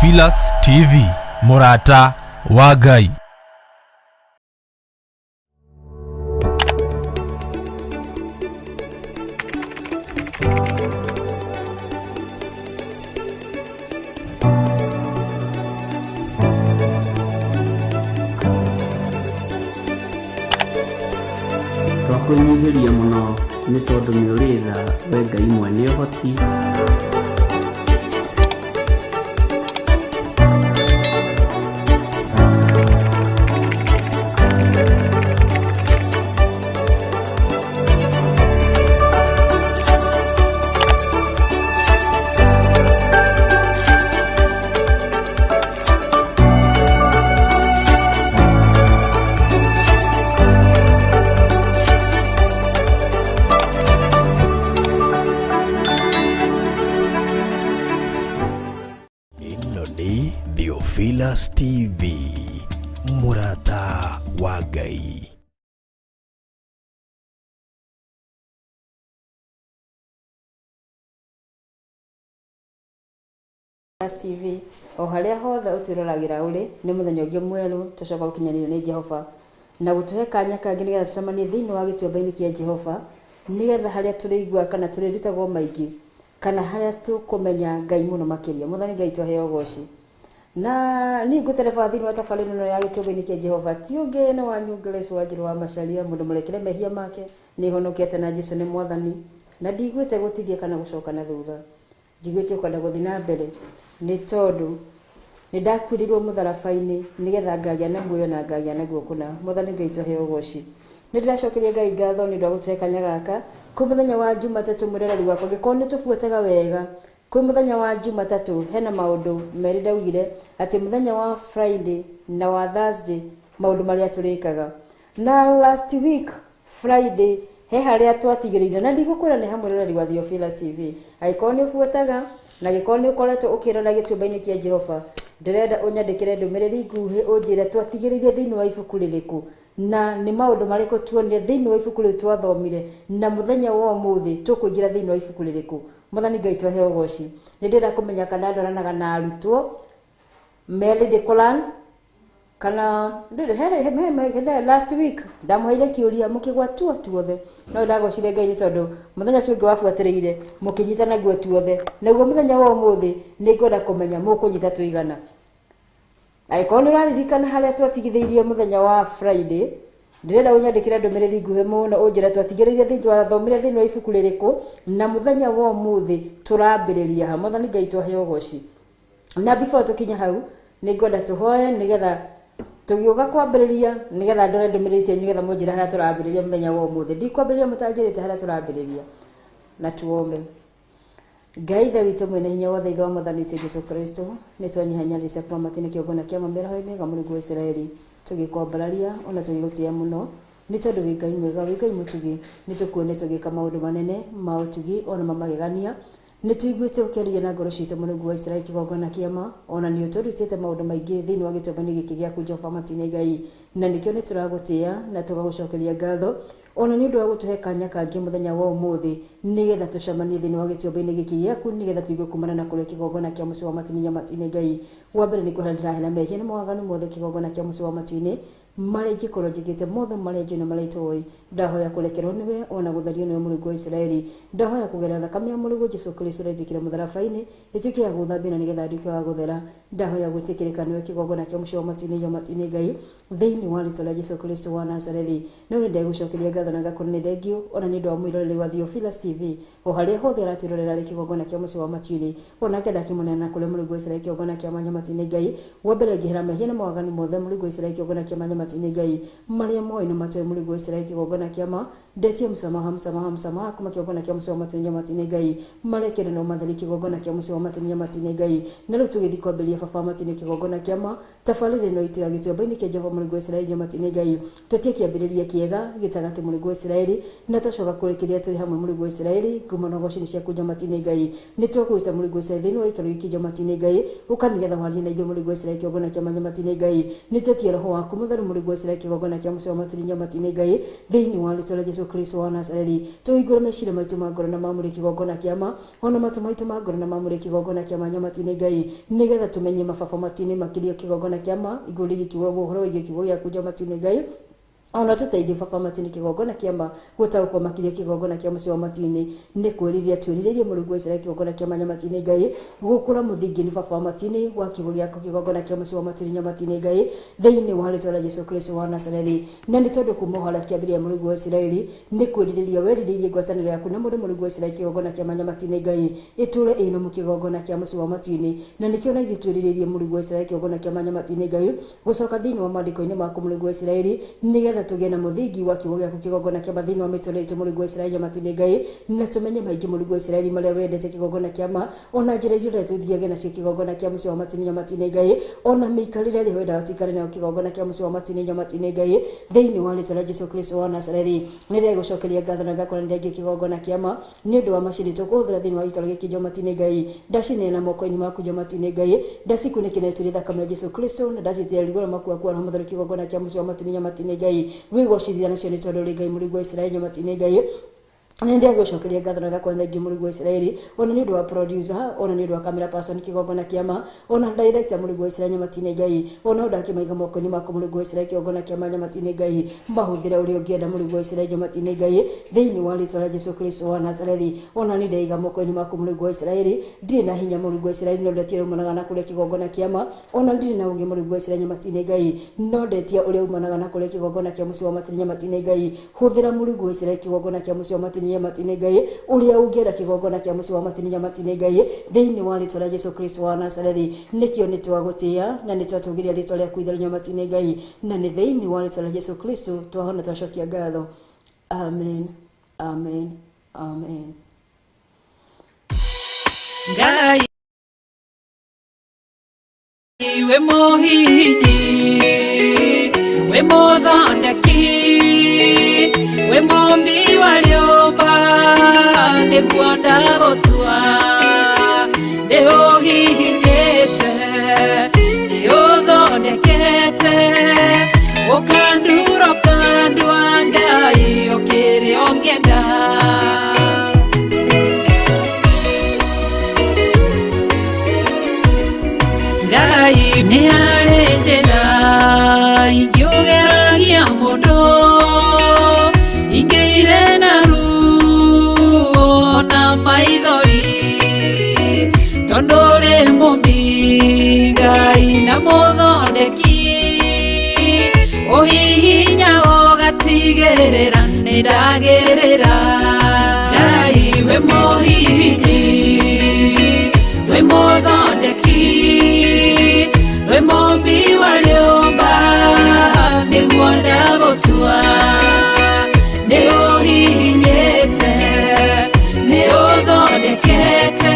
Theophilus TV, mũrata wa Ngai. Twakwĩnyihĩria mũno nĩ tondũ nĩ ũrĩ tha we Ngai mwene ũhoti. Ĩno nĩ Theophilus TV, mũrata wa Ngai. TV o harĩa hothe ũtwĩroragĩra ũrĩ nĩ mũthenya ũngĩ mwerũ tũcoka gũkinyanĩrio nĩ Jehova na gũtũhe kanya kangĩ nĩgetha tũcemanie thĩinĩ wa gĩtuamba-inĩ kĩa Jehova nĩgetha harĩa tũrĩigua kana tũrĩrutagwo maingĩ kana harĩa tũkũmenya Ngai mũno makĩria. Mwathani Ngai tũheo ũgoci. Na niĩ ngũtereba thĩinĩ wa tabarĩra ĩno ya gĩtuamba-inĩ kĩa Jehova ti ũngĩ nĩ wanyu Grace Wanjirũ wa Macharia, mũndũ mũrekere mehia make, nĩ honokete na Jesu nĩ Mwathani na ndiguĩte gũtithia kana gũcoka na thutha. Njiguĩte kwenda gũthiĩ na mbere nĩ tondũ nĩ ndakuĩrĩirwo mũtharaba-inĩ nĩgetha ngagĩa na muoyo na ngagĩa naguo kũna. Mwathani Ngai tũheo ũgoci. Nĩ ndĩracokeria Ngai ngatho nĩ ũndũ wa gũtũhe kanya gaka kwĩ mũthenya wa Jumatatũ mwĩroreri wakwa, angĩkorwo nĩ tũbuataga wega kwĩ mũthenya wa Jumatatũ hena maũndũ merĩ ndaugire atĩ mũthenya wa Friday na wa Thursday maũndũ marĩa tũrĩkaga. Na last week Friday he harĩa twatigĩrĩire na ndigũkwĩra nĩ hamwe roreri wa Theophilus TV, angĩkorwo nĩ ũbuataga na angĩkorwo nĩ ũkoretwo ũkĩrora gĩtuamba-inĩ kĩa Jehova, ndĩrenda ũnyandĩkĩre ndũmĩrĩri nguhĩ ũnjĩre twatigĩrĩire thĩinĩ wa ibuku rĩrĩkũ na nĩ maũndũ marĩkũ tuonire thĩinĩ wa ibuku rĩu twathomire na mũthenya wa ũmũthĩ tũkũingĩra thĩinĩ wa ibuku rĩrĩkũ. Mwathani Ngai twaheo ũgoci. Nĩ ndĩrenda kũmenya kana ndoranaga na arutwo me ready kũ learn kana ndũrĩ last week ndamũheire kĩũria mũkĩgwatua tuothe, no ndagocire Ngai nĩ tondũ mũthenya ũcio ũngĩ wabuatĩrĩire mũkĩnyita naguo tuothe. Naguo mũthenya wa ũmũthĩ nĩ ngwenda kũmenya mũkũnyita tũigana. Angĩkorwo nĩ ũraririkana harĩa twatigithĩirie mũthenya wa Friday, ndĩrenda ũnyandĩkĩre ndũmĩrĩri nguhĩ mũno ũnjĩre twatigĩrĩire thĩinĩ twathomire thĩinĩ wa ibuku rĩrĩkũ na mũthenya wa ũmũthĩ tũrambĩrĩria ha. Mwathani Ngai twaheo ũgoci. Na before tũkinye hau nĩ ngwenda tũhoe nĩgetha tũgĩũka kwambĩrĩria nĩgetha ndore ndũmĩrĩri cianyu nĩgetha mũnjĩre harĩa tũrambĩrĩria mũthenya wa ũmũthĩ. Ndikwambĩrĩria mũtanjĩrĩte harĩa tũrambĩrĩria. Na tuombe. Ngai Ithe witũ mwene hinya wothe, Ithe wa Mwathani witũ Jesu Kristo, nĩ twanyihanyarĩria kuma matu-inĩ kĩgongona kĩa mĩroho mĩega Mũrungu wa Isiraeli, tũgĩkwambararia ona tũgĩgũtĩĩa mũno nĩ tondũ wĩ Ngai mwega, wĩ Ngai mũtugi, nĩ tũkuonete ũgĩka maũndũ manene ma ũtugi ona ma magegania. Nĩ tũiguĩte ũkĩaria na ngoro citũ Mũrungu wa Isiraeli kĩgongona kĩa ma, ona nĩ ũtũrutĩte maũndũ maingĩ thĩinĩ wa gĩtuamba-inĩ gĩkĩ gĩaku Jehova matu-inĩ Ngai, na nĩkĩo nĩ tũragũtĩĩa na tũgagũcokeria ngatho ona nĩ ũndũ wa gũtũhe kanya kangĩ mũthenya wa ũmũthĩ nĩgetha tũcemanie thĩinĩ wa gĩtuamba-inĩ gĩkĩ gĩaku nĩgetha tũigue kumana na kũrĩa kĩgongona kĩa mũciĩ wa matu-inĩ matu-inĩ Ngai. Wa mbere nĩ kwĩhera ndĩrahera mehia na mawaganu mothe kĩgongona kĩa mũciĩ wa matu-inĩ marĩa ingĩkorwo njĩkĩte mothe marĩa njũĩ na marĩa itoĩ, ndahoya kũrekerwo nĩwe ona gũtherio nĩwe Mũrungu wa Isiraeli. Ndahoya kũgerera thakame ya Mũrũguo Jesu Kristo ũrĩa njĩkire mũtharaba-inĩ ĩtuĩke ya gũthambia na nĩgetha nduĩke wa gũthera. Ndahoya gwĩtĩkĩrĩka nĩwe kĩgongona kĩa mũciĩ wa matu-inĩ matu-inĩ Ngai thĩinĩ wa rĩtwa rĩa Jesu Kristo wa Nazarethi. No nĩ ndegũcokeria ngatho na ngakwĩra nĩ thengiũ ona nĩ ũndũ wa mwĩroreri wa Theophilus TV o harĩa hothe aratwĩrorera arĩ kĩgongona kĩa mũciĩ wa matu-inĩ, onake ndakĩmũneana kũrĩ Mũrungu wa Isiraeli kĩgongona kĩa mwanya matu-inĩ Ngai. Wa mbere ngĩhera mehia na mawaganu mothe Mũrungu wa Isiraeli kĩgongona kĩa mwanya matu-inĩ Ngai, marĩa moĩ na matoĩ Mũrungu wa Isiraeli kĩgongona kĩa ma, ndetie msamaha msamaha msamaha kuma kĩgongona kĩa mũciĩ wa matu-inĩ matu-inĩ Ngai, marekere no matheri kĩgongona kĩa mũciĩ wa matu-inĩ matu-inĩ Ngai. Na rĩu tũgĩthiĩ kwambĩrĩria baba wa matu-inĩ kĩgongona kĩa ma tabarĩra ĩno itũ ya gĩtuamba-inĩ kĩa Jehova Mũrungu wa Isiraeli matu-inĩ Ngai, twetie kĩambĩrĩria kĩega gĩtagatĩ Mũrungu Mũrungu wa Isiraeli, na twacoka kũrĩkĩria tũrĩ hamwe Mũrungu wa Isiraeli. Ngumo na ũgoci nĩ ciaku Njamatini Ngai. Nĩ twagwĩta Mũrungu wa Isiraeli thĩinĩ wa gĩikaro gĩkĩ Njamatini Ngai, ũka nĩgetha warie na ithuĩ Mũrungu wa Isiraeli kĩgongona kĩa Njamatini Ngai. Nĩ twetia roho waku mũtheru Mũrungu wa Isiraeli kĩgongona kĩa mũciĩ wa Matini Njamatini Ngai, thĩinĩ wa rĩtwa rĩa Jesũ Kristo wa Nazarethi. Tũhingũre meciria maitũ ma ngoro na ma mwĩrĩ kĩgongona kĩa ma, ona matũ maitũ ma ngoro na ma mwĩrĩ kĩgongona kĩa ma Njamatini Ngai, nĩgetha tũmenye mababa matini makĩria kĩgongona kĩa ma igũrũ rĩgiĩ kiugo ũhoro wĩgiĩ kiugo gĩaku Njamatini Ngai. Ona tũteithie baba matini kĩgongona kĩa ma gũtaũkwo makĩria kĩgongona kĩa mũciĩ wa matu-inĩ. Nĩ kwĩrirĩria twĩrirĩirie Mũrungu wa Isiraeli kĩgongona kĩa ma Nyamatini Ngai, gũkũra mũthingi-inĩ baba wa matu-inĩ wa kiugo gĩaku kĩgongona kĩa mũciĩ wa matu-inĩ Nyamatini Ngai, thĩinĩ wa rĩtwa rĩa Jesũ Kristo wa Nazarethi. Na nĩ tondũ kuma o harĩa kĩambĩrĩria Mũrungu wa Isiraeli nĩ kwĩrirĩria werirĩirie ngwatanĩro yaku na mũndũ Mũrungu wa Isiraeli kĩgongona kĩa ma Nyamatini Ngai ĩtũre ĩ nũmu kĩgongona kĩa mũciĩ wa matu-inĩ. Na nĩkĩo na ithuĩ twĩrirĩirie Mũrungu wa Isiraeli kĩgongona kĩa ma Nyamatini Ngai gũcoka thĩinĩ wa maandĩko-inĩ maku Mũrungu wa Isiraeli, nĩgetha tũgĩe na mũthingi wa kiugo gĩaku kĩgongona kĩa ma thĩinĩ wa mĩtũrĩre itũ Mũrungu wa Isiraeli Nyamatini Ngai, na tũmenye maingĩ Mũrungu wa Isiraeli marĩa wendete kĩgongona kĩa ma, ona njĩra iria ũrenda tũthiage nacio kĩgongona kĩa mũciĩ wa matu-inĩ Nyamatini Ngai, ona mĩikarĩre ĩrĩa wendaga tũikare nayo kĩgongona kĩa mũciĩ wa matu-inĩ Nyamatini Ngai, thĩinĩ wa rĩtwa rĩa Jesũ Kristo wa Nazarethi. Nĩ ndĩragũcokeria ngatho na ngakora nĩ thengiũ kĩgongona kĩa ma nĩ ũndũ wa macini tũkũhũthĩra thĩinĩ wa gĩikaro gĩkĩ Nyamatini Ngai. Ndacineana moko-inĩ maku Nyamatini Ngai, ndacikunĩkĩra na thakame ya Jesũ Kristo, na ndacitĩra rigũrũ maku aku Roho Mũtheru kĩgongona kĩa mũciĩ wa matu-inĩ Nyamatini Ngai. Wĩgocithia nacio nĩ tondũ ũrĩ Ngai Mũrungu wa Isiraeli Nyamatini Ngai. Nĩ ndĩragũcokeria ngatho na ngakora thengiũ Mũrungu wa Isiraeli, ona nĩ ũndũ wa producer, ona nĩ ũndũ wa camera person kĩgongona kĩa ma, ona director Mũrungu wa Isiraeli Nyamatini Ngai, ona ndakĩmaiga moko-inĩ maku Mũrungu wa Isiraeli kĩgongona kĩa ma Nyamatini Ngai. Mahũthĩre ũrĩa ũngĩenda Mũrungu wa Isiraeli Nyamatini Ngai, thĩinĩ wa rĩtwa rĩa Jesũ Kristo wa Nazarethi. Ona nĩ ndeiga moko-inĩ maku Mũrungu wa Isiraeli, ndirĩ na hinya Mũrungu wa Isiraeli, no ndetia umanaga na kũrĩa kĩgongona kĩa ma, ona ndirĩ na ũũgĩ Mũrungu wa Isiraeli Nyamatini Ngai, no ndetia ũrĩa umanaga na kũrĩa kĩgongona kĩa mũciĩ wa matu-inĩ Nyamatini Ngai. Hũthĩra Mũrungu wa Isiraeli kĩgongona kĩa mũciĩ wa matu-inĩ Nyamatini Ngai, ũrĩa ũngĩenda kĩgongona kĩa mũciĩ wa matu-inĩ Nyamatini Ngai, thĩinĩ wa rĩtwa rĩa Jesũ Kristo wa Nazarethi. Nĩkĩo nĩ twagũtĩĩa na nĩ twatũgĩria rĩtwa rĩaku itheru Nyamatini Ngai, na nĩ thĩinĩ wa rĩtwa rĩa Jesũ Kristo twahona twacokia ngatho. Amen, amen, amen. Ngai we mũhihinyi, we mũthondeki, we mũmbi wa rĩũmba, nĩguo ndagũtua. Nĩ ũhihinyĩte, nĩ ũthondekete, ũkandura ũkandua Ngai o kĩrĩa ũngĩenda. Ngai nĩ harĩ njĩra ingĩũgeragia mũndũ, ingĩire na ruo na maithori, tondũ ũrĩ mũmbi Ngai na mũthondeki, ũhihinya ũgatigĩrĩra nĩ ndagĩrĩra. Ngai we mũhihinyi, we mũthondeki, we mũmbi wa rĩũmba, nĩguo ndagũtua. Nĩ ũhihinyĩte, nĩ ũthondekete,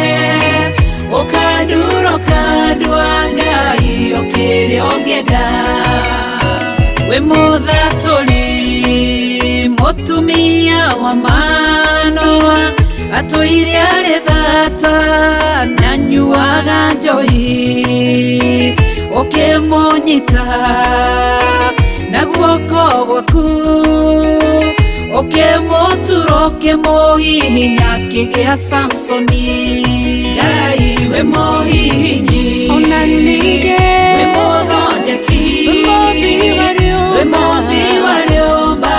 ũkandura ũkandua Ngai o kĩrĩa ũngĩenda. We mũthatũri, mũtumia wa Manoa, atũire arĩ thata na anyuaga njohi, ũkĩmũnyita na guoko gwaku, ũkĩmũtura ũkĩmũhihinya akĩgĩa Samsoni. Ngai we mũhihinyi, Ona ningĩ we mũthondeki, we mũmbi wa rĩũmba, we mũmbi wa rĩũmba,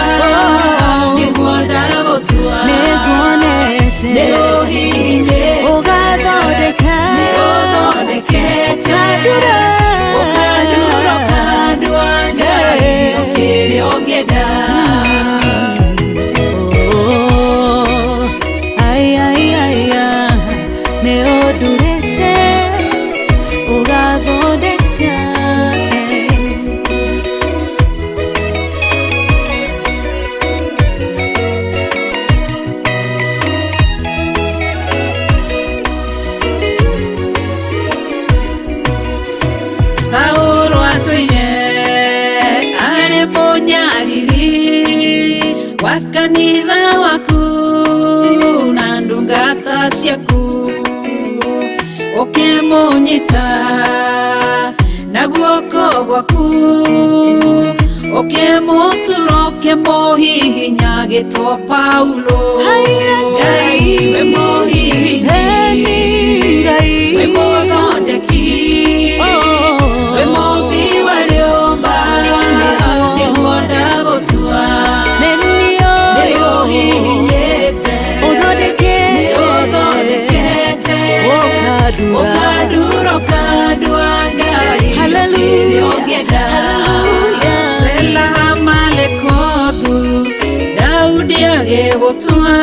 nĩguo ndagũtua. Nĩnguonete Nĩ ũhihinyĩte, ũgathondeka, nĩ ũthondekete, ũkandura, ũkandura ũkandua Ngai o kĩrĩa ũngĩenda. Oh, ai, ai, ai, ah, nĩ ũndurĩte ũgathondeka. Saũlũ atũire arĩ mũnyariri, Kanitha waku na ndungata ciaku ũkĩmũnyita na guoko gwaku ũkĩmũtura ũkĩmũhihinya gĩtwo Paulo. Ngai we mũhihinyi, we mũthondeki, we mũmbi wa rĩũmba, nĩguo ndagũtua. Nĩũhihinyĩte, nĩũthondekete, ũkandura ũkandua Ngai kĩrĩa ũngĩenda. Sela Malekothu Daudi agĩgũtua,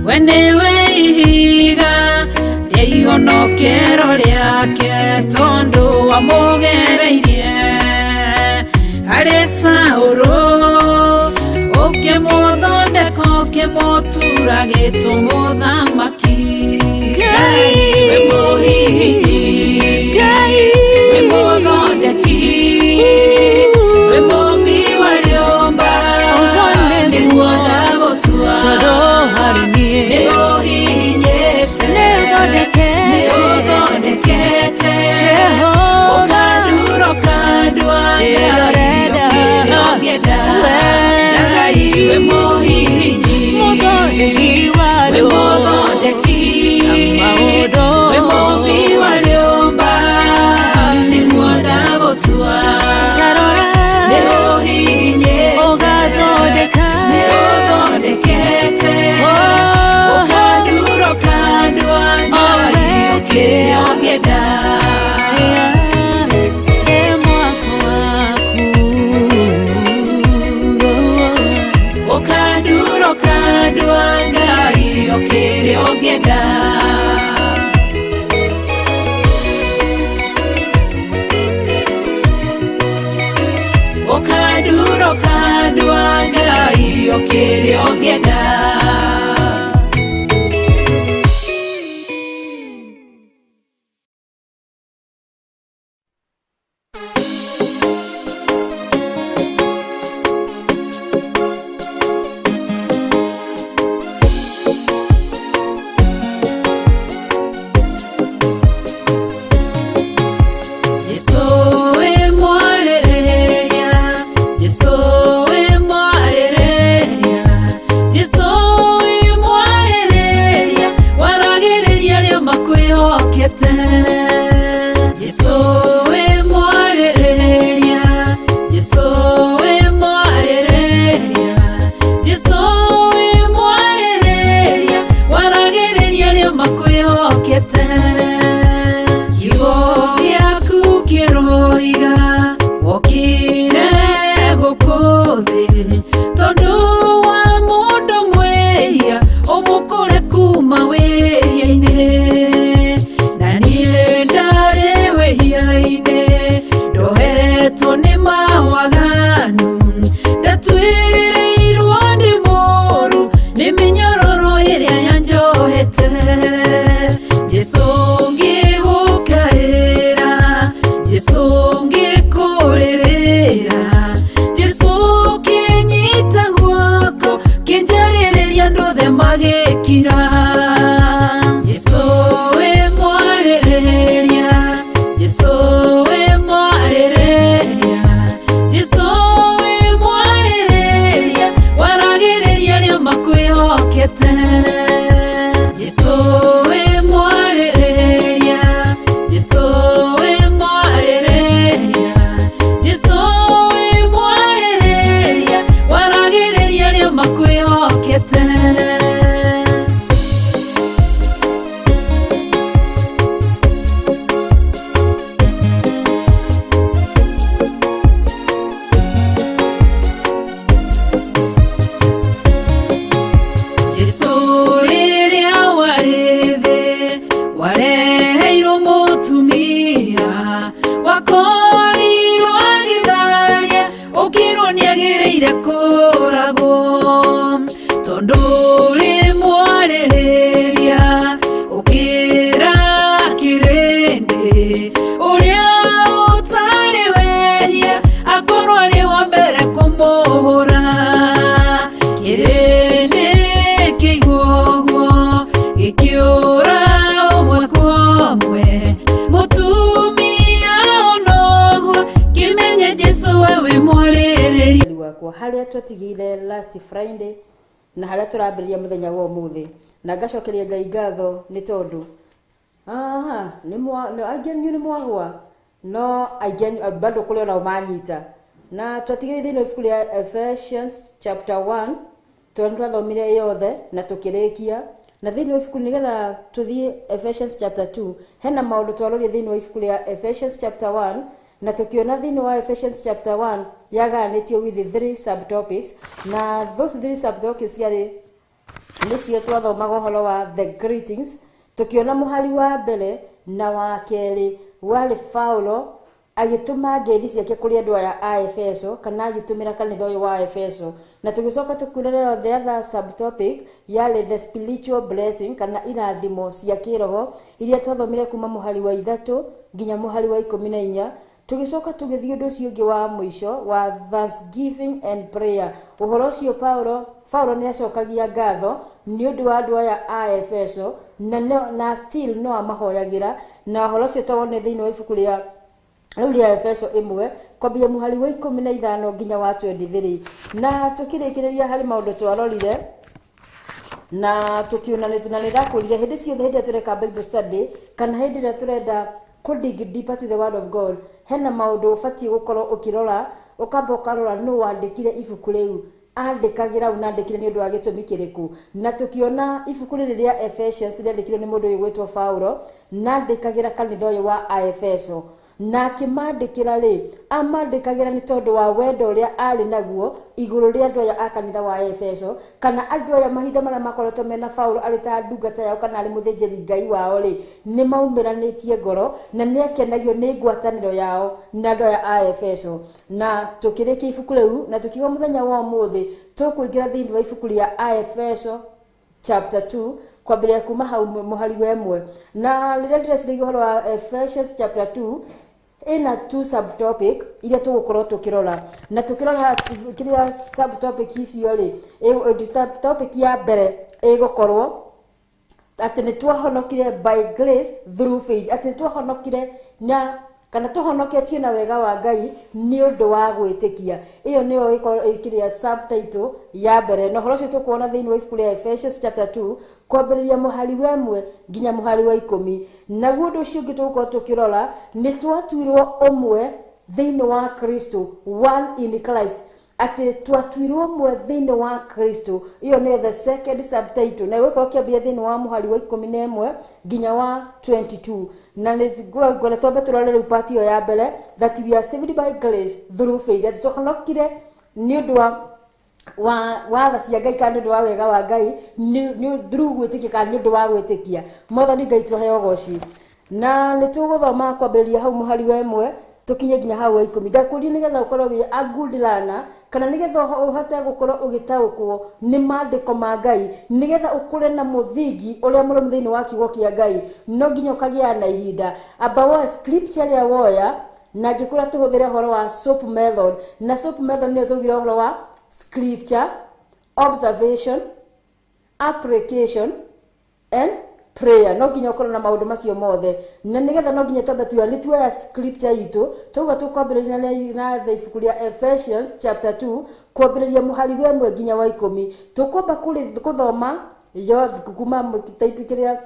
we nĩwe ihiga rĩa ihonokero rĩake, tondũ wamũgereirie harĩ Saũlũ, ũkĩmũthondeka ũkĩmũtura gĩtũmũthamaki. Ngai we mũhihinyi, we mũthondeki, we mũmbi wa rĩũmba, nĩguo ndagũtua. Nĩũhihinyĩte, nĩũthondekete, ũkandura ũkandua Ngai kĩrĩa ũngĩenda. Ngai we mũhihinyi, we mũthondeki, we mũmbi wa rĩũmba, nĩguo ndagũtua. Nĩũhihinyĩte, nĩũthondekete, ũkandura ũkandua Ngai kĩrĩa ũngĩenda. Ũkandura ũkandua Ngai kĩrĩa ũngĩenda. Ũkandura ũkandua Ngai kĩrĩa ũngĩenda. Jesũ wĩ mwarĩrĩria, Jesũ wĩ mwarĩrĩria, Jesũ wĩ mwarĩrĩria, waragĩrĩria arĩa makwĩhokete. Jesũ wĩ mwarĩrĩria, Jesũ wĩ mwarĩrĩria, Jesũ wĩ mwarĩrĩria, waragĩrĩria arĩa makwĩhokete. Kiugo gĩaku kĩroiga wokire gũkũ thĩ tondũ wa mũndũ mwĩhia ũmũkũre kuma wĩhia-inĩ, na niĩ ndarĩ wĩhia-inĩ ndohetwo nĩ mawaganu, ndatuĩrĩirwo nĩ mũũru nĩ mĩnyororo ĩrĩa yanjohete. Jesũ ngĩgũkaĩra, Jesũ ngĩkũrĩrĩra, Jesũ kĩnyita guoko kĩnjarĩrĩria andũ othe magĩkira. Jesũ wĩ mwarĩrĩria, Jesũ wĩ mwarĩrĩria, Jesũ wĩ mwarĩrĩria, waragĩrĩria arĩa makwĩhokete. Jesũ wĩ mwarĩrĩria, Jesũ wĩ mwarĩrĩria, Jesũ wĩ mwarĩrĩria, waragĩrĩria arĩa makwĩhokete. Jesũ rĩrĩa warĩ thĩ wareheirwo mũtumia wakorirwo agĩtharia ũkĩrwo nĩagĩrĩire kũragwo, tondũ ũrĩ mwarĩrĩria ũkĩra kĩrĩndĩ ũrĩa ũtarĩ wehia akorwo arĩ wa mbere kũmũhũra. last Friday na harĩa tũrambĩrĩria mũthenya wa ũmũthĩ na ngacokeria Ngai ngatho nĩ tondũ aha nĩ aingĩ anyu nĩ mwagwa no aingĩ bado kũrĩ onao manyita na twatigĩrĩire thĩinĩ wa ibuku rĩa Ephesians chapter 1 tondũ twathomire yothe na tũkĩrĩkia na thĩinĩ wa ibuku nĩgetha tũthiĩ Ephesians chapter 2 hena maũndũ twarorie thĩinĩ wa ibuku rĩa Ephesians chapter 1 na tukiona thĩinĩ wa Ephesians chapter 1 yagayanĩtio with three subtopics na those three subtopics ciarĩ nĩcio twathomaga ũhoro wa the greetings tukiona mũhari wa mbere na wa kerĩ warĩ Paulo agĩtũma ngeithi ciake kũrĩ andũ aya a Efeso kana agĩtũmĩra kanitha ũyũ wa Efeso na tũgĩcoka tũkĩona the other subtopic yarĩ the spiritual blessing kana irathimo cia kĩroho iria twathomire kuma mũhari wa 3 nginya mũhari wa 14. Tũgĩcoka tũgĩthiĩ ũndũ ũcio ũngĩ wa mũico wa thanksgiving and prayer. Ũhoro ũcio Paulo nĩ acokagia ngatho nĩ ũndũ wa andũ aya a Efeso na still no amahoyagĩra na ũhoro ũcio twawonire thĩinĩ wa ibuku rĩa rĩu rĩa Efeso 1 kwambia mũhari wa 15 nginya wa 23 na tũkĩrĩkĩrĩria harĩ maũndũ twarorire na tũkiona na nĩ ndakũrire hĩndĩ ciothe hĩndĩ ĩrĩa tũreka Bible study kana hĩndĩ ĩrĩa tũrenda kũ dig deeper to the word of God hena maũndũ ũbatiĩ gũkorwo ũkĩrora ũkamba ũkarora nũ wandĩkire ibuku rĩu andĩkagĩra na andĩkire nĩ ũndũ wa gĩtũmi kĩrĩkũ na tũkiona ibuku rĩrĩ rĩa Ephesians rĩandĩkirwo nĩ mũndũ ũyũ gwĩtwo Paulo na andĩkagĩra kanitha ũyũ wa Efeso na akĩmandĩkĩra rĩ amandĩkagĩra nĩ tondũ wa wendo ũrĩa arĩ naguo igũrũ rĩa andũ aya a kanitha wa Efeso kana andũ aya mahinda marĩa makoretwo mena Paulo arĩ ta ndungata yao kana arĩ mũthĩnjĩri Ngai wao rĩ nĩ maumĩranĩtie ngoro na nĩ akenagio nĩ ngwatanĩro yao na andũ aya a Efeso na tũkĩrĩkia ibuku rĩu na tũkiuga mũthenya wa ũmũthĩ tũkũingĩra thĩinĩ wa ibuku rĩa Efeso chapter 2 kwambĩrĩria kuma hau mũhari wa 1 na rĩrĩa ndĩreciragia ũhoro wa Ephesians chapter 2 ina two subtopic iria tũgũkorwo tũkĩrora na tũkĩrora kĩrĩa subtopic icio rĩ topic ya mbere ĩgũkorwo atĩ nĩ twahonokire by grace through faith atĩ nĩ twahonokire na kana tũhonoketio na wega wa Ngai nĩ ũndũ wa gwĩtĩkia ĩyo nĩyo ĩkĩrĩa subtitle ya mbere na ũhoro ũcio tũkuona thĩinĩ wa ibuku rĩa Ephesians chapter 2 kwambĩrĩria mũhari wa 1 nginya mũhari wa 10 naguo ũndũ ũcio ũngĩ tũgũkorwo tũkĩrora nĩ twatuirwo ũmwe thĩinĩ wa Kristo, one in Christ atĩ twatuirwo ũmwe thĩinĩ wa Kristo ĩyo nĩyo the second subtitle na ĩgũkorwo kĩambĩrĩria thĩinĩ wa mũhari wa 11 nginya wa 22 na nĩ twambe tũrore rĩu part ĩyo ya mbere that we are saved by grace through faith atĩ twahonokire nĩ ũndũ wa tha cia Ngai kana nĩ ũndũ wa wega wa Ngai nĩ through gwĩtĩkia kana nĩ ũndũ wa gwĩtĩkia Mwathani Ngai tũheo ũgoci na nĩ tũgũthoma kwambĩrĩria hau mũhari wa 1 tũkinye nginya hau wa 10 ndakũria nĩgetha ũkorwo wĩ a good learner kana nĩgetha ũhote gũkorwo ũgĩtaũkwo nĩ maandĩko ma Ngai nĩgetha ũkũre na mũthingi ũrĩa mũrũmu thĩinĩ wa kiugo kĩa Ngai no nginya ũkagĩa na ihinda amba woe scripture ĩrĩa woya na ngĩkũra tũhũthĩre ũhoro wa SOAP method na SOAP method nĩyo tũugire ũhoro wa scripture, observation, application and prayer no nginya ũkorwo na maũndũ macio mothe na nĩgetha no nginya twambe tuoya nĩ tuoya scripture itũ tauga tũkwambĩrĩria na ibuku rĩa Ephesians chapter 2 kwambĩrĩria mũhari wa 1 nginya wa 10 tũkwamba gũthoma yothe kuma type kĩrĩa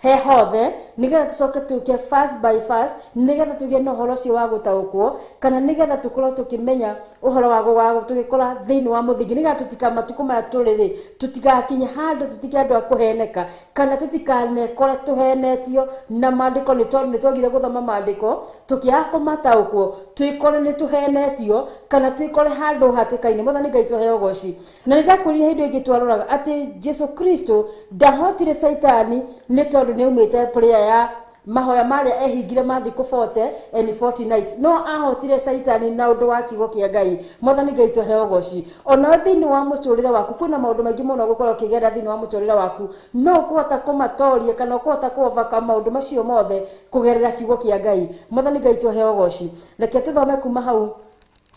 he hothe nĩgetha tũcoke tũke verse by verse nĩgetha tũgĩe na ũhoro ũcio wa gũtaũkwo kana nĩgetha tũkorwo tũkĩmenya ũhoro wa tũgĩkora thĩinĩ wa mũthingi nĩgetha tũtika matukũ maya tũrĩ rĩ tũtigakinye handũ tũtike andũ a kũheneka kana tũtikanekore tũhenetio na maandĩko nĩ tondũ nĩ twagire gũthoma maandĩko tũkĩaga kũmataũkwo twĩkore nĩ tũhenetio kana twĩkore handũ hatĩka-inĩ Mwathani Ngai tũheo ũgoci na nĩ ndakwĩrire hĩndĩ ĩngĩ twaroraga atĩ Jesu Kristo ndahotire Caitani nĩ tondũ nĩ aumĩte prayer ya mahoya marĩa ehingire ma thikũ 40 and 40 nights no ahotire Caitani na ũndũ wa kiugo kĩa Ngai Mwathani Ngai tũheo ũgoci ona thĩinĩ wa mũtũrĩre waku kwĩna maũndũ maingĩ mũno ũgũkorwo ũkĩgerera thĩinĩ wa mũtũrĩre waku no ũkũhota kũmatoria kana ũkũhota kũ-overcome maũndũ macio mothe kũgerera kiugo kĩa Ngai Mwathani Ngai tũheo ũgoci reke tũthome kuma hau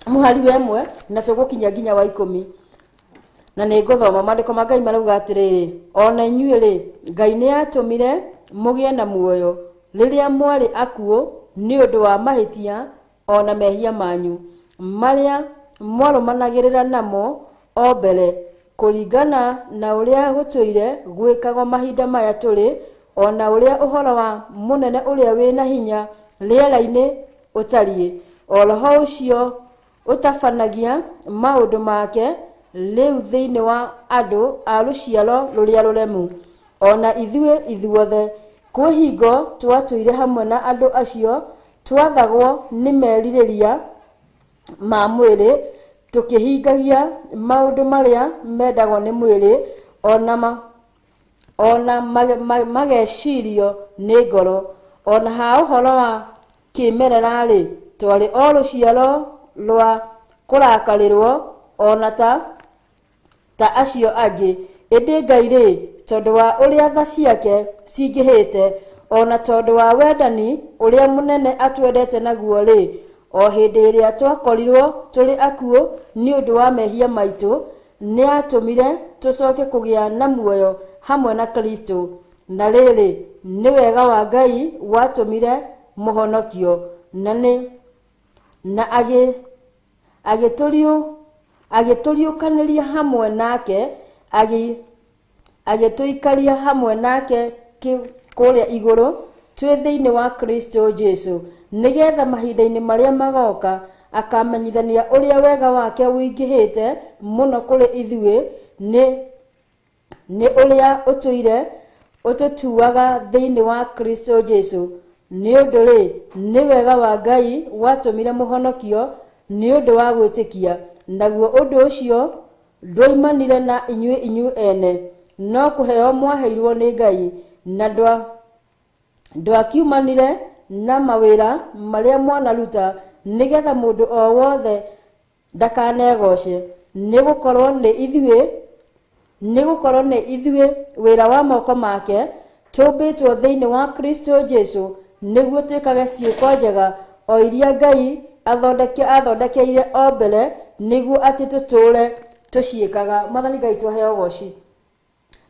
mũhari wa 1 na tũgũkinya nginya wa 10 na nĩ ngũthoma maandĩko ma Ngai marauga atĩrĩrĩ ona inyuĩ rĩ Ngai nĩ atũmire mũgĩe na muoyo rĩrĩa mwarĩ akuũ nĩ ũndũ wa mahĩtia ona mehia manyu marĩa mwarũmanagĩrĩra namo o mbere Kũringana na ũrĩa gũtũire gwĩkagwo mahinda maya tũrĩ, ona ũrĩa ũhoro wa mũnene ũrĩa wĩna hinya rĩera-inĩ ũtariĩ, o roho ũcio ũtabanagia maũndũ make rĩu thĩinĩ wa andũ a rũciaro rũrĩa rũremu. Ona ithuĩ ithuothe kwĩ hingo twatũire hamwe na andũ acio, twathagwo nĩ merirĩria ma mwĩrĩ, tũkĩhingagia maũndũ marĩa mendagwo nĩ mwĩrĩ, ona magecirio nĩ ngoro. Ona ha ũhoro wa kĩmerera-rĩ, twarĩ o rũciaro rwa kũrakarĩrwo ona ta acio angĩ. Ĩndĩ Ngai-rĩ, tondũ wa ũrĩa tha ciake cingĩhĩte, ona tondũ wa wendani ũrĩa mũnene atwendete naguo-rĩ, o hĩndĩ ĩrĩa twakorirwo tũrĩ akuũ nĩ ũndũ wa mehia maitũ, nĩatũmire tũcoke kũgĩa na muoyo hamwe na Kristo. Na rĩrĩ, nĩ wega wa Ngai watũmire mũhonokio, na agĩtũriũkanĩria hamwe nake, agĩtũikaria hamwe nake kũrĩa igũrũ twĩ thĩinĩ wa Kristo Jesu, nĩgetha mahinda-inĩ marĩa magoka akamenyithania ũrĩa wega wake ũingĩhĩte mũno kũrĩ ithuĩ, nĩ ũrĩa ũtũire ũtũtuaga thĩinĩ wa Kristo Jesu. Nĩ ũndũ-rĩ, nĩ wega wa Ngai watũmire mũhonokio nĩ ũndũ wa gwĩtĩkia, naguo ũndũ ũcio ndwoimanire na inyuĩ ene, no kũheo mwaheirwo nĩ Ngai, na ndwakiumanire na mawĩra marĩa mwanaruta, nĩgetha mũndũ o wothe ndakanegoce. Nĩgũkorwo nĩ ithuĩ wĩra wa moko make, tũmbĩtwo thĩinĩ wa Kristo Jesu, nĩguo twĩkage ciĩko njega o iria Ngai athondekeire o mbere, nĩguo atĩ tũtũũre tũciĩkaga. Mwathani Ngai twaheo ũgoci.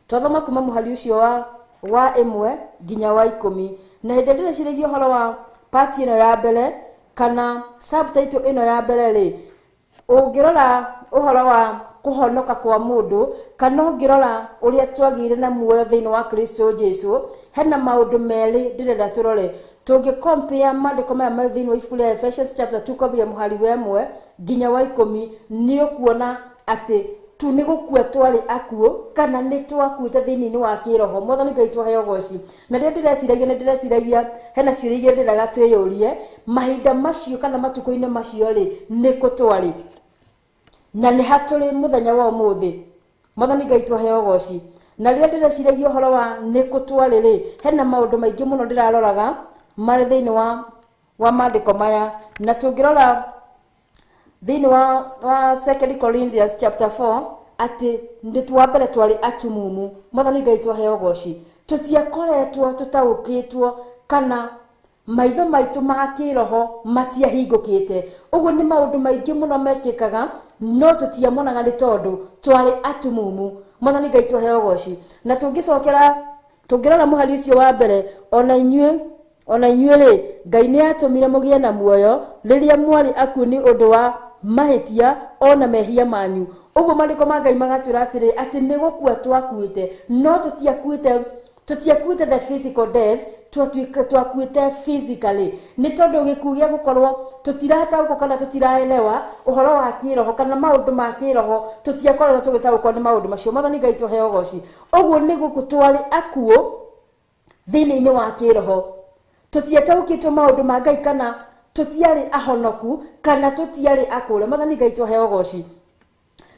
Twathoma kuma mũhari ũcio wa 1 nginya wa 10. Na hĩndĩ ndĩreciragia ũhoro wa part ĩno ya mbere kana subtitle ĩno ya mbere rĩ, ũngĩrora ũhoro wa kũhonoka kwa mũndũ, kana ũngĩrora ũrĩa twagĩire na muoyo thĩinĩ wa Kristo Jesu, hena maũndũ merĩ ndĩrenda tũrore. Tũngĩ compare maandĩko maya marĩ thĩinĩ wa ibuku rĩa Ephesians chapter 2 kwambĩrĩria mũhari wa 1 nginya wa 10, nĩ ũkuona atĩ tu nĩ gũkua twarĩ akuũ, kana nĩ twakuĩte thĩinĩ wa kĩroho. Mwathani Ngai twaheo ũgoci. Na rĩrĩa ndĩreciragia, nĩ ndĩreciragia hena ciũria igĩrĩ ndĩrendaga twĩyũrie, mahinda macio kana matukũ-inĩ macio rĩ, nĩ kũ twarĩ na nĩ hatũrĩ mũthenya wa ũmũthĩ. Mwathani Ngai twaheo ũgoci. Na rĩrĩa ndĩreciragia ũhoro wa nĩ kũ twarĩ rĩ, hena maũndũ maingĩ mũno ndĩraroraga marĩ thĩinĩ wa maandĩko maya. Na tũngĩrora thĩinĩ wa 2 Corinthians chapter 4, atĩ nĩ twa mbere twarĩ atumumu. Mwathani Ngai twaheo ũgoci. Tũtiakoretwo tũtaũkĩtwo, kana maitho maitũ ma kĩroho matiahingũkĩte. Ũguo nĩ maũndũ maingĩ mũno mekĩkaga, no tũtiamonaga nĩ tondũ twarĩ atumumu. Mwathani Ngai twaheo ũgoci. Na tũngĩcokera tũngĩrora mũhari ũcio wa mbere, ona inyuĩ rĩ, Ngai nĩ atũmire mũgĩe na muoyo rĩrĩa mwarĩ akuũ nĩ ũndũ wa mahĩtia ona mehia manyu. Ũguo maandĩko ma Ngai magatwĩra atĩrĩ, atĩ nĩ gũkua twakuĩte, no tũtiakuĩte the physical death, twakuĩte physically, nĩ tondũ gĩkuũ gĩa gũkorwo tũtirataũkwo kana tũtiraelewa ũhoro wa kĩroho kana maũndũ ma kĩroho, tũtiakorwo tũgĩtaũkwo nĩ maũndũ macio. Mwathani Ngai twaheo ũgoci. Ũguo nĩ gũkũ twarĩ akuũ thĩinĩ wa kĩroho, tũtiataũkĩtwo maũndũ ma Ngai, kana tũtiarĩ ahonoku, kana tũtiarĩ akũre. Mwathani Ngai twaheo ũgoci.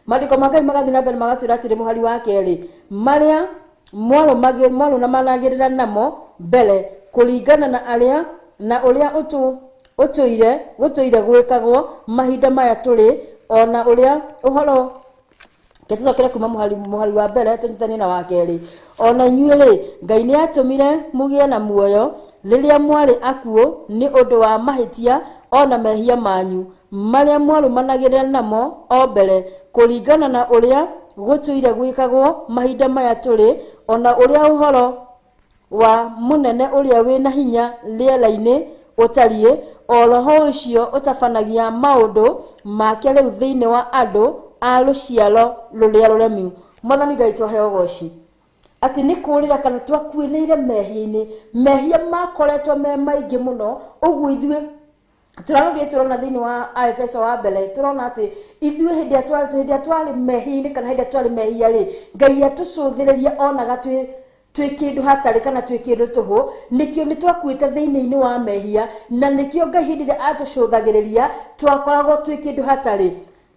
Maandĩko ma Ngai magathiĩ na mbere magatwĩra atĩrĩ, mũhari wa 2, marĩa mwarũmanagĩrĩra namo mbere, kũringana na arĩa na ũrĩa ũtũire gwĩkagwo mahinda maya tũrĩ, ona ũrĩa ũhoro tũcokere kuma mũhari wa mbere tũnyitanie na wa 2. Ona inyuĩ rĩ, Ngai nĩ atũmire mũgĩe na muoyo rĩrĩa mwarĩ akuũ nĩ ũndũ wa mahĩtia ona mehia manyu, marĩa mwarũmanagĩrĩra namo o mbere, kũringana na ũrĩa gũtũire gwĩkagwo mahinda maya tũrĩ, ona ũrĩa ũhoro wa mũnene ũrĩa wĩna hinya rĩera-inĩ ũtariĩ, o roho ũcio ũtabanagia maũndũ make rĩu thĩinĩ wa andũ a rũciaro rũrĩa rũremi. Mwathani Ngai twahe ũgoci atĩ nĩ kũrĩra kana twakuĩrĩire mehia-inĩ, mehia makoretwo me maingĩ mũno. Ũguo ithuĩ tũrarorire tũrona thĩinĩ wa Aefeso wa mbere, tũrona atĩ ithuĩ hĩndĩ ĩrĩa twarĩ mehia-inĩ kana hĩndĩ ĩrĩa twarĩ mehia rĩ, Ngai atũcũthĩrĩria onaga twĩ kĩndũ hatarĩ kana twĩ kĩndũ tũhũ. Nĩkĩo nĩ twakuĩte thĩinĩ-inĩ wa mehia, na nĩkĩo Ngai hĩndĩ ĩrĩa atũcũthagĩrĩria twakoragwo twĩ kĩndũ hatarĩ.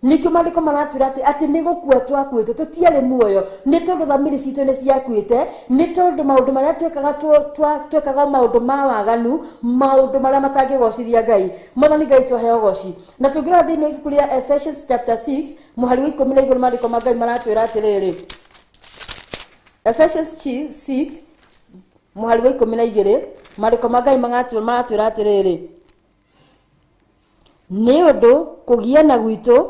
Nĩkĩo maandĩko maratwĩra atĩ nĩ gũkua twakuĩte, tũtiarĩ muoyo, nĩ tondũ thamiri citũ nĩ ciakuĩte, nĩ tondũ maũndũ marĩa twekaga twekaga maũndũ ma waganu, maũndũ marĩa matangĩgocithia Ngai. Mwathani Ngai twahe ũgoci. Na tũngĩrora thĩinĩ wa ibuku rĩa Ephesians chapter 6 mũhari wa 12, maandĩko ma Ngai maratwĩra atĩrĩrĩ, Ephesians 6 mũhari wa 12, maandĩko ma Ngai maratwĩra atĩrĩrĩ, nĩ ũndũ kũgiana gwitũ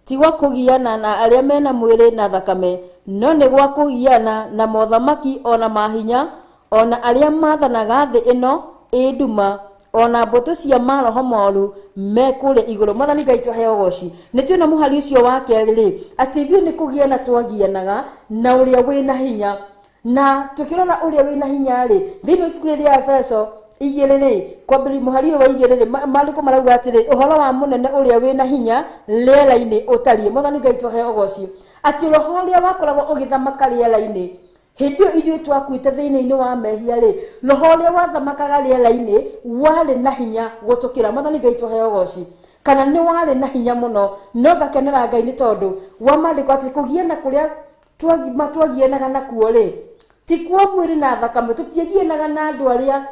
ti gwa kũgiana na arĩa mena mwĩrĩ na thakame, no nĩ gwa kũgiana na mothamaki ona mahinya, ona arĩa mathanaga thĩ ĩno ĩ nduma, ona mbũtũ cia maroho moru me kũrĩa igũrũ. Mwathani Ngai twahe ũgoci. Nĩ twĩna mũhari ũcio wa kerĩ rĩ, atĩ ithuĩ nĩ kũgiana twagianaga na ũrĩa wĩna hinya. Na tũkĩrora ũrĩa wĩna hinya rĩ, thĩinĩ wa ibuku rĩa Efeso igĩrĩ rĩ, kwambĩrĩria mũhari ũyũ wa igĩrĩ rĩ, maandĩko marauga atĩrĩ, ũhoro wa mũnene ũrĩa wĩna hinya rĩera-inĩ ũtariĩ. Mwathani Ngai twahe ũgoci. Atĩ roho ũrĩa wakoragwo ũgĩthamaka rĩera-inĩ hĩndĩ ĩyo ithuĩ twakuĩte thĩinĩ-inĩ wa mehia rĩ, roho ũrĩa wathamakaga rĩera-inĩ warĩ na hinya gũtũkĩra. Mwathani Ngai twahe ũgoci. Kana nĩ warĩ na hinya mũno. No ngakenera Ngai nĩ tondũ wa maandĩko atĩ kũgiana kũrĩa twagianaga nakuo rĩ, ti kwa mwĩrĩ na thakame, tũtiagianaga na andũ arĩa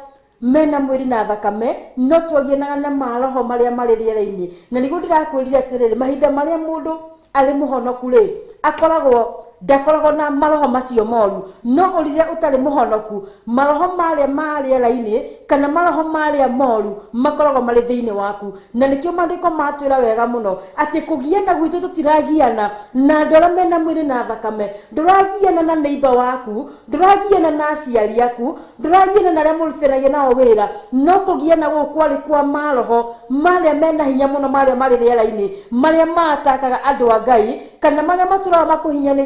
mena mwĩrĩ na thakame, no twagianaga na maroho marĩa marĩ rĩera-inĩ. Na nĩguo ndĩrakwĩrire atĩrĩrĩ, mahinda marĩa mũndũ arĩ mũhonoku rĩ, akoragwo ndakoragwo na maroho macio moru, no ũrĩrĩa ũtarĩ mũhonoku, maroho marĩa ma rĩera-inĩ kana maroho marĩa moru makoragwo marĩ thĩinĩ waku. Na nĩkĩo maandĩko matwĩra wega mũno atĩ kũgiana gwitũ tũtiragiana na andũ arĩa mena mwĩrĩ na thakame, ndũragiana na neighbor waku, ndũragiana na aciari aku, ndũragiana na arĩa mũrutithanagia nao wĩra, no kũgiana gũkũ kwarĩ kwa maroho marĩa mena hinya mũno, marĩa marĩ rĩera-inĩ, marĩa maatakaga andũ a Ngai kana marĩa matũraga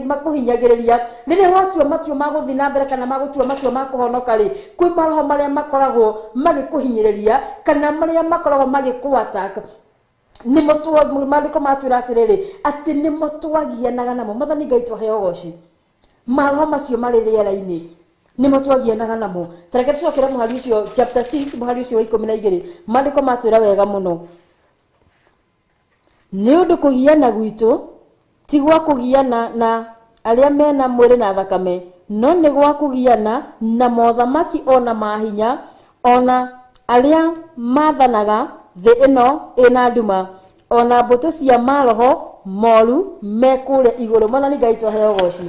makũhinyagĩrĩria. Rĩrĩa watua matua ma gũthiĩ na mbere kana magũtua matua ma kũhonoka rĩ, kwĩ maroho marĩa makoragwo magĩkũhinyĩrĩria kana marĩa makoragwo magĩkũ-attack. Nĩmo maandĩko matwĩra atĩrĩrĩ, atĩ nĩmo twagianaga namo. Mwathani Ngai twahe ũgoci. Maroho macio marĩ rĩera-inĩ nĩmo twagianaga namo. Tareke tũcokere mũhari ũcio chapter 6 mũhari ũcio wa 12, maandĩko matwĩra wega mũno, nĩ ũndũ kũgiana gwitũ ti gwa kũgiana na arĩa mena mwĩrĩ na thakame, no nĩ gwa kũgiana na mothamaki ona mahinya, ona arĩa mathanaga thĩ ĩno ĩna nduma, ona mbũtũ cia maroho moru me kũrĩa igũrũ. Mwathani Ngai twahe ũgoci.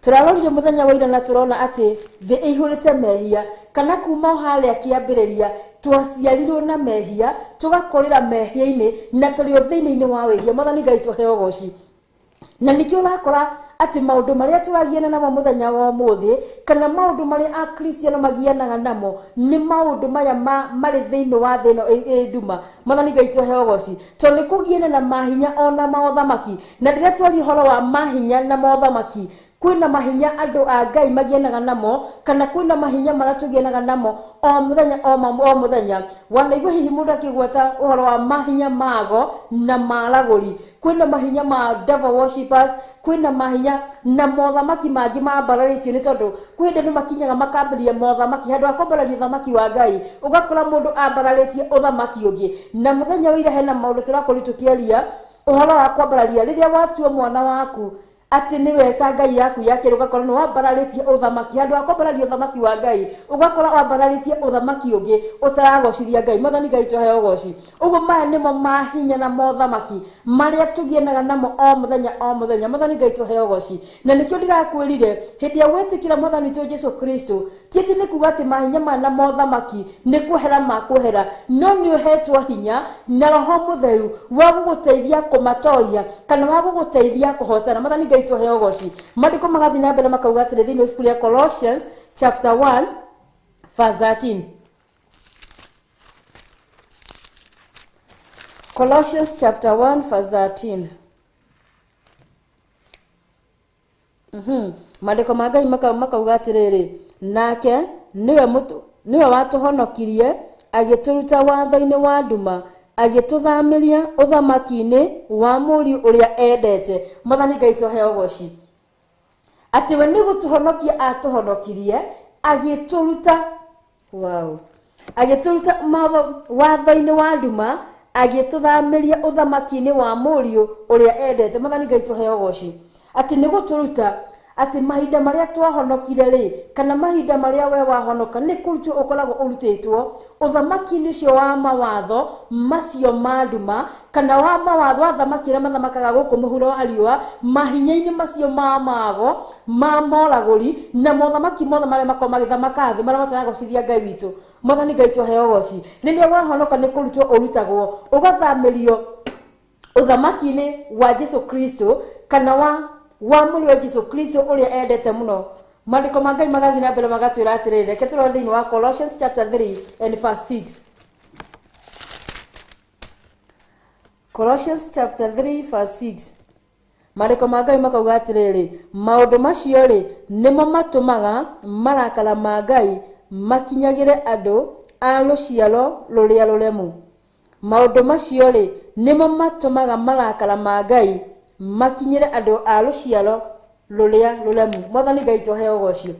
Tũrarorire mũthenya wa ira na tũrona atĩ thĩ ĩihũrĩte mehia, kana kuma o harĩa kĩambĩrĩria twaciarirwo na mehia, tũgakũrĩra mehia-inĩ na tũrĩ o thĩinĩ-inĩ wa wĩhia. Mwathani Ngai twahe ũgoci. Na nĩkĩo ũrakora atĩ maũndũ marĩa tũragiana namo mũthenya wa ũmũthĩ, kana maũndũ marĩa akristiano magianaga namo, nĩ maũndũ maya marĩ thĩinĩ wa thĩ ĩno ĩ nduma. Mwathani Ngai twahe ũgoci. Tondũ nĩ kũgiana na mahinya ona maũthamaki. Na rĩrĩa twaria ũhoro wa mahinya na maũthamaki, kwĩna mahinya andũ a Ngai magianaga namo, kana kwĩna mahinya marĩa tũgianaga namo o mũthenya o mũthenya. Wanaigua hihi mũndũ akĩgweta ũhoro wa mahinya mago na maragũri, kwĩna mahinya ma devil worshippers, kwĩna mahinya na mothamaki mangĩ mambararĩtio, nĩ tondũ kwĩ hĩndĩ andũ makinyaga makambĩrĩria mothamaki handũ ha kwambararia ũthamaki wa Ngai, ũgakora mũndũ ambararĩtie ũthamaki ũngĩ. Na mũthenya wa ira hena maũndũ tũrakorirwo tũkĩaria ũhoro wa kwambararia rĩrĩa watua mwana waku atĩ nĩwe ta Ngai yaku ya kerĩ, ũgakora nĩ wambararĩtie ũthamaki handũ ha kwambararia ũthamaki wa Ngai, ũgakora wambararĩtie ũthamaki ũngĩ ũtaragocithia Ngai. Mwathani Ngai twahe ũgoci. Ũguo maya nĩmo mahinya na mothamaki marĩa tũgianaga namo o mũthenya o mũthenya. Mwathani Ngai twahe ũgoci. Na nĩkĩo ndĩrakwĩrire hĩndĩ ĩrĩa wetĩkĩra Mwathani witũ Jesũ Kristo, ti atĩ nĩ kuga atĩ mahinya maya na mothamaki nĩ kwehera makwehera, no nĩ ũhetwo hinya na Roho Mũtheru wa gũgũteithia kũmatoria kana wa gũgũteithia kũhotana. Mwathani Ngai twahe ũgoci. Maandĩko magathiĩ na mbere makauga atĩrĩ thĩinĩ wa ibuku rĩa Colossians chapter 1 verse 13. Colossians chapter 1 verse 13. Maandĩko ma Ngai makauga atĩrĩrĩ, nake nĩwe watũhonokirie agĩtũruta watho-inĩ wa nduma agĩtũthamĩria ũthamaki-inĩ wa mũriũ ũrĩa endete. Mwathani Ngai tũheo ũgoci atĩ we nĩ gũtũhonokia atũhonokirie agĩtũruta wow agĩtũruta watho-inĩ wa nduma agĩtũthamĩria ũthamaki-inĩ wa mũriũ ũrĩa endete. Mwathani Ngai tũheo ũgoci atĩ nĩ gũtũruta atĩ mahinda marĩa twahonokire rĩ kana mahinda marĩa we wahonoka nĩ kũrutwo ũkoragwo ũrutĩtwo ũthamaki-inĩ ũcio wa mawatho macio ma nduma kana wa mawatho athamaki arĩa mathamakaga gũkũ mũhuro wa riũa mahinya-inĩ macio ma mago ma moragũri na mothamaki mothe marĩa makoragwo magĩthamaka thĩ marĩa mataragocithia Ngai witũ. Mwathani Ngai tũheo ũgoci. Rĩrĩa wahonoka nĩ kũrutwo ũrutagwo ũgathamĩrio ũthamaki-inĩ wa Jesu Kristo kana wa mũriũ wa Jesu Kristo ũrĩa endete mũno. Maandĩko ma Ngai magathiĩ na mbere magatwĩra atĩrĩrĩ, reke tũrore thĩinĩ wa Colossians chapter 3 and verse 6. Colossians chapter 3 verse 6. Maandĩko ma Ngai makauga atĩrĩrĩ, maũndũ macio rĩ nĩmo matũmaga marakara ma Ngai makinyagĩre andũ a rũciaro rũrĩa rũremu. Maũndũ macio rĩ nĩmo matũmaga marakara ma Ngai makinyĩre andũ a rũciaro rũrĩa rũremu. Mwathani Ngai tũheo ũgoci.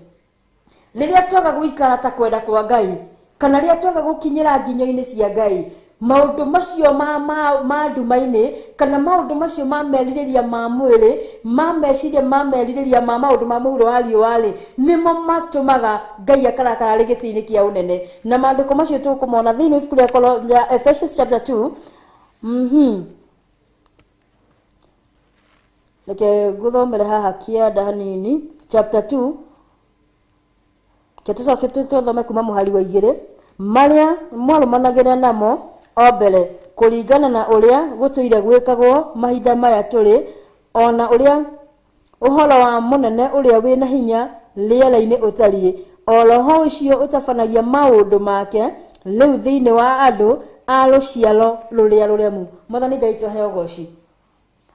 Rĩrĩa twaga gũikara ta kwenda kwa Ngai kana rĩrĩa twaga gũkinyĩra nginyo-inĩ cia Ngai, maũndũ macio ma nduma-inĩ kana maũndũ macio ma merirĩria ma mwĩrĩ ma meciria ma merirĩria ma maũndũ ma mũhuro wa riũa rĩ nĩmo matũmaga Ngai akarakara arĩ gĩtĩ-inĩ kĩa ũnene. Na maandĩko macio tũkũmona thĩinĩ wa ibuku rĩa Ephesians chapter 2. Reke ngũthomere haha kĩanda hanini chapter 2 ke tũcoke tũthome kuma mũhari wa 2 marĩa mwarũmanagĩra namo o mbere kũringana na ũrĩa gũtũire gwĩkagwo mahinda maya tũrĩ ona ũrĩa ũhoro wa mũnene ũrĩa wĩna hinya rĩera-inĩ ũtariĩ, o roho ũcio ũtabanagia maũndũ make rĩu thĩinĩ wa andũ a rũciaro rũrĩa rũremu. Mwathani Ngai tũheo ũgoci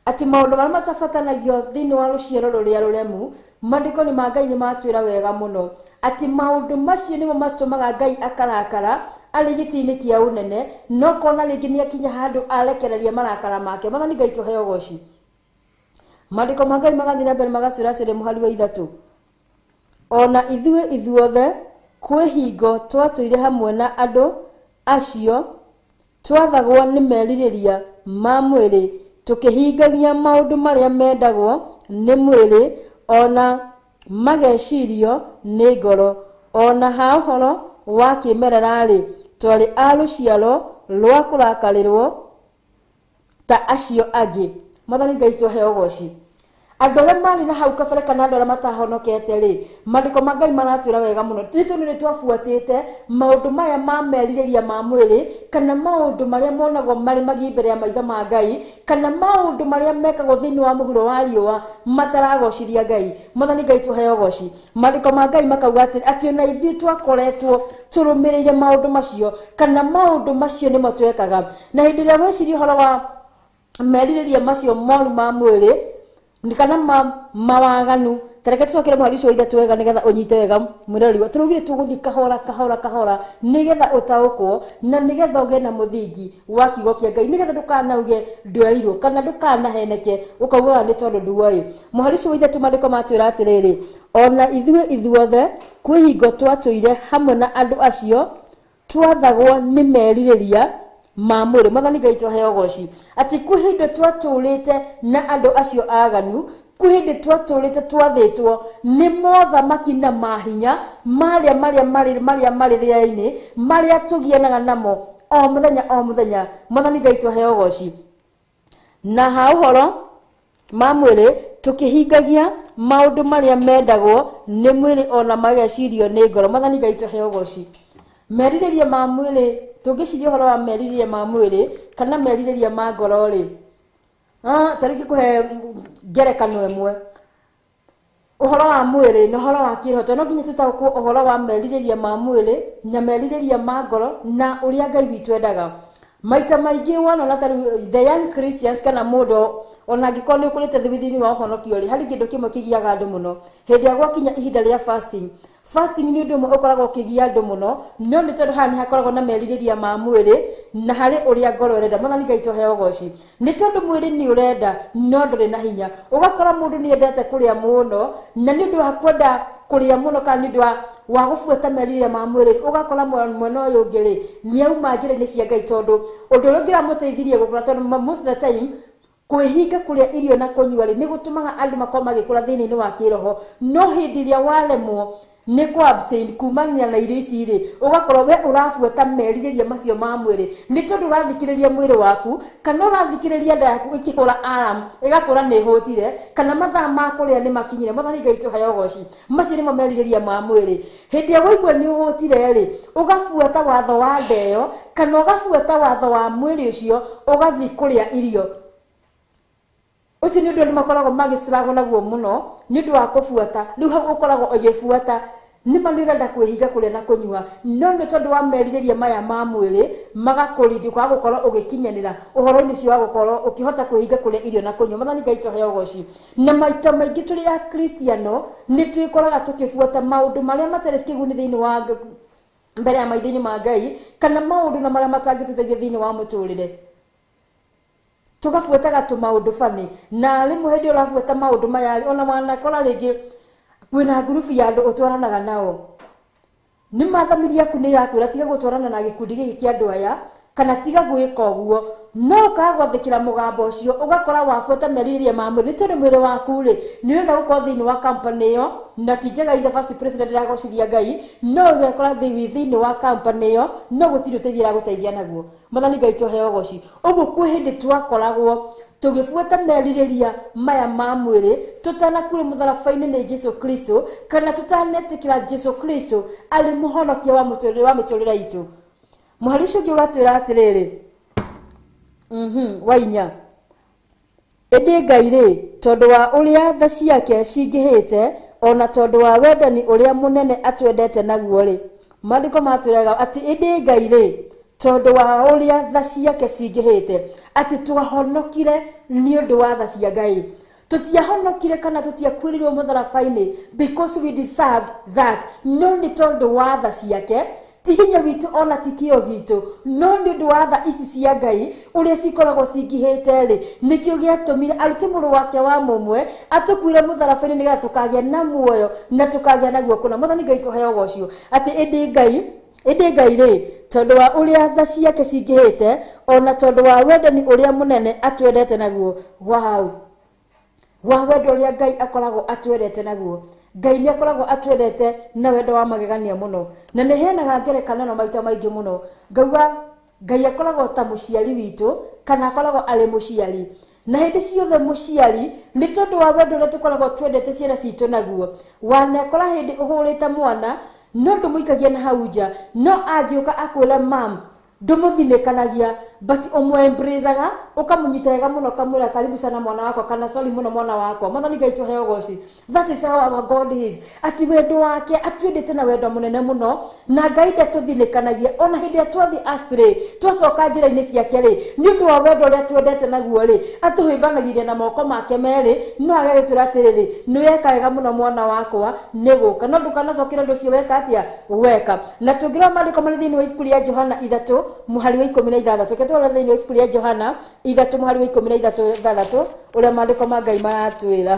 atĩ maũndũ marĩa matabatanagio thĩinĩ wa rũciaro rũrĩa rũremu, maandĩko nĩ ma Ngai nĩ matwĩra wega mũno atĩ maũndũ macio nĩmo matũmaga Ngai akarakara arĩ gĩtĩ-inĩ kĩa ũnene, no kona rĩngĩ nĩ akinya handũ arekereria marakara make. Mwathani Ngai tũheo ũgoci. Maandĩko ma Ngai magathiĩ na mbere magatwĩra atĩrĩ mũhari wa 3, ona ithuĩ ithuothe kwĩ hingo twatũire hamwe na andũ acio twathagwo nĩ merirĩria ma mwĩrĩ tũkĩhingagia maũndũ marĩa mendagwo nĩ mwĩrĩ ona magecirio nĩ ngoro. Ona ha ũhoro wa kĩmerera-rĩ twarĩ a rũciaro rwa kũrakarĩrwo ta acio angĩ. Mwathani Ngai tũheo ũgoci. Andũ arĩa marĩ na hau kabere kana andũ arĩa matahonokete rĩ, maandĩko ma Ngai maratwĩra wega mũno nĩ tondũ nĩ twabuatĩte maũndũ maya ma merirĩria ma mwĩrĩ kana maũndũ marĩa monagwo marĩ magi mbere ya maitho ma Ngai kana maũndũ marĩa mekagwo thĩinĩ wa mũhuro wa riũa mataragocithia Ngai. Mwathani Ngai tũheo ũgoci. Maandĩko ma Ngai makauga atĩ ona ithuĩ twakoretwo tũrũmĩrĩire maũndũ macio kana maũndũ macio nĩmo twekaga. Na hĩndĩ ĩrĩa weciria ũhoro wa merirĩria macio moru ma mwĩrĩ kana mawaganu, tareke tũcokere mũhari ũcio wa 3 wega nĩgetha ũnyite wega mwĩroreri wa tũraugire tũgũthiĩ kahora kahora kahora nĩgetha ũtaũkwo na nĩgetha ũgĩe na mũthingi wa kiugo kĩa Ngai nĩgetha ndũkanauge ndwerirwo kana ndũkanaheneke ũkaugaga nĩ tondũ nduoĩ. Mũhari ũcio wa 3 maandĩko matwĩra atĩrĩrĩ, ona ithuĩ ithuothe kwĩ hingo twatũire hamwe na andũ acio twathagwo nĩ merirĩria ma mwĩrĩ. Mwathani Ngai tũheo ũgoci atĩ kwĩ hĩndĩ twatũrĩte na andũ acio aganu, kwĩ hĩndĩ twatũrĩte twathĩtwo nĩ mothamaki na mahinya marĩa marĩa marĩ marĩa marĩ rĩera-inĩ marĩa tũgianaga namo o mũthenya o mũthenya. Mwathani Ngai tũheo ũgoci. Na ha ũhoro ma mwĩrĩ tũkĩhingagia maũndũ marĩa mendagwo nĩ mwĩrĩ ona magecirio nĩ ngoro. Mwathani Ngai tũheo ũgoci. Merirĩria ma mwĩrĩ, tũngĩciria ũhoro wa merirĩria ma mwĩrĩ kana merirĩria ma ngoro rĩ, ta rĩngĩ kũhe ngerekano ĩmwe, ũhoro wa mwĩrĩ na ũhoro wa kĩroho, tondũ no nginya tũtaũkwo ũhoro wa merirĩria ma mwĩrĩ na merirĩria ma ngoro na ũrĩa Ngai witũ endaga. Maita maingĩ wona ta rĩu the young Christians kana mũndũ ona angĩkorwo nĩ ũkũrĩte thĩinĩ wa ũhonokio rĩ, harĩ kĩndũ kĩmwe kĩgiaga andũ mũno hĩndĩ ĩrĩa gwakinya ihinda rĩa fasting. Fasting nĩ ũndũ ũmwe ũkoragwo ũkĩgia andũ mũno, no nĩ tondũ haha nĩ hakoragwo na merirĩria ma mwĩrĩ na harĩ ũrĩa ngoro ĩrenda. Mwathani Ngai tũheo ũgoci, nĩ tondũ mwĩrĩ nĩ ũrenda no ndũrĩ na hinya. Ũgakora mũndũ nĩ endete kũrĩa mũno, na nĩ ũndũ wa kwenda kũrĩa mũno kana nĩ ũndũ wa gũbuata merirĩria ma mwĩrĩ, ũgakora mwena ũyũ ũngĩ rĩ nĩ auma njĩra-inĩ cia Ngai, tondũ ũndũ ũrĩa ũngĩramũteithirie gũkũra, tondũ most of the time kwĩhinga kũrĩa irio na kũnyua rĩ nĩ gũtũmaga andũ makorwo magĩkũra thĩinĩ wa kĩroho. No hĩndĩ ĩrĩa waremwo nĩ kũ abstain kumania na irio ici rĩ, ũgakorwo we ũrabuata merirĩria macio ma mwĩrĩ, nĩ tondũ ũrathikĩrĩria mwĩrĩ waku kana ũrathikĩrĩria nda yaku ĩkĩhũra alarm ĩgakũra nĩ ĩhũtire kana mathaa ma kũrĩa nĩ makinyire. Mwathani Ngai tũheo ũgoci, macio nĩmo merirĩria ma mwĩrĩ. Hĩndĩ ĩrĩa waigua nĩ ũhũtire rĩ, ũgabuata watho wa nda ĩyo kana ũgabuata watho wa mwĩrĩ ũcio, ũgathiĩ kũrĩa irio. Ũcio nĩ ũndũ andũ makoragwo magĩciragwo naguo mũno nĩ ũndũ wa kũbuata. Rĩu hau ũkoragwo ũgĩbuata nĩ ma nĩ ũrenda kwĩhinga kũrĩa na kũnyua, no nĩ tondũ wa merirĩria maya ma mwĩrĩ magakũrindi kwaga gũkorwo ũgĩkinyanĩra ũhoro-inĩ ũcio wa gũkorwo ũkĩhota kwĩhinga kũrĩa irio na kũnyua. Mwathani Ngai tũheo ũgoci. Na maita maingĩ tũrĩ Akristiano nĩ twĩkoraga tũkĩbuata maũndũ marĩa matarĩ kĩguni thĩinĩ wa mbere ya maitho-inĩ ma Ngai, kana maũndũ na marĩa matangĩtũteithia thĩinĩ wa mũtũrĩre. Tũgabuataga tũmaũndũ bani, na rĩmwe hĩndĩ ĩrĩa ũrabuata maũndũ maya rĩ, ona wanakora rĩngĩ kwĩna ngurubu ya andũ ũtwaranaga nao, nĩ mathamiri yaku nĩ ĩrakwĩra tiga gũtwarana na gĩkundi gĩkĩ kĩa andũ aya kana tiga gwĩka ũguo, no ũkaga gwathĩkĩra mũgambo ũcio, ũgakora wabuata merirĩria ma mwĩrĩ, nĩ tondũ mwĩrĩ waku rĩ nĩ ũrenda gũkorwo thĩinĩ wa company ĩyo, na ti njega ithe first president ĩragocithia Ngai, no ũgekora thĩinĩ wa company ĩyo no gũtirĩ ũteithio ĩragũteithia naguo. Mwathani Ngai tũheo ũgoci. Ũguo kwĩ hĩndĩ twakoragwo tũgĩbuata merirĩria maya ma mwĩrĩ tũtanakuire mũtharaba-inĩ nĩ Jesu Kristo, kana tũtanetĩkĩra Jesu Kristo arĩ mũhonokia wa mũtũrĩre wa mĩtũrĩre itũ. Mũhari ũcio ũngĩ ũgatwĩra atĩrĩrĩ, wa inya, ĩndĩ Ngai rĩ, tondũ wa ũrĩa tha ciake cingĩhĩte, ona tondũ wa wendani ũrĩa mũnene atwendete naguo rĩ, maandĩko matwĩraga atĩ ĩndĩ Ngai rĩ, tondũ wa ũrĩa tha ciake cingĩhĩte, atĩ twahonokire nĩ ũndũ wa tha cia Ngai. Tũtiahonokire kana tũtiakuĩrĩirwo mũtharaba-inĩ because we deserved that, no nĩ tondũ wa tha ciake, ti hinya witũ ona ti kĩo gitũ, no nĩ ũndũ wa tha ici cia Ngai ũrĩa cikoragwo cingĩhĩte rĩ, nĩkĩo gĩatũmire arute mũrũ wake wa mũmwe atũkuĩre mũtharaba-inĩ nĩgetha tũkagĩa na muoyo na tũkagĩa naguo kũna. Mwathani Ngai tũheo ũgoci atĩ ĩndĩ Ngai rĩ, tondũ wa ũrĩa tha ciake cingĩhĩte, ona tondũ wa wendani ũrĩa mũnene atwendete naguo. Wow, wa wendo ũrĩa Ngai akoragwo atwendete naguo. Ngai nĩ akoragwo atwendete na wendo wa magegania mũno, na nĩ heanaga ngerekano ĩno maita maingĩ mũno. Ngauga Ngai akoragwo ta mũciari witũ, kana akoragwo arĩ mũciari, na hĩndĩ ciothe mũciari nĩ tondũ wa wendo ũrĩa tũkoragwo twendete ciana citũ naguo. Wanekora hĩndĩ ũhũrĩte mwana no ndũmũikagia na hau nja, no angĩũka akwĩre mam, ndũmũthinĩkanagia, but ũmũ-embrace-aga, ũkamũnyita wega mũno, ũkamwĩra karibu sana mwana wakwa, kana sorry mũno mwana wakwa. Mwathani Ngai tũheo ũgoci. That is how our God is. Ati wendo wake atwendete na wendo mũnene mũno, na Ngai ndatũthinĩkanagia ona hĩndĩ ĩrĩa twathiĩ astray, twacoka njĩra-inĩ ciake rĩ, nĩ ũndũ wa wendo ũrĩa twendete naguo rĩ, atũhĩmbanagiria na moko make merĩ, no agagĩtwĩra atĩrĩrĩ, nĩ weka wega mũno mwana wakwa, nĩ gũka, no ndũkanacokere ũndũ ũcio weka atĩa, weka. Na tũngĩrora maandĩko marĩ thĩinĩ wa ibuku rĩa Johana 3 mũhari wa 16, reke tũrore thĩinĩ wa ibuku rĩa Johana 3 mũhari wa 16 ũrĩa maandĩko ma Ngai maratwĩra.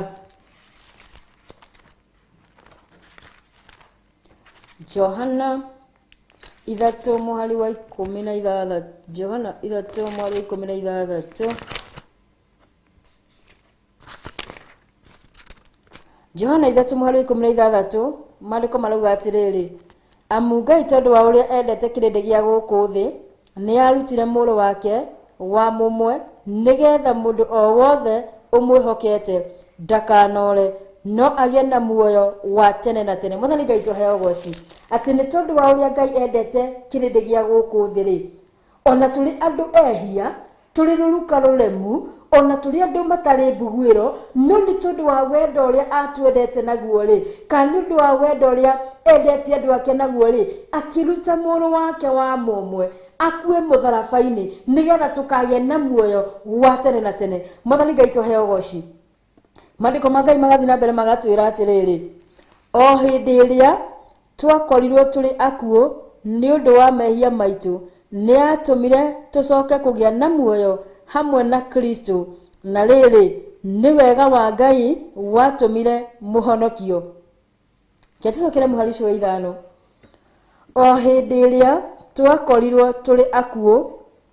Johana 3 mũhari wa 16, Johana 3 mũhari wa 16, Johana 3 mũhari wa 16, maandĩko marauga atĩrĩrĩ, amu Ngai tondũ wa ũrĩa endete kĩrĩndĩ gĩa gũkũ thĩ, nĩ arutire mũrũ wake wa mũmwe, nĩgetha mũndũ o wothe ũmwĩhokete ndakanore, no agĩe na muoyo wa tene na tene. Mwathani Ngai tũheo ũgoci atĩ nĩ tondũ wa ũrĩa Ngai endete kĩrĩndĩ gĩa gũkũ thĩ rĩ, ona tũrĩ andũ ehia, tũrĩ rũruka rũremu, ona tũrĩ andũ matarĩ mbuguĩro, no nĩ tondũ wa wendo ũrĩa atwendete naguo rĩ, kana nĩ ũndũ wa wendo ũrĩa endete andũ ake naguo rĩ, akĩruta mũrũ wake wa mũmwe Akue mũtharaba-inĩ nĩgetha tũkagĩa na muoyo wa tene na tene. Mwathani Ngai tũheo ũgoci. Maandĩko ma Ngai magathiĩ na mbere magatwĩra atĩrĩrĩ, o hĩndĩ ĩrĩa twakorirwo tũrĩ akuũ nĩ ũndũ wa mehia maitũ, nĩ atũmire tũcoke kũgĩa na muoyo hamwe na Kristo, na rĩrĩ nĩ wega wa Ngai watũmire mũhonokio. Ke tũcokere mũhari ũcio wa 5. O hĩndĩ ĩrĩa twakorirwo tũrĩ akuũ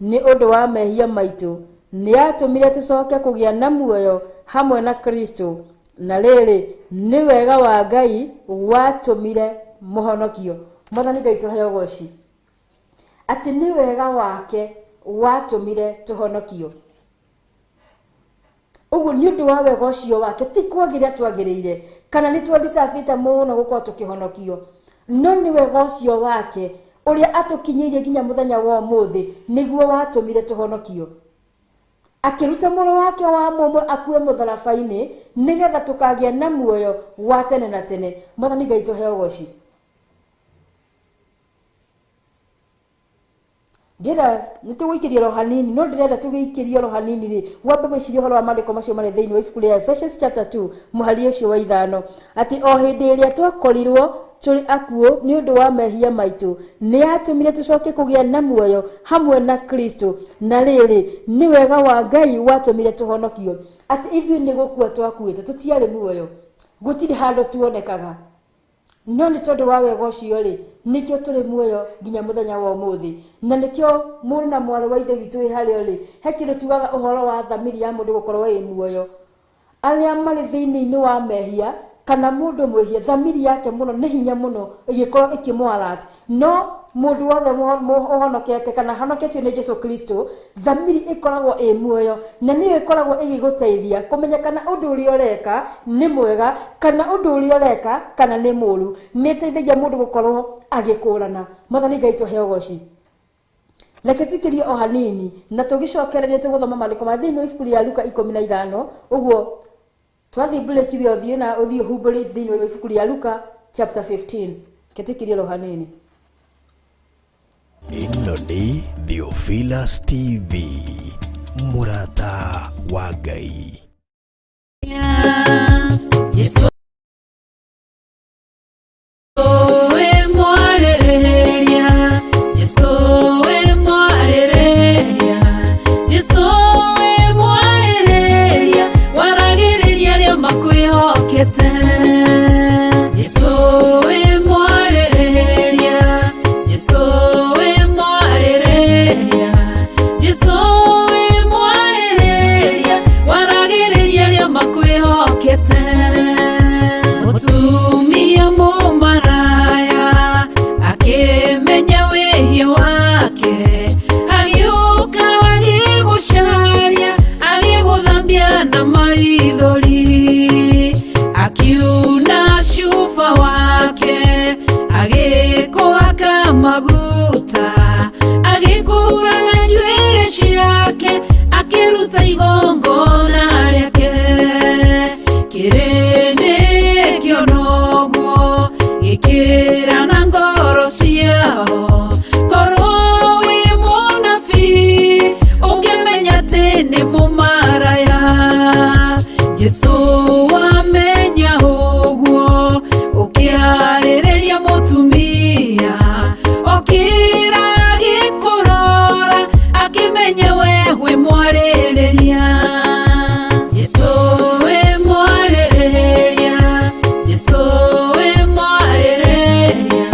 nĩ ũndũ wa mehia maitũ, nĩ atũmire tũcoke kũgĩa na muoyo hamwe na Kristo, na rĩrĩ nĩ wega wa Ngai watũmire mũhonokio. Mwathani Ngai tũheo ũgoci. Atĩ nĩ wega wake watũmire tũhonokio. Ũguo nĩ ũndũ wa wega ũcio wake, ti kwagĩrĩra twagĩrĩire kana nĩ twandicabĩte mũno gũkorwo tũkĩhonokio, no nĩ wega ũcio wake ũrĩa atũkinyĩirie nginya mũthenya wa ũmũthĩ nĩguo watũmire tũhonokio. Akĩruta mũrũ wake wa mũmwe akue mũtharaba-inĩ nĩgetha tũkagĩa na muoyo wa tene na tene. Mwathani Ngai tũheo ũgoci. Ndĩra nĩ tũgũikĩria ro hanini, no ndĩrenda tũgĩikĩrie ro hanini rĩ, wambe wĩcirie ũhoro wa maandĩko macio marĩ thĩinĩ wa ibuku rĩa Ephesians chapter 2 mũhari ũcio wa 5, atĩ o hĩndĩ ĩrĩa twakorirwo tũrĩ akuũ nĩ ũndũ wa mehia maitũ, nĩ atũmire tũcoke kũgĩa na muoyo hamwe na Kristo, na rĩrĩ nĩ wega wa Ngai watũmire tũhonokio. Atĩ ithuĩ nĩ gũkua twakuĩte, tũtiarĩ muoyo, gũtirĩ handũ tuonekaga, no nĩ tondũ wa wega ũcio rĩ, nĩkĩo tũrĩ muoyo nginya mũthenya wa ũmũthĩ. Na nĩkĩo mũrũ na mwarĩ wa ithe witũ wĩ harĩa ũrĩ, he kĩndũ tugaga ũhoro wa thamiri ya mũndũ gũkorwo ĩ muoyo. Arĩa marĩ thĩinĩ-inĩ wa mehia kana mũndũ mwĩhia, thamiri yake mũno nĩ hinya mũno ĩgĩkorwo ĩkĩmũ alert. No mũndũ wothe ũhonokete kana honoketio nĩ Jesu Kristo, thamiri ĩkoragwo ĩ muoyo na nĩyo ĩkoragwo ĩgĩgũteithia kũmenya kana ũndũ ũrĩa ũreka nĩ mwega kana ũndũ ũrĩa ũreka kana nĩ mũũru. Nĩ ĩteithagia mũndũ gũkorwo agĩkũrana. Mwathani Ngai tũhe ũgoci. Reke tuikĩrie o hanini na tũgĩcokererie tũgũthoma maandĩko ma thĩinĩ wa ibuku rĩa Luka 15. Ũguo twathiĩ break we ũthiĩ na ũthiĩ ũhumbũre thĩinĩ wa ibuku rĩa Luka chapter 15. Reke tuikĩrie ro hanini. Ĩno nĩ Theophilus TV, mũrata wa Ngai. Jesu we mwarĩrĩria, Jesu we mwarĩrĩria, Jesu we mwarĩrĩria, waragĩrĩria arĩa makwĩhokete. Jesu we mwarĩrĩria, Jesu we mwarĩrĩria, Jesu we mwarĩrĩria, waragĩrĩria arĩa makwĩhokete. Mũtumia mũmaraya akĩmenya wĩhia wake, agĩũka agĩgũcaria, agĩgũthambia na maithori, akiuna cuba wake, agĩkũhaka maguta, agĩkũhura na njuĩrĩ ciake, akĩruta igongona rĩake. Kĩrĩndĩ kĩona ũguo gĩkĩra na ngoro ciao, korwo wĩ mũnabii ũngĩmenya atĩ nĩ mũmaraya. Jesu wamenya ũguo ũkĩarĩrĩria mũtumia, okĩra agĩkũrora akĩmenya we wĩ mwarĩrĩria. Jesu we mwarĩrĩria, Jesu we mwarĩrĩria,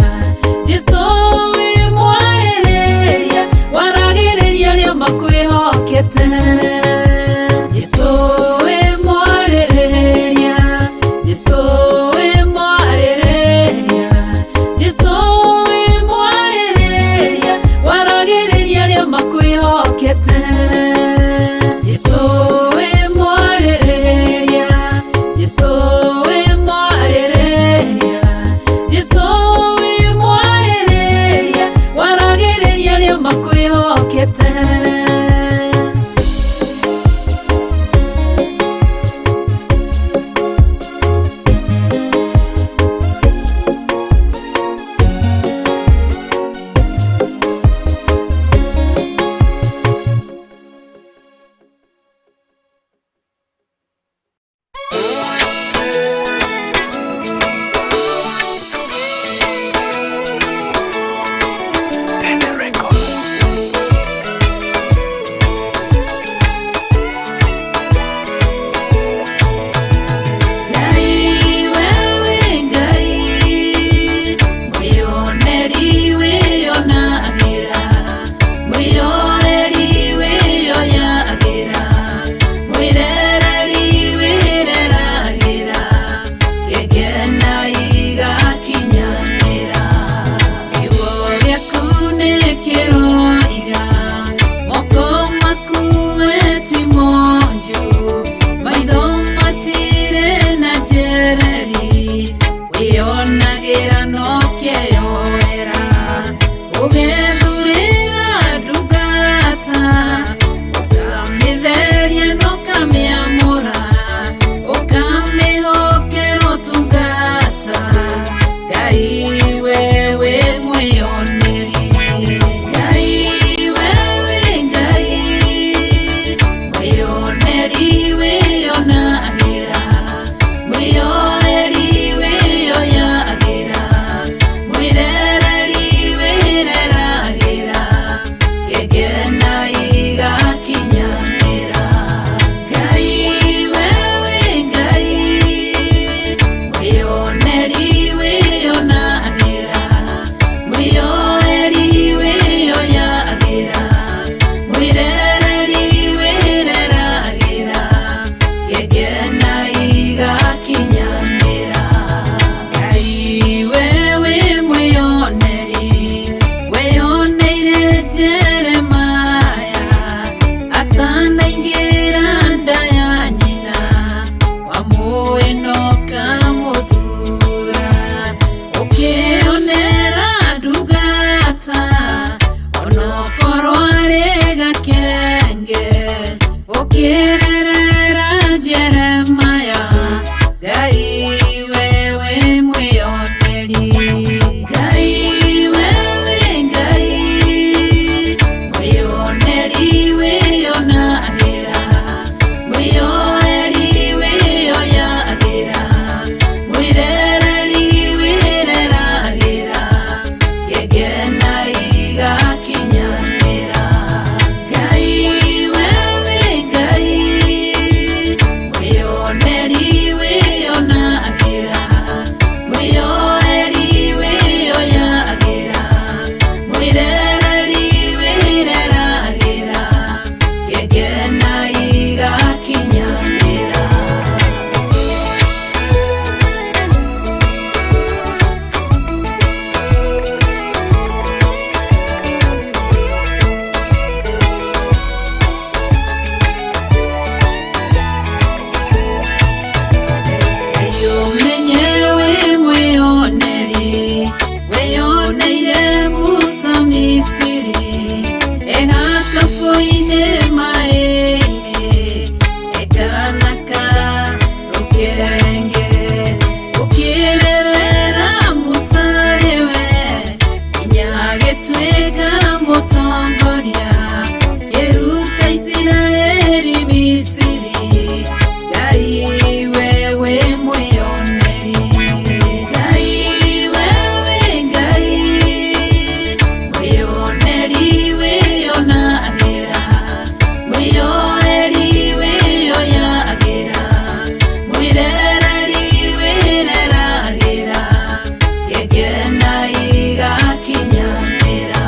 Ngegena igakinyanĩra.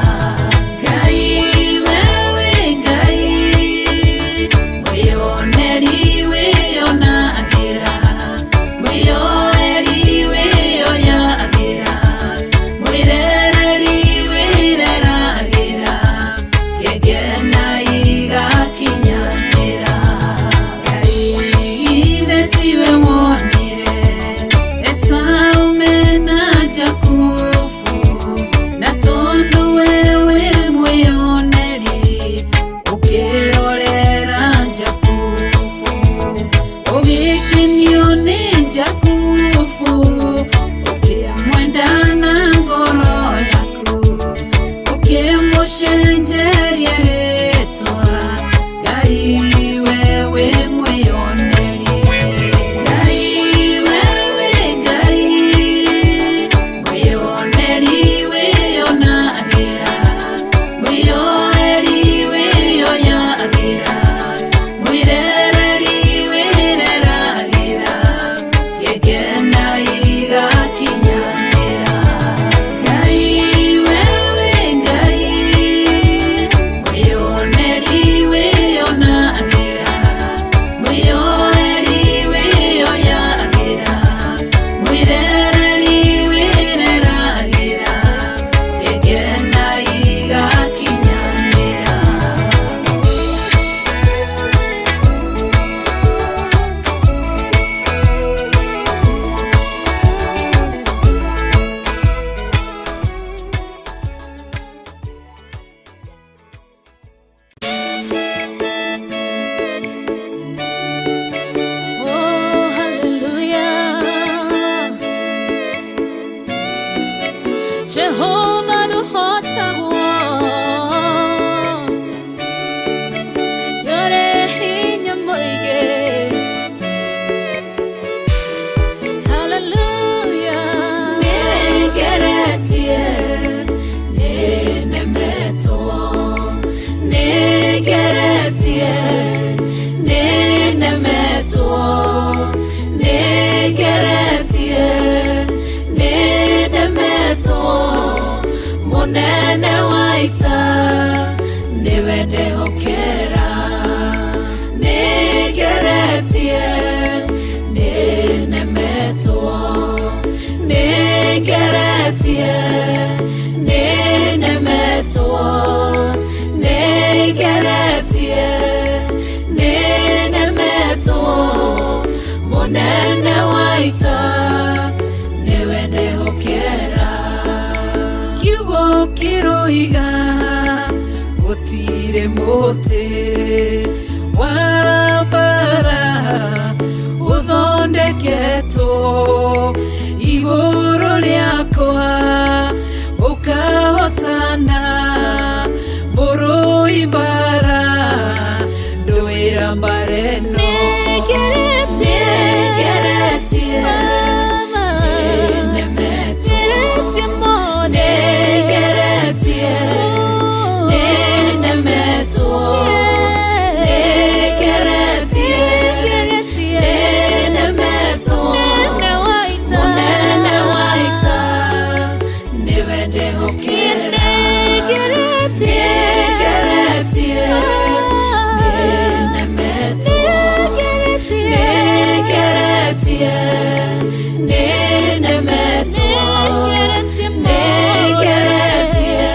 Ngai wewe Ngai, mwĩoneri wĩonagĩra, mwĩoeri wĩoyagĩra, mwĩrereri wĩreragĩra, ngegena igakinyanĩra. Ngai ithe tiwe wonire Esau mena Jakubu, na tondũ wewe mwĩoneri ũkĩrorera Jakubu, ũgĩkenio nĩ Jakubu, ũkĩmwenda na ngoro yaku, ũkĩmũcenjeria rĩtwa. Ngai wewe mwĩoneri. Ngai wewe Ngai, mwĩoneri wĩonagĩra, mwĩoeri wĩoyagĩra, mwĩrereri wĩreragĩra, ngegena igakinyanĩra. Ngai wewe Ngai, mwĩoneri wĩonagĩra, mwĩoeri wĩoyagĩra, mwĩrereri wĩreragĩra, ngegena igakinyanĩra. Oh, hallelujah. Jehovah nũhotagwo. Nĩũrĩ hinya mũingĩ. Hallelujah. Nĩngeretie, nĩnemetwo. Nĩngeretie, nĩnemetwo. Nĩngeretie, nĩnemetwo. Mũnene wa ita nĩwe ndehokera. Nĩngeretie, nĩnemetwo. Nĩngeretie, nĩnemetwo. Nĩngeretie, nĩnemetwo. Mũnene wa ita nĩwe ndehokera. Kiugo kĩroiga gũtirĩ mũtĩ wa mbara ũthondeketwo igũrũ rĩakwa ũkahotana mũrũi mbara ndũĩra mbara ĩno. Nĩngeretie, Nĩngeretie, Mama. nĩnemetwo. Nĩngeretie mone. Nĩngeretie, nĩnemetwo. Nĩngeretie, nĩnemetwo. Mũnene wa ita. Mũnene wa ita nĩwe ndehokera. Nĩngeretie. Nĩngeretie, nĩnemetwo. Nĩngeretie, nĩnemetwo. Nĩngeretie,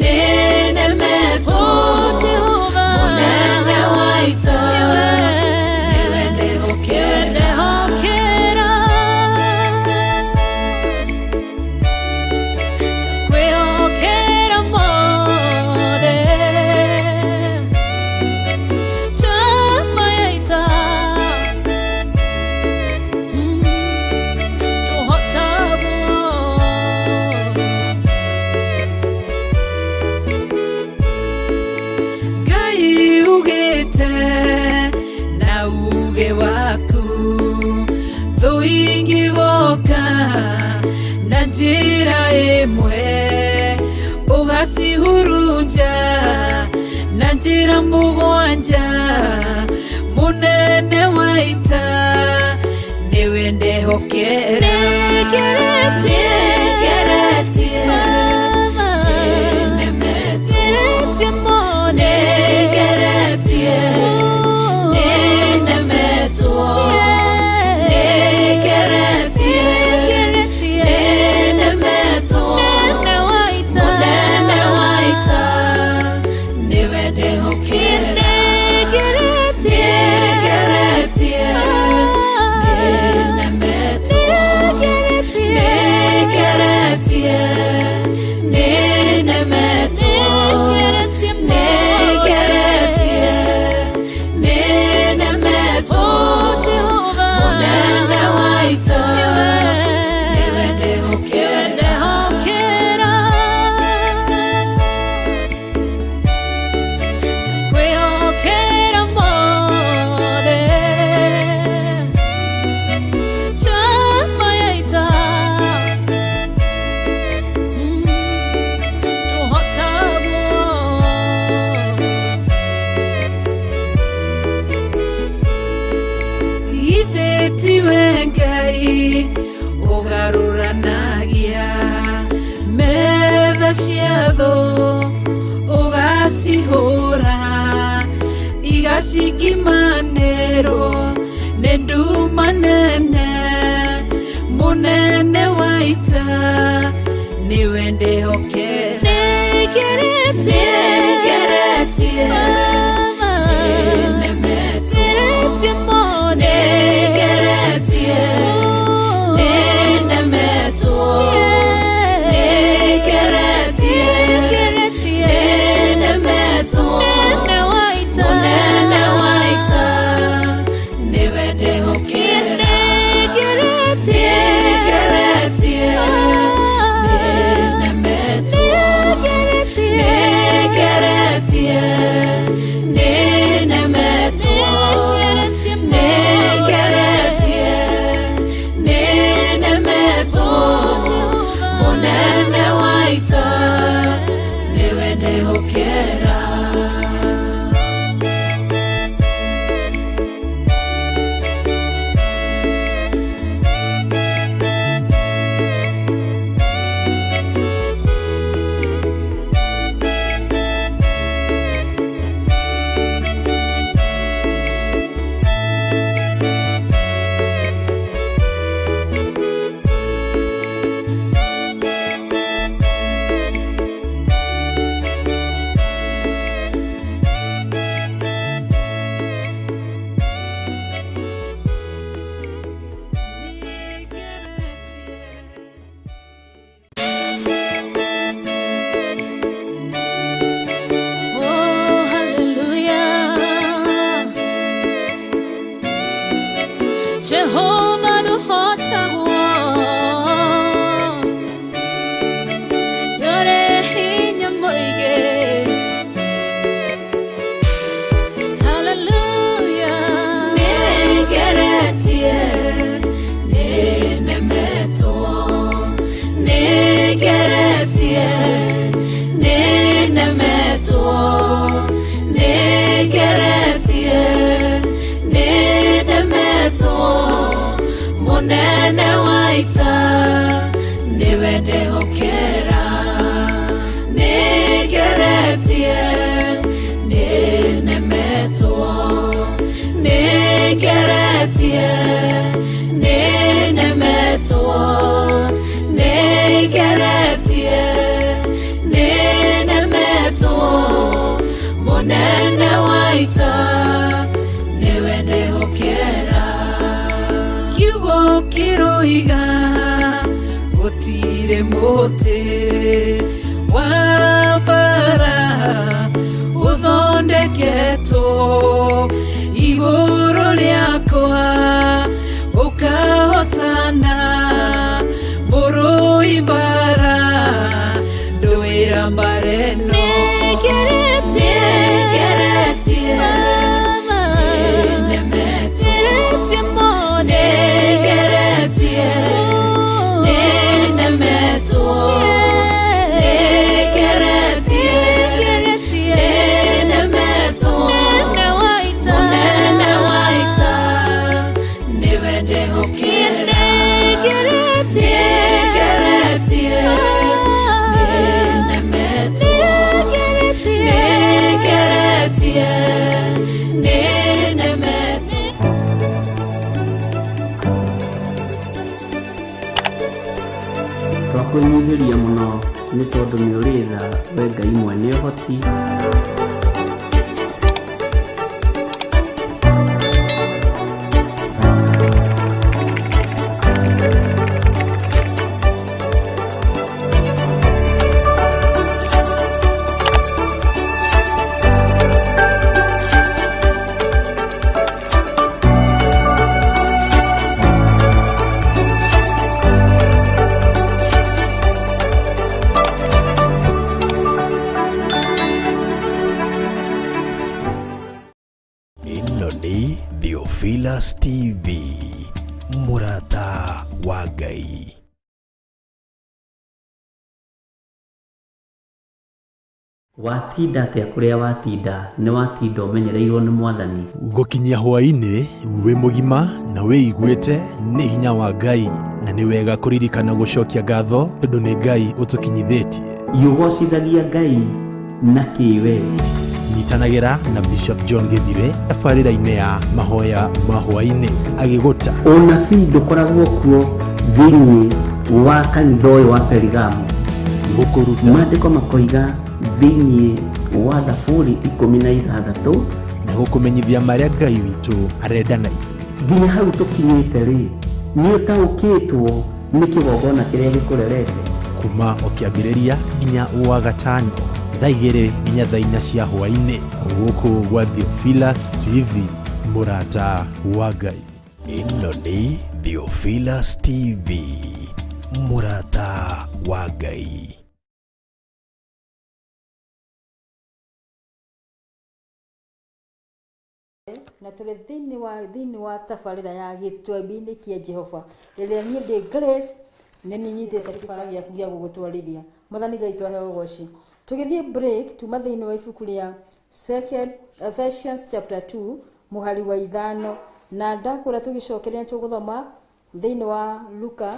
nĩnemetwo. Mũnene wa ita nĩwe ndehokera. Kwĩhokera mothe. Chama ya ita. Tũhotagwo. Ngai ugĩte na uge waku thũ ingĩgoka na njĩra ĩmwe ũgacihurunja na njĩra mũgwanja. Mũnene wa ita nĩwe Nĩwe ndehokera. Nĩngeretie. Nĩngeretie. Baba. Nĩnemetwo. Ngeretie mũno. Nĩngeretie. Nĩnemetwo. Nĩngeretie. Nĩngeretie. Nĩnemetwo. Mũnene wa ita. Mũnene wa ita. Nĩwe ndehokera. Nĩngeretie. Nĩngeretie. Nĩnemetwo. Nĩngeretie. Nĩngeretie. Nĩnemetwo. Nĩngeretie mũno. Nĩngeretie. Nĩnemetwo. Oh, Jehova. Mũnene wa ita. Nĩwe ndehokera. Ndehokera. Ndakwĩhokera mothe. Njamba ya ita. Tũhotagwo. Ithe tiwe Ngai ũgarũranagia metha cia thũ ũgacihũra igacingimanĩrwo nĩ nduma nene mũnene wa ita nĩwe ndehokera. Nĩngeretie. Nĩngeretie. Baba. Nĩnemetwo. Ngeretie mũno. Nĩngeretie. Nĩnemetwo. Nĩngeretie. Nĩngeretie. Nĩnemetwo. Mũnene wa ita. Mũnene wa ita. Nĩwe ndehokera. Nĩngeretie. Nĩngeretie. Nĩnemetwo. Nĩngeretie. Nĩngeretie. Nĩnemetwo. Nĩngeretie mũno. Nĩngeretie. Nĩnemetwo. Mũnene wa ita. Nĩwe ndehokera. Oh, hallelujah. Jehova nũhotagwo. Nĩũrĩ hinya mũingĩ. Hallelujah. Nĩngeretie. Nĩnemetwo. Nĩngeretie. Nĩnemetwo. Nĩngeretie. Nĩnemetwo. Mũnene wa ita nĩwe ndehokera. Nĩngeretie. Nĩnemetwo. Nĩngeretie. Nĩnemetwo. Nĩngeretie. Nĩnemetwo. Mũnene wa ita nĩwe ndehokera. Kiugo kĩroiga gũtirĩ mũtĩ wa mbara ũthondeketwo igũrũ rĩakwa ũkahotana mũrũi mbara ndũĩra mbara ĩno. Nĩngeretie. Nĩngeretie. Baba. Nĩnemetwo. Ngeretie mũno. Nĩngeretie. Nĩnemetwo. Nĩngeretie. Nĩngeretie. Nĩnemetwo. Mũnene wa ita. Mũnene wa ita. Nĩwe ndehokera. Twakwĩnyihĩria mũno nĩ tondũ nĩ ũrĩ tha we Ngai mwene ũhoti. Ĩno nĩ Theophilus TV, mũrata wa Ngai. Watinda atĩa kũrĩa watinda nĩ watinda ũmenyereirwo nĩ mwathani. Gũkinyia hwaĩ-inĩ wĩ mũgima na wĩiguĩte nĩ hinya wa Ngai, na nĩ wega kũririkana gũcokia ngatho tondũ nĩ Ngai ũtũkinyithĩtie. Ũgocithagia Ngai na kĩwe. Nyitanagĩra na Bishop John Gĩthire tabarĩra-inĩ ya mahoya ma hwaĩ-inĩ agĩgũta Ũnabii ndũkoragwo kuo thĩinĩ wa kanitha ũyũ wa Perigamo. Gũkũruta Maandĩko makoiga thĩinĩ wa Thaburi 16 na gũkũmenyithia marĩa Ngai witũ arenda na ithuĩ. Nginya hau tũkinyĩte rĩ, nĩ ũtaũkĩtwo nĩ kĩgongona kĩrĩa gĩkũrerete. Kuma o kĩambĩrĩria nginya wa gatano thaa 2 nginya thaa 4 cia hwaĩ-inĩ gũkũ gwa Theophilus TV, mũrata wa Ngai. Ĩno nĩ Theophilus TV, mũrata wa Ngai. Na tũrĩ thĩinĩ wa tabarĩra ya gĩtwembe-inĩ kĩa Jehova ĩrĩa niĩ ndĩ Grace nĩ niĩ nyitĩte kĩbara gĩaku gĩa gũgũtwarithia. Mwathani Ngai twahe ũgoci. Tũgĩthiĩ break tuma thĩinĩ wa ibuku rĩa Second Ephesians chapter 2 mũhari wa 5, na ndakwĩra tũgĩcokeria nĩ tũgũthoma thĩinĩ wa Luka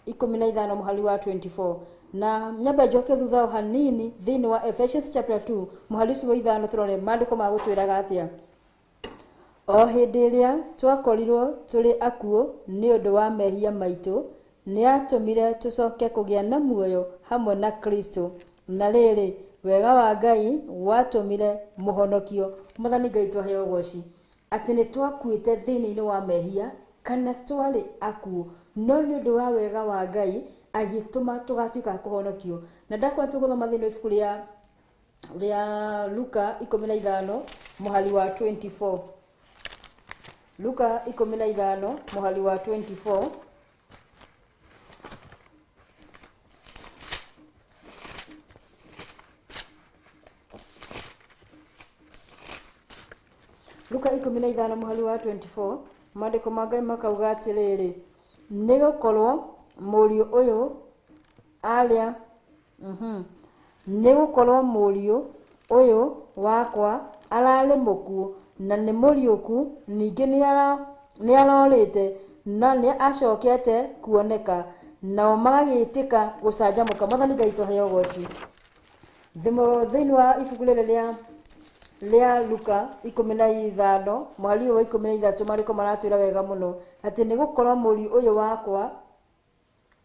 15 mũhari wa 24, na nyambe njoke thutha o hanini thĩinĩ wa Ephesians chapter 2 mũhari ũcio wa 5 tũrore maandĩko magũtwĩraga atĩa. O hĩndĩ ĩrĩa twakorirwo tũrĩ akuũ nĩ ũndũ wa mehia maitũ, nĩ atũmire tũcoke kũgĩa na muoyo hamwe na Kristo, na rĩrĩ wega wa Ngai watũmire mũhonokio. Mwathani Ngai twahe ũgoci atĩ nĩ twakuĩte thĩinĩ wa mehia kana twarĩ akuũ, no nĩ ũndũ wa wega wa Ngai agĩtũma tũgatuĩka kũhonokio. Na ndakwa tũgũthoma thĩinĩ wa ibuku rĩa Luka 15 mũhari wa 24. Luka 15 mũhari wa 24. Luka 15 mũhari wa 24, maandĩko ma Ngai makauga atĩrĩrĩ, nĩ gũkorwo mũriũ ũyũ arĩa nĩ gũkorwo mũriũ ũyũ wakwa ararĩ mũkuũ na nĩ mũriũku, ningĩ nĩ arorĩte na nĩ acokete kuoneka, nao magagĩtĩka gũcanjamũka. Mwathani Ngai tũheo ũgoci. Thĩinĩ wa ibuku rĩrĩ rĩa Luka 15 mũhari wa 13, maandĩko maratwĩra wega mũno atĩ nĩ gũkorwo mũriũ ũyũ wakwa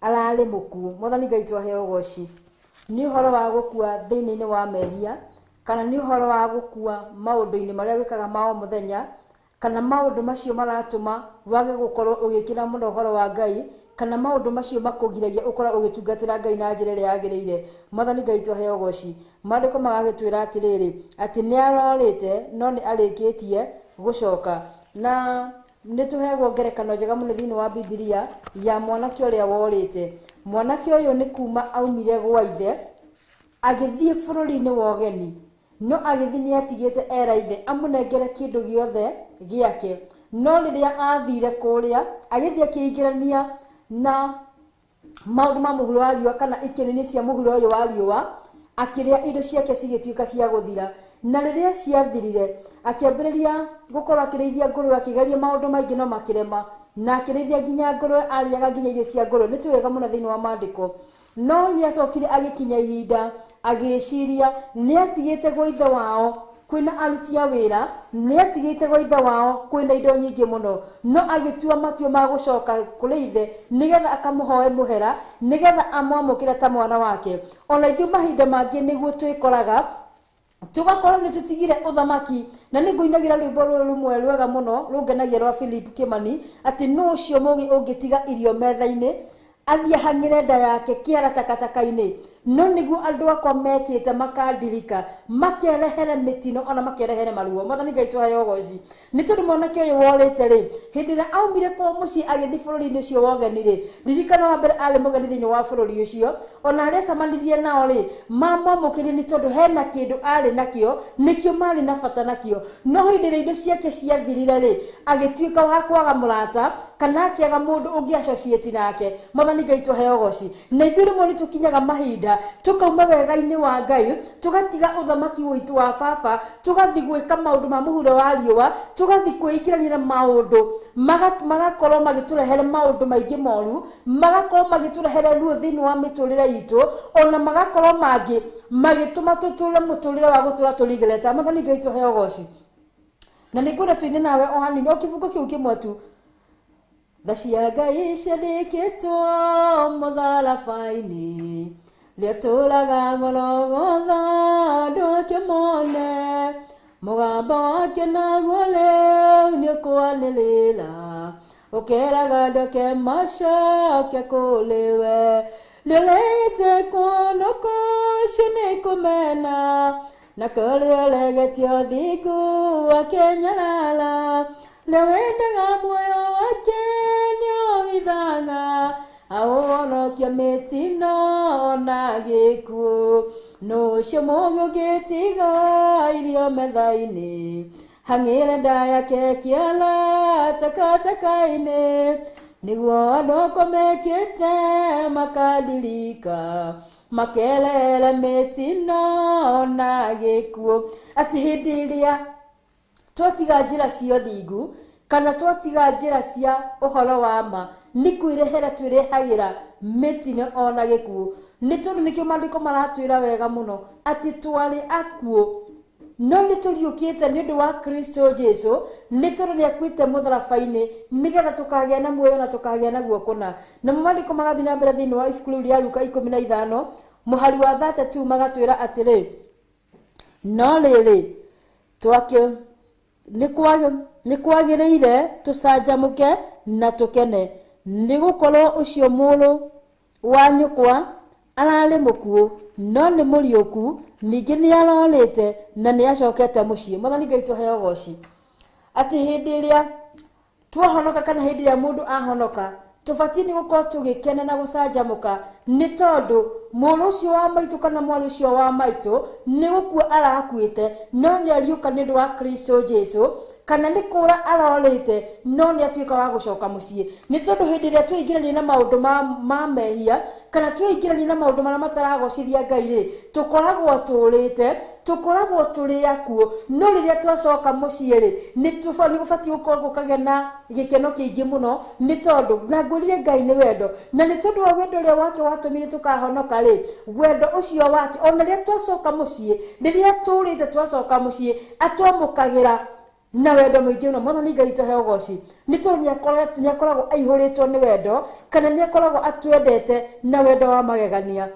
ararĩ mũkuũ. Mwathani Ngai tũheo ũgoci. Nĩ ũhoro wa gũkua thĩinĩ wa mehia, kana nĩ ũhoro wa gũkua maũndũ-inĩ marĩa wĩkaga ma o mũthenya, kana maũndũ macio maratũma wage gũkorwo ũgĩkĩra mũno ũhoro wa Ngai, kana maũndũ macio makũgiragia ũkorwo ũgĩtungatĩra Ngai na njĩra ĩrĩa yagĩrĩire. Mwathani Ngai tũheo ũgoci. Maandĩko magagĩtwĩra atĩrĩrĩ, atĩ nĩ arorĩte no nĩ arĩkĩtie gũcoka. Na nĩ tũheagwo ngerekano njega mũno thĩinĩ wa Bibilia ya mwanake ũrĩa worĩte. Mwanake ũyũ nĩ kuma aumire gwa ithe agĩthiĩ bũrũri-inĩ wa ũgeni, no agĩthiĩ nĩ atigĩte era ithe amũnengere kĩndũ gĩothe gĩake, no rĩrĩa athire kũrĩa agĩthiĩ akĩingĩrania na maũndũ ma mũhuro wa riũa kana ikĩnini cia mũhuro ũyũ wa riũa, akĩrĩa indo ciake cigĩtuĩka cia gũthira. Na rĩrĩa ciathirire akĩambĩrĩria gũkorwo akĩrĩithia ngũrũwe, akĩgeria maũndũ maingĩ no makĩrema, na akĩrĩithia nginya ngũrũwe, arĩaga nginya irio cia ngũrũwe. Nĩ tũĩ wega mũno thĩinĩ wa maandĩko. No nĩ acokire agĩkinya ihinda agĩciria nĩ atigĩte gwa ithe wao Kwĩna aruti a wĩra, nĩ atigĩte gwa ithe wao kwĩna indo nyingĩ mũno, no agĩtua matua ma gũcoka kũrĩ ithe nĩgetha akamũhoe mũhera, nĩgetha amwamũkĩre ta mwana wake. Ona ithuĩ mahinda mangĩ nĩguo twĩkoraga tugakorwo nĩ tũtigire ũthamaki. Na nĩ ngũinagĩra rwĩmbo rũrũ rũmwe rwega mũno rũngenagia rwa Philip Kimani, atĩ nũ ũcio mũgĩ ũngĩtiga irio metha-inĩ athiĩ ahang'ĩre nda yake kĩara takataka-inĩ. No nĩguo andũ akwa mekĩte, makandirika, makerehere mĩtino ona makerehere maruo. Mwathani Ngai tũheo ũgoci nĩ tondũ mwanake ũyũ worĩte rĩ, hĩndĩ ĩrĩa aumire kwao mũciĩ agĩthiĩ bũrũri-inĩ ũcio wa ũgeni rĩ, ririkana wa mbere arĩ mũgeni thĩinĩ wa bũrũri ũcio. Ona arĩa acemanirie nao rĩ, mamwamũkĩrire nĩ tondũ hena kĩndũ arĩ nakĩo, nĩkĩo marĩ na bata nakĩo. No hĩndĩ ĩrĩa indo ciake ciathirire rĩ, agĩtuĩka wa kwaga mũrata kana akĩaga mũndũ ũngĩ associate nake. Mwathani Ngai tũheo ũgoci. Na ithuĩ rĩmwe nĩ tũkinyaga mahinda tukauma wega-inĩ wa Ngai, tũgatiga ũthamaki witũ wa baba, tũgathiĩ gwĩka maũndũ ma mũhuro wa riũa, tũgathiĩ kwĩingĩrania na maũndũ magakorwo magĩtũrehere maũndũ maingĩ moru, magakorwo magĩtũrehere ruo thĩinĩ wa mĩtũrĩre itũ, ona magakorwo mangĩ magĩtũma tũtũre mũtũrĩre wa gũtũra tũrigereta. Mwathani Ngai tũheo ũgoci. Na nĩ ngwenda tũine nawe o hanini o kĩbungo kĩu kĩmwe tu. Tha cia Ngai ciandĩkĩtwo mũtharaba-inĩ, rĩatũraga Gologotha andũ ake mone, mũgambo wake naguo rĩu nĩũkwanĩrĩra, ũkeraga andũ ake macoke kũrĩ we. Rĩrĩte kũonũka ũcio nĩ kũmena, na kũrĩa ũregetie ũthingu akenyarara, rĩwendaga muoyo wake nĩũhithaga, aũhonokia mĩtino na gĩkuũ. Nũ ũcio mũũgĩ ũngĩtiga irio metha-inĩ, hang'ĩre nda yake kĩara takataka-inĩ, nĩguo andũ akwa mekĩte makandirika, makerere mĩtino na gĩkuũ. Atĩ hĩndĩ ĩrĩa twatiga njĩra cia ũthingu kana twatiga njĩra cia ũhoro wa ma, nĩ kwĩrehera twĩrehagĩra mĩtino ona gĩkuũ. Nĩ tondũ nĩkĩo maandĩko maratwĩra wega mũno atĩ twarĩ akuũ, no nĩ tũriũkĩte nĩ ũndũ wa Kristo Jesu, nĩ tondũ nĩ akuĩte mũtharaba-inĩ nĩgetha tũkagĩa na muoyo na tũkagĩa naguo kũna. Namo maandĩko magathiĩ na mbere thĩinĩ wa ibuku rĩu rĩa Luka 15 mũhari wa 32 magatwĩra atĩrĩ, no rĩrĩ twake nĩ kwagĩrĩire tũcanjamũke na tũkene, nĩ gũkorwo ũcio mũrũ wa nyũkwa ararĩ mũkuũ no nĩ mũriũku, ningĩ nĩ arorĩte na nĩ acokete mũciĩ. Mwathani Ngai tũheo ũgoci. Atĩ hĩndĩ ĩrĩa twahonoka kana hĩndĩ ĩrĩa mũndũ ahonoka, tũbatiĩ nĩ gũkorwo tũgĩkena na gũcanjamũka, nĩ tondũ mũrũ ũcio wa maitũ kana mwarĩ ũcio wa maitũ nĩ gũkua arakuĩte, no nĩ ariũka nĩ ũndũ wa Kristo Jesu, kana nĩ kũra arorĩte no nĩ atuĩka wa gũcoka mũciĩ. Nĩ tondũ hĩndĩ ĩrĩa tweingĩrania na maũndũ ma mehia kana tweingĩrania na maũndũ marĩa mataragocithia Ngai rĩ, tũkoragwo tũrĩte, tũkoragwo tũrĩ akuũ. No rĩrĩa twacoka mũciĩ rĩ, nĩ gũbatiĩ gũkorwo gũkagĩa na gĩkeno kĩingĩ mũno, nĩ tondũ na ngwĩrire Ngai nĩ wendo, na nĩ tondũ wa wendo ũrĩa wake watũmire tũkahonoka rĩ, wendo ũcio wake ona rĩrĩa twacoka mũciĩ, rĩrĩa tũrĩte twacoka mũciĩ, atwamũkagĩra na wendo mũingĩ mũno. Mwathani Ngai tũhe ũgoci, nĩ tondũ nĩ akoragwo aihũrĩtwo nĩ wendo, kana nĩ akoragwo atwendete na wendo wa magegania.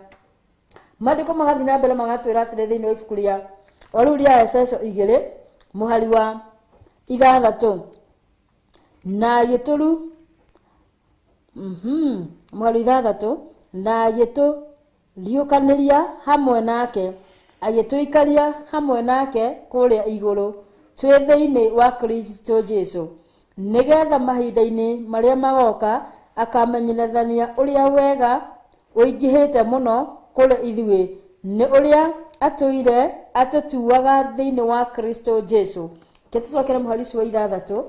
Maandĩko magathiĩ na mbere magatwĩra atĩrĩ thĩinĩ wa ibuku rĩa o rĩu rĩa Efeso 2 mũhari wa 6 na gĩtũru mũhari 6 na agĩtũriũkanĩria hamwe nake, agĩtũikaria hamwe nake kũrĩa igũrũ twĩ thĩinĩ wa Kristo Jesu, nĩgetha mahinda-inĩ marĩa magoka akamenyithania ũrĩa wega ũingĩhĩte mũno kũrĩ ithuĩ, nĩ ũrĩa atũire atũtuaga thĩinĩ wa Kristo Jesu. Ke tũcokere mũhari ũcio wa 6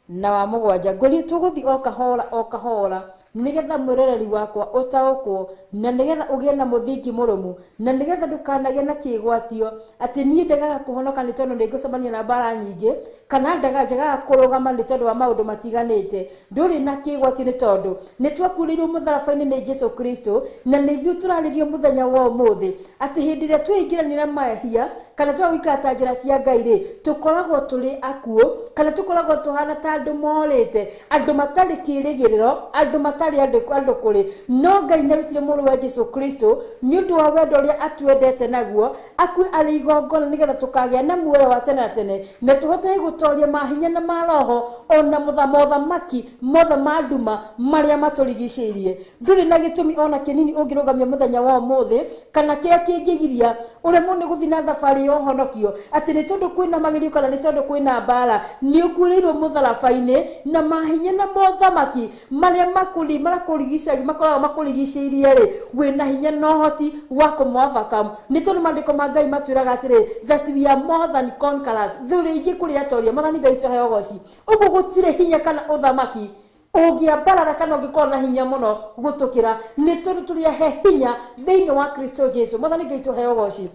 na wa 7. Ngũria tũgũthiĩ o kahora o kahora Nĩgetha mwĩroreri wakwa ũtaũkwo, na nĩgetha ũgĩe na mũthingi mũrũmu, na nĩgetha ndũkanagĩe na kĩgwatio atĩ niĩ ndegaga kũhonoka nĩ tondũ nĩngũcemania na mbara nyingĩ, kana njagaga kũrũgama nĩ tondũ wa maũndũ matiganĩte. Ndũrĩ na kĩgwatio nĩ tondũ nĩ twakuĩrĩirwo mũtharaba-inĩ nĩ Jesu Kristo, na nĩ ithuĩ tũrarĩrio mũthenya wa ũmũthĩ atĩ hĩndĩ ĩrĩa tweingĩrania na mahia kana twaga gũikara ta njĩra cia Ngai rĩ, tũkoragwo tũrĩ akuũ, kana tũkoragwo tũhana ta andũ morĩte, andũ matarĩ kĩĩrĩgĩrĩro, andũ matarĩ andũ kũrĩ. No Ngai nĩarutire mũrũ wa Jesu Kristo nĩ ũndũ wa wendo ũrĩa atwendete naguo, akue arĩ igongona nĩgetha tũkagĩa na muoyo wa tene na tene, na tũhote gũtoria mahinya na maroho ona mothamaki mothe ma nduma marĩa matũrigicĩirie. Ndũrĩ na gĩtũmi ona kĩnini ũngĩrũgamia mũthenya wa ũmũthĩ, kana kĩrĩa kĩngĩgiria ũremwo nĩ gũthiĩ na thabarĩ ya ũhonokio atĩ nĩ tondũ kwĩna magerio kana nĩ tondũ kwĩna mbara. Nĩ ũkuĩrĩirwo mũtharaba-inĩ na mahinya na mothamaki marĩa makoragwo makũrigicĩirie rĩ, wĩna hinya na ũhoti wa kũmũ-overcome. Nĩ tondũ maandĩko ma Ngai matwĩraga atĩrĩ, that we are more than conquerors, thũrĩ ingĩ kũrĩ atoria. Mwathani Ngai tũheo ũgoci. Ũguo gũtirĩ hinya kana ũthamaki ũngĩambarara kana ũngĩkorwo na hinya mũno gũtũkĩra, nĩ tondũ tũrĩ ahe hinya thĩinĩ wa Kristo Jesu. Mwathani Ngai tũheo ũgoci.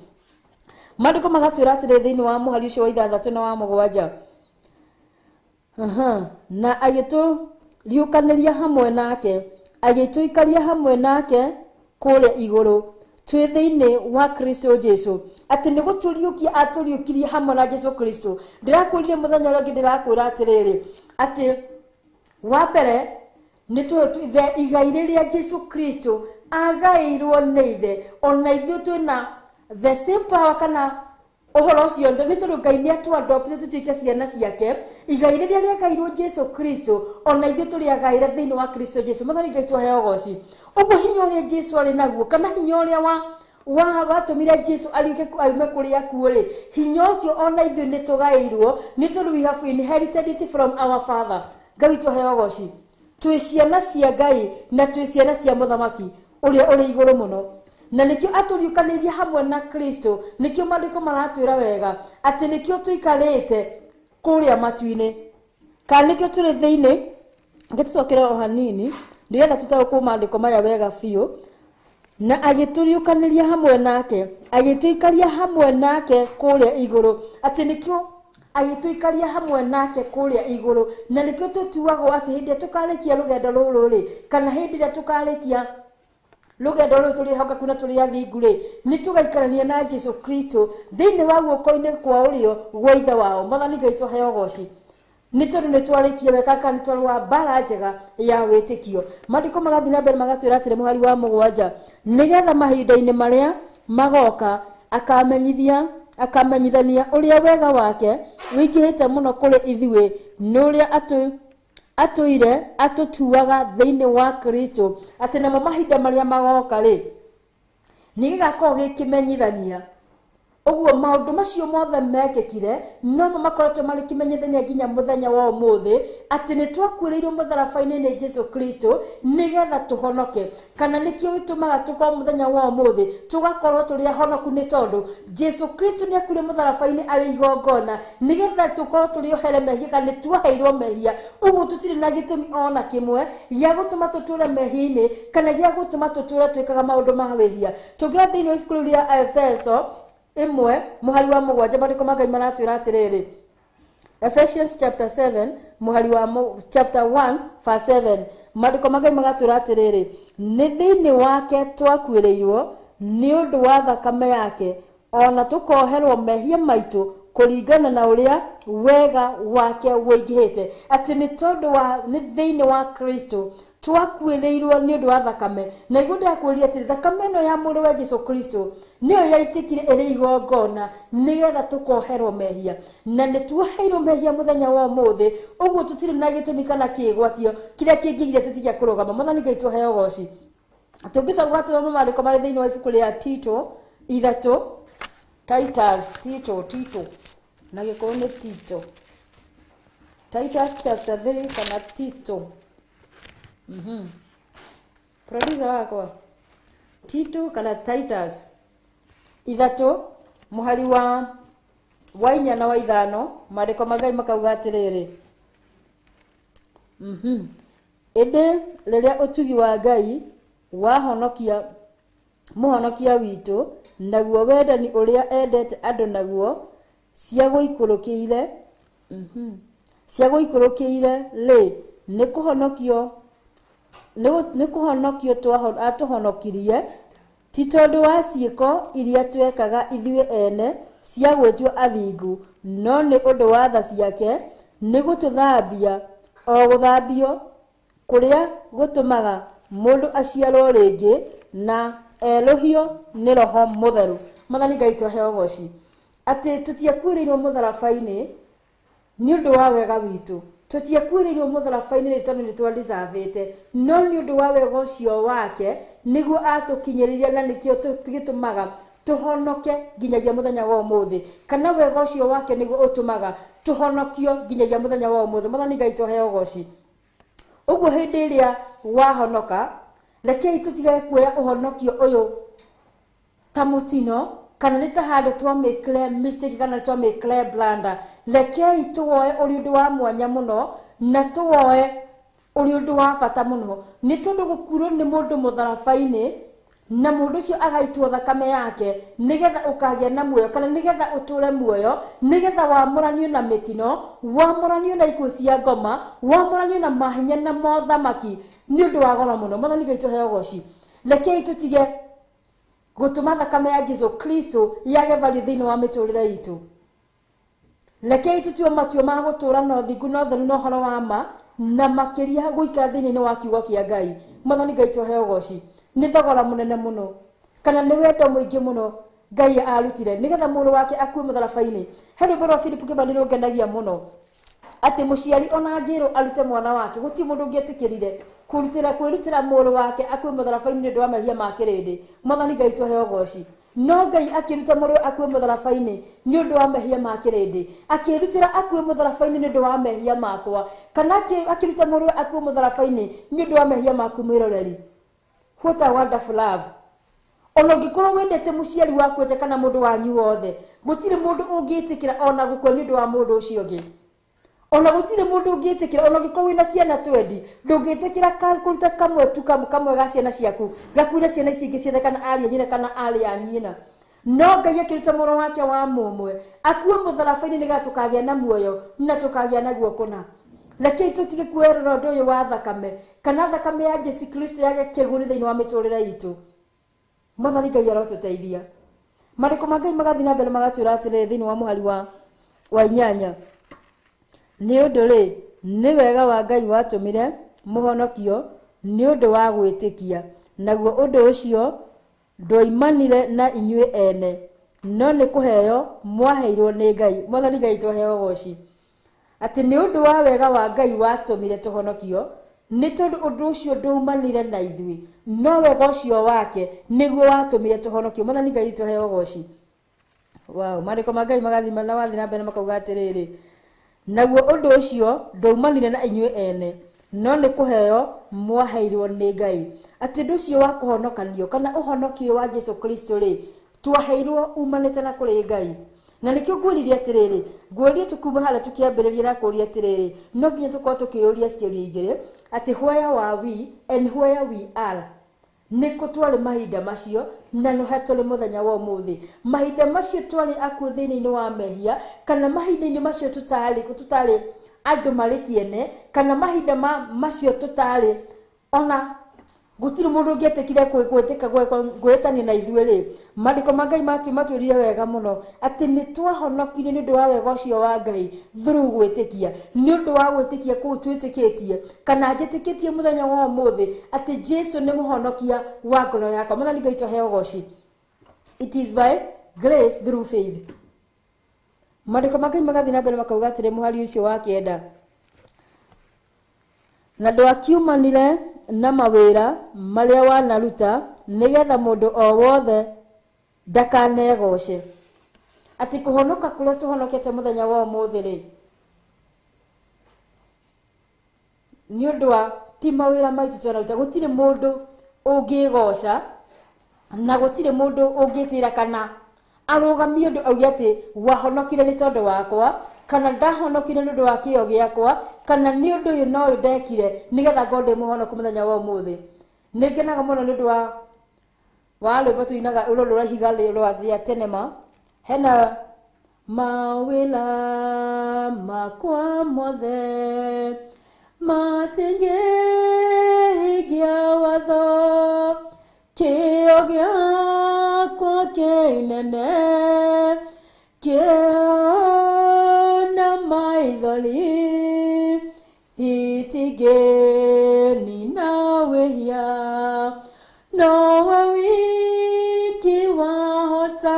Maandĩko magatwĩra atĩrĩ thĩinĩ wa mũhari ũcio wa 6 na wa 7, na agĩtũriũkanĩria hamwe nake, agĩtũikaria hamwe nake kũrĩa igũrũ twĩ thĩinĩ wa Kristo Jesu. Atĩ nĩ gũtũriũkia atũriũkirie hamwe na Jesu Kristo. Ndĩrakwĩrire mũthenya ũrĩa ũngĩ, ndĩrakwĩra atĩrĩrĩ, atĩ wa mbere nĩ tũĩ igai rĩrĩa Jesu Kristo agaĩirwo nĩ ithe, ona ithuĩ twĩna the same power kana ũhoro ũcio, nĩ tondũ Ngai nĩ atũ-adopt tũtuĩke ciana ciake. Igai rĩrĩa rĩagairwo Jesu Kristo, ona ithuĩ tũrĩagaĩre thĩinĩ wa Kristo Jesu. Mwathani Ngai tũheo ũgoci. Ũguo hinya ũrĩa Jesu arĩ naguo, kana hinya ũrĩa watũmire Jesu ariũke aume kũrĩ akuũ rĩ, hinya ũcio ona ithuĩ nĩ tũgaĩirwo, nĩ tondũ we have inherited it from our father. Ngai tũheo ũgoci. Twĩ ciana cia Ngai na twĩ ciana cia mũthamaki ũrĩa ũrĩ igũrũ mũno, na nĩkĩo atũriũkanĩirie hamwe na Kristo. Nĩkĩo maandĩko maratwĩra wega atĩ nĩkĩo tũikarĩte kũrĩa matu-inĩ, kana nĩkĩo tũrĩ thĩinĩ. Ngĩtũcokera o hanini nĩgetha tũtaũkwo maandĩko maya wega biũ. Na agĩtũriũkanĩria hamwe nake, agĩtũikaria hamwe nake kũrĩa igũrũ, atĩ nĩkĩo agĩtũikaria hamwe nake kũrĩa igũrũ, na nĩkĩo tũtuagwo atĩ hĩndĩ ĩrĩa tũkarĩkia rũgendo rũrũ rĩ, kana hĩndĩ ĩrĩa tũkarĩkia rũgendo rũrũ tũrĩ ehokeku na tũrĩ athingu rĩ, nĩ tũgaikarania na Jesu Kristo thĩinĩ wa guoko-inĩ kwa ũrĩo gwa ithe wao. Mwathani Ngai tũheo ũgoci. Nĩ tondũ nĩ twarĩkia wega kana nĩ twarũa mbara njega ya wĩtĩkio. Maandĩko magathiĩ na mbere magatwĩra atĩrĩ mũhari wa 7, nĩgetha mahinda-inĩ marĩa magoka akamenyithania ũrĩa wega wake wĩingĩhĩte mũno kũrĩ ithuĩ, nĩ ũrĩa atũire atũtuaga thĩinĩ wa Kristo. Atĩ namo mahinda marĩa magoka rĩ, nĩ gĩgakorwo gĩkĩmenyithania. Ũguo maũndũ macio mothe mekĩkire nomo makoretwo marĩ kĩmenyithania nginya mũthenya wa ũmũthĩ, atĩ nĩ twakuĩrĩirwo mũtharaba-inĩ nĩ Jesu Kristo nĩgetha tũhonoke, kana nĩkĩo gĩtũmaga tũkorwo mũthenya wa ũmũthĩ tũgakorwo tũrĩ ahonoku, nĩ tondũ Jesu Kristo nĩ akuire mũtharaba-inĩ arĩ igongona nĩgetha tũkorwo tũrĩ ohere mehia, kana nĩ tuoheirwo mehia. Ũguo tũtirĩ na gĩtũmi ona kĩmwe gĩa gũtũma tũtũre mehia-inĩ, kana gĩa gũtũma tũtũre twĩkaga maũndũ ma wĩhia. Tũngĩra thĩinĩ wa ibuku rĩu rĩa Efeso 1 mũhari wa 7, maandĩko ma Ngai maratwĩra atĩrĩrĩ, Ephesians chapter 7 mũhari wa chapter 1 verse 7, maandĩko ma Ngai magatwĩra atĩrĩrĩ, nĩ thĩinĩ wake twakuĩrĩirwo nĩ ũndũ wa thakame yake, ona tũkoherwo mehia maitũ kũringana na ũrĩa wega wake wũingĩhĩte. Atĩ nĩ tondũ wa nĩ thĩinĩ wa Kristo twakuĩrĩirwo nĩ ũndũ wa thakame. Na nĩguo ndĩrakwĩrire atĩrĩ, thakame ĩno ya mũrũ wa Jesu Kristo nĩyo yaitĩkire ĩrĩ igongona nĩgetha tũkoherwo mehia, na nĩ tuoheirwo mehia mũthenya wa ũmũthĩ. Ũguo tũtirĩ na gĩtũmi kana kĩgwatio kĩrĩa kĩngĩgiria tũtige kũrũgama. Mwathani Ngai tũheo ũgoci. Tũngĩcagũra tũthome maandĩko marĩ thĩinĩ wa ibuku rĩa Tito 3, Titus, Tito na gĩkũyũ nĩ Tito, Titus chapter 3 kana Tito. Producer wakwa, Tito kana Titus 3 mũhari wa 4 na wa 5, maandĩko ma Ngai makauga atĩrĩrĩ, Ĩndĩ rĩrĩa ũtugi wa Ngai wahonokia mũhonokia witũ, naguo wendani ũrĩa endete andũ naguo ciagũikũrũkĩire ciagũikũrũkĩire rĩ, nĩ kũhonokio atũhonokirie, ti tondũ wa ciĩko iria twekaga ithuĩ ene cia gwĩtua athingu, no nĩ ũndũ wa tha ciake nĩ gũtũthambia o gũthambio kũrĩa gũtũmaga mũndũ aciarwo rĩngĩ na erũhio nĩ Roho Mũtheru. Mwathani Ngai tũheo ũgoci atĩ tũtiakuĩrĩirwo mũtharaba-inĩ nĩ ũndũ wa wega witũ, tũtiakuĩrĩirwo mũtharaba-inĩ nĩ tondũ nĩ twadeservĩte, no nĩ ũndũ wa wega ũcio wake nĩguo atũkinyĩrĩrie na nĩkĩo gĩtũmaga tũhonoke nginyagia mũthenya wa ũmũthĩ, kana wega ũcio wake nĩguo ũtũmaga tũhonokio nginyagia mũthenya wa ũmũthĩ. Mwathani Ngai tũheo ũgoci. Ũguo hĩndĩ ĩrĩa wahonoka, rekei tũtige kuoya ũhonokio ũyũ ta mũtino kana nĩ ta handũ twamĩkire mistake kana twamĩkire blunder. Rekei tũwoe ũrĩ ũndũ wa mwanya mũno na tũwoe ũrĩ ũndũ wa bata mũno, nĩ tondũ gũkuĩrwo nĩ mũndũ mũtharaba-inĩ na mũndũ ũcio agaitwo thakame yake nĩgetha ũkagĩa na muoyo kana nĩgetha ũtũre muoyo, nĩgetha wamũranio na mĩtino, wamũranio na ikuũ cia ngoma, wamũranio na mahinya na mothamaki, nĩ ũndũ wa goro mũno. Mwathani Ngai tũheo ũgoci. Rekei tũtige gũtũma thakame ya Jesu Kristo yage value thĩinĩ wa mĩtũrĩre itũ. Rekei tũtue matua ma gũtũra na ũthingu na ũtheru na ũhoro wa ma, na makĩria gũikara thĩinĩ wa kiugo kĩa Ngai. Mwathani Ngai tũheo ũgoci. Nĩ thogora mũnene mũno kana nĩ wendo mũingĩ mũno Ngai arutire nĩgetha mũrũ wake akue mũtharaba-inĩ. He rwĩmbo rwa Philip Kĩmani rũngenagia mũno atĩ mũciari ona angĩrwo arute mwana wake, gũtirĩ mũndũ ũngĩetĩkĩrire kwĩrutĩra mũrũ wake akue mũtharaba-inĩ nĩ ũndũ wa mehia ma kĩrĩndĩ. Mwathani Ngai tũheo ũgoci. No Ngai akĩruta mũrũ akue mũtharaba-inĩ nĩ ũndũ wa mehia ma kĩrĩndĩ, akĩrutĩra akue mũtharaba-inĩ nĩ ũndũ wa mehia makwa, kana akĩruta mũrũ akue mũtharaba-inĩ nĩ ũndũ wa mehia maku mwĩroreri. What a wonderful love. Ona ũngĩkorwo wendete mũciari waku ete kana mũndũ wanyu wothe, gũtirĩ mũndũ ũngĩtĩkĩra ona gũkua nĩ ũndũ wa mũndũ ũcio ũngĩ. Ona gũtirĩ mũndũ ũngĩtĩkĩra ona ũngĩkorwo wĩna ciana twendi, ndũngĩtĩkĩra kũruta kamwe tu kamwe ga ciana ciaku gakuire ciana ici ingĩ ciothe kana arĩ a nyina kana arĩ a nyina. No Ngai akĩruta mũrũ wake wa mũmwe akue mũtharaba-inĩ nĩgetha tũkagĩa na muoyo na tũkagĩa naguo kũna. Rekei tũtige kuoerera ũndũ ũyũ wa thakame kana thakame ya Jesu Kristo yage kĩguni thĩinĩ wa mĩtũrĩre itũ. Mwathani Ngai arotũteithia. Maandĩko ma Ngai magathiĩ na mbere magatwĩra atĩrĩrĩ thĩinĩ wa mũhari wa 8, nĩ ũndũ rĩ, nĩ wega wa Ngai watũmire mũhonokio nĩ ũndũ wa gwĩtĩkia, naguo ũndũ ũcio ndwoimanire na inyuĩ ene, no nĩ kũheo mwaheirwo nĩ Ngai. Mwathani Ngai tũheo ũgoci. Atĩ nĩ ũndũ wa wega wa Ngai watũmire tũhonokio, nĩ tondũ ũndũ ũcio ndwaumanire na ithuĩ, no wega ũcio wake nĩguo watũmire tũhonokio. Mwathani Ngai tũheo ũgoci. Wow, maandĩko ma Ngai magathiĩ na wathiĩ na mbere makauga atĩrĩrĩ, naguo ũndũ ũcio ndwaumanire na inyuĩ ene, no nĩ kũheo mwaheirwo nĩ Ngai. Atĩ ũndũ ũcio wa kũhonokanio kana ũhonokio wa Jesu Kristo rĩ, twaheirwo umanĩte na kũrĩ Ngai. Na nĩkĩo ngwĩrire atĩrĩrĩ, ngwĩrire tũkuuma harĩa tũkĩambĩrĩria na kũũria atĩrĩrĩ, no nginya tũkorwo tũkĩyũria ciũria igĩrĩ, atĩ where were we and where we are. Nĩ kũ twarĩ mahinda macio na no he tũrĩ mũthenya wa ũmũthĩ. Mahinda macio twarĩ akuũ thĩinĩ wa mehia, kana mahinda-inĩ macio tũtarĩ andũ marĩ kĩene, kana mahinda macio tũtarĩ ona gũtirĩ mũndũ ũngĩetĩkire gwĩtĩka gwĩtania na ithuĩ rĩ. Maandĩko ma Ngai matwĩrire wega mũno atĩ nĩ twahonokirio nĩ ũndũ wa wega ũcio wa Ngai through gwĩtĩkia. Nĩ ũndũ wa gwĩtĩkia kũu twĩtĩkĩtie kana njĩtĩkĩtie mũthenya wa ũmũthĩ atĩ Jesu nĩ mũhonokia wa ngoro yakwa. Mwathani Ngai tũheo ũgoci. It is by grace through faith. Maandĩko ma Ngai magathiĩ na mbere makauga atĩrĩ mũhari ũcio wa 9, na ndwakiumanire na mawĩra marĩa wanaruta nĩgetha mũndũ o wothe ndakanegoce. Atĩ kũhonoka kũrĩa tũhonokete mũthenya wa ũmũthĩ rĩ, nĩ ũndũ wa ti mawĩra maitũ twanaruta. Gũtirĩ mũndũ ũngĩgoca na gũtirĩ mũndũ ũngĩtĩra kana arũgamie ũndũ auge atĩ wahonokire nĩ tondũ wakwa, kana ndahonokire nĩ ũndũ wa kĩyo gĩakwa, kana nĩ ũndũ ũyũ no ũyũ ndekire nĩgetha ngorwo ndĩ mũhonoku mũthenya wa ũmũthĩ. Nĩ ngenaga mũno nĩ ũndũ wa rwĩmbo tũinaga rũrũ rwa ihiga rĩa tenema. Hena mawĩra makwa mothe matingĩhingia watho, kĩyo gĩakwa kĩnene kĩona maithori itingĩnina wĩhia, nowe wiki wahota.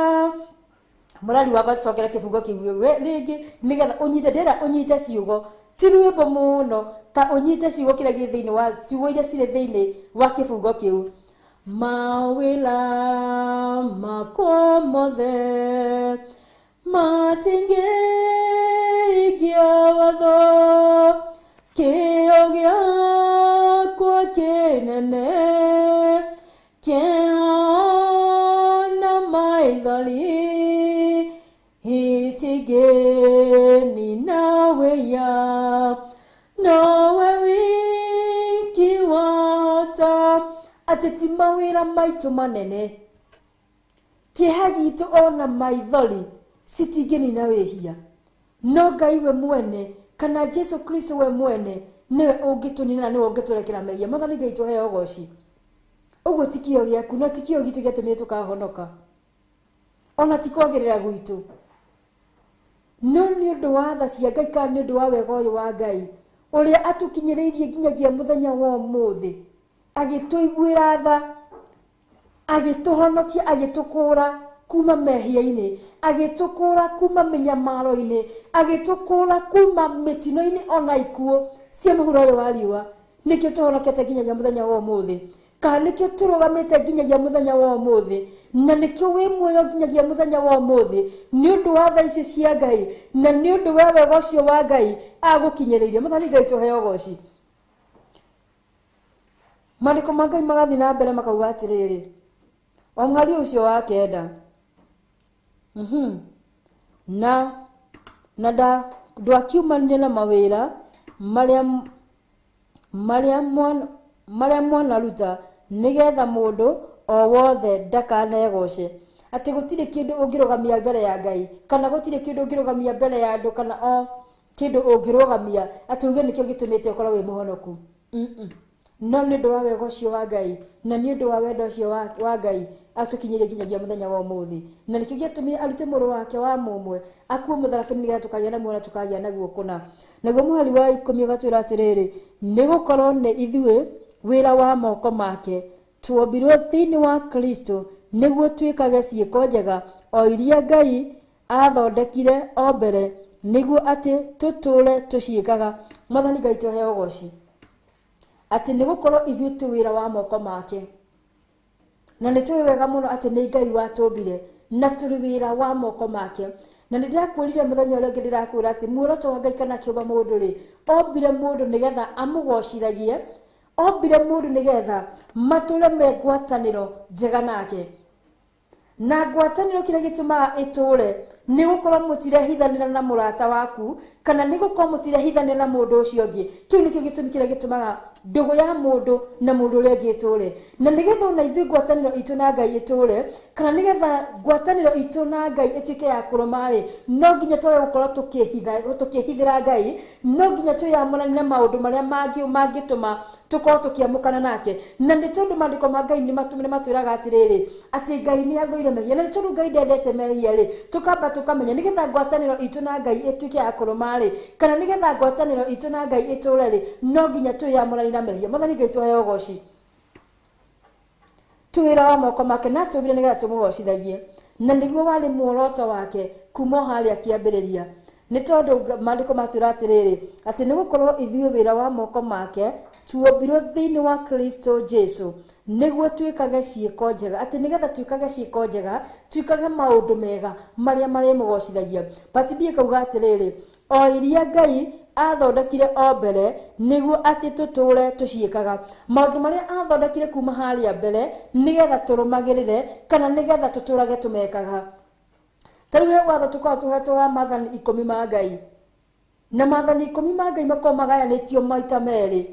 Mũrari wakwa tũcokere kĩbungo kĩu rĩngĩ nĩgetha ũnyite, ndĩra ũnyite ciugo, ti rwĩmbo mũno, ta ũnyite ciugo kĩrĩa gĩ thĩinĩ wa ciugo iria cirĩ thĩinĩ wa kĩbungo kĩu. Mawĩra makwa mothe matingĩhingia watho, kĩyo gĩakwa kĩnene kĩona maithori itingĩnina wĩhia, nowe wiki wahota. Atĩ ti mawĩra maitũ manene, kĩeha gitũ ona maithori citingĩnina wĩhia, no Ngai we mwene kana Jesu Kristo we mwene nĩwe ũngĩtũnina na nĩwe ũngĩtũrekera mehia. Mwathani Ngai tũheo ũgoci. Ũguo ti kĩyo gĩaku na ti kĩyo gitũ gĩatũmire tũkahonoka, ona ti kwagĩrĩra gwitũ, no nĩ ũndũ wa tha cia Ngai kana nĩ ũndũ wa wega ũyũ wa Ngai ũrĩa atũkinyĩrĩirie nginyagia mũthenya wa ũmũthĩ, agĩtũiguĩra tha, agĩtũhonokia, agĩtũkũũra kuma mehia-inĩ, agĩtũkũũra kuma mĩnyamaro-inĩ, agĩtũkũũra kuma mĩtino-inĩ ona ikuũ cia mũhuro ũyũ wa riũa. Nĩkĩo tũhonokete nginyagia mũthenya wa ũmũthĩ, kana nĩkĩo tũrũgamĩte nginyagia mũthenya wa ũmũthĩ, na nĩkĩo wĩ muoyo nginyagia mũthenya wa ũmũthĩ, nĩ ũndũ wa tha icio cia Ngai na nĩ ũndũ wa wega ũcio wa Ngai agũkinyĩrĩirie. Mwathani Ngai tũheo ũgoci. Maandĩko ma Ngai magathiĩ na mbere makauga atĩrĩrĩ, o mũhari ũcio wa 9, na ndwakiumanire na mawĩra marĩa mwanaruta, nĩgetha mũndũ o wothe ndakanegoce. Atĩ gũtirĩ kĩndũ ũngĩrũgamia mbere ya Ngai, kana gũtirĩ kĩndũ ũngĩrũgamia mbere ya andũ, kana o kĩndũ ũngĩrũgamia atĩ uge nĩkĩo gĩtũmĩte ũkorwo wĩ mũhonoku. No nĩ ũndũ wa wega ũcio wa Ngai na nĩ ũndũ wa wendo ũcio wa Ngai atũkinyĩrie nginyagia mũthenya wa ũmũthĩ, na nĩkĩo gĩatũmire arute mũrũ wake wa mũmwe akue mũtharaba-inĩ nĩgetha tũkagĩa na muoyo na tũkagĩa naguo kũna. Naguo mũhari wa 10 ũgatwĩra atĩrĩrĩ, nĩgũkorwo nĩ ithuĩ wĩra wa moko make tuombirwo thĩinĩ wa Kristo nĩguo twĩkage ciĩko njega o iria Ngai athondekire o mbere nĩguo atĩ tũtũũre tũciĩkaga. Mwathani Ngai tũheo ũgoci. Atĩ nĩgũkorwo ithuĩ twĩ wĩra wa moko make, na nĩ tũĩ wega mũno atĩ nĩ Ngai watũmbire na tũrĩ wĩra wa moko make. Na nĩ ndĩrakwĩrire mũthenya ũrĩa ũngĩ, ndĩrakwĩra atĩ muoroto wa Ngai kana akĩũmba mũndũ rĩ, ombire mũndũ nĩgetha amũgocithagie, ombire mũndũ nĩgetha matũre me ngwatanĩro njega nake. Na ngwatanĩro kĩrĩa gĩtũmaga ĩtũre nĩ gũkorwo mũtirehithanĩra na mũrata waku, kana nĩ gũkorwo mũtirehithanĩra na mũndũ ũcio ũngĩ. Kĩu nĩkĩo gĩtũmi kĩrĩa gĩtũmaga ndũgũ ya mũndũ na mũndũ ũrĩa ũngĩ ĩtũre. Na nĩgetha ona ithuĩ ngwatanĩro itũ na Ngai ĩtũre, kana nĩgetha ngwatanĩro itũ na Ngai ĩtuĩke ya kũrũma rĩ, no nginya twage gũkorwo tũkĩhithĩra Ngai, no nginya twĩyamũranie na maũndũ marĩa mangĩtũma tũkorwo tũkĩamũkana nake. Na nĩ tondũ maandĩko ma Ngai nĩ matwĩraga atĩrĩrĩ, atĩ Ngai nĩ athũire mehia, na nĩ tondũ Ngai ndendete mehia rĩ, tũkamba tũkamenya nĩgetha ngwatanĩro itũ na Ngai ĩtuĩke ya kũrũma rĩ, kana nĩgetha ngwatanĩro itũ na Ngai ĩtũre rĩ, no nginya twĩyamũranie na mehia. Mwathani Ngai tũheo ũgoci. Twĩ wĩra wa moko make na atũmbire nĩgetha tũmũgocithagie, na nĩguo warĩ muoroto wake kuma o harĩa kĩambĩrĩria. Nĩ tondũ maandĩko matwĩra atĩrĩrĩ, atĩ nĩgũkorwo ithuĩ wĩra wa moko make tuombirwo thĩinĩ wa Kristo Jesu nĩguo twĩkage ciĩko njega, atĩ nĩgetha twĩkage ciĩko njega, twĩkage maũndũ mega marĩa marĩmũgocithagia. Part B ĩkauga atĩrĩrĩ, o iria Ngai athondekire o mbere nĩguo atĩ tũtũũre tũciĩkaga. Maũndũ marĩa athondekire kuma harĩa mbere nĩgetha tũrũmagĩrĩre, kana nĩgetha tũtũũrage tũmekaga. Ta rĩu he watho tũkoragwo tũhetwo wa maathani 10 ma Ngai. Na maathani 10 ma Ngai makoragwo magayanĩtio maita merĩ,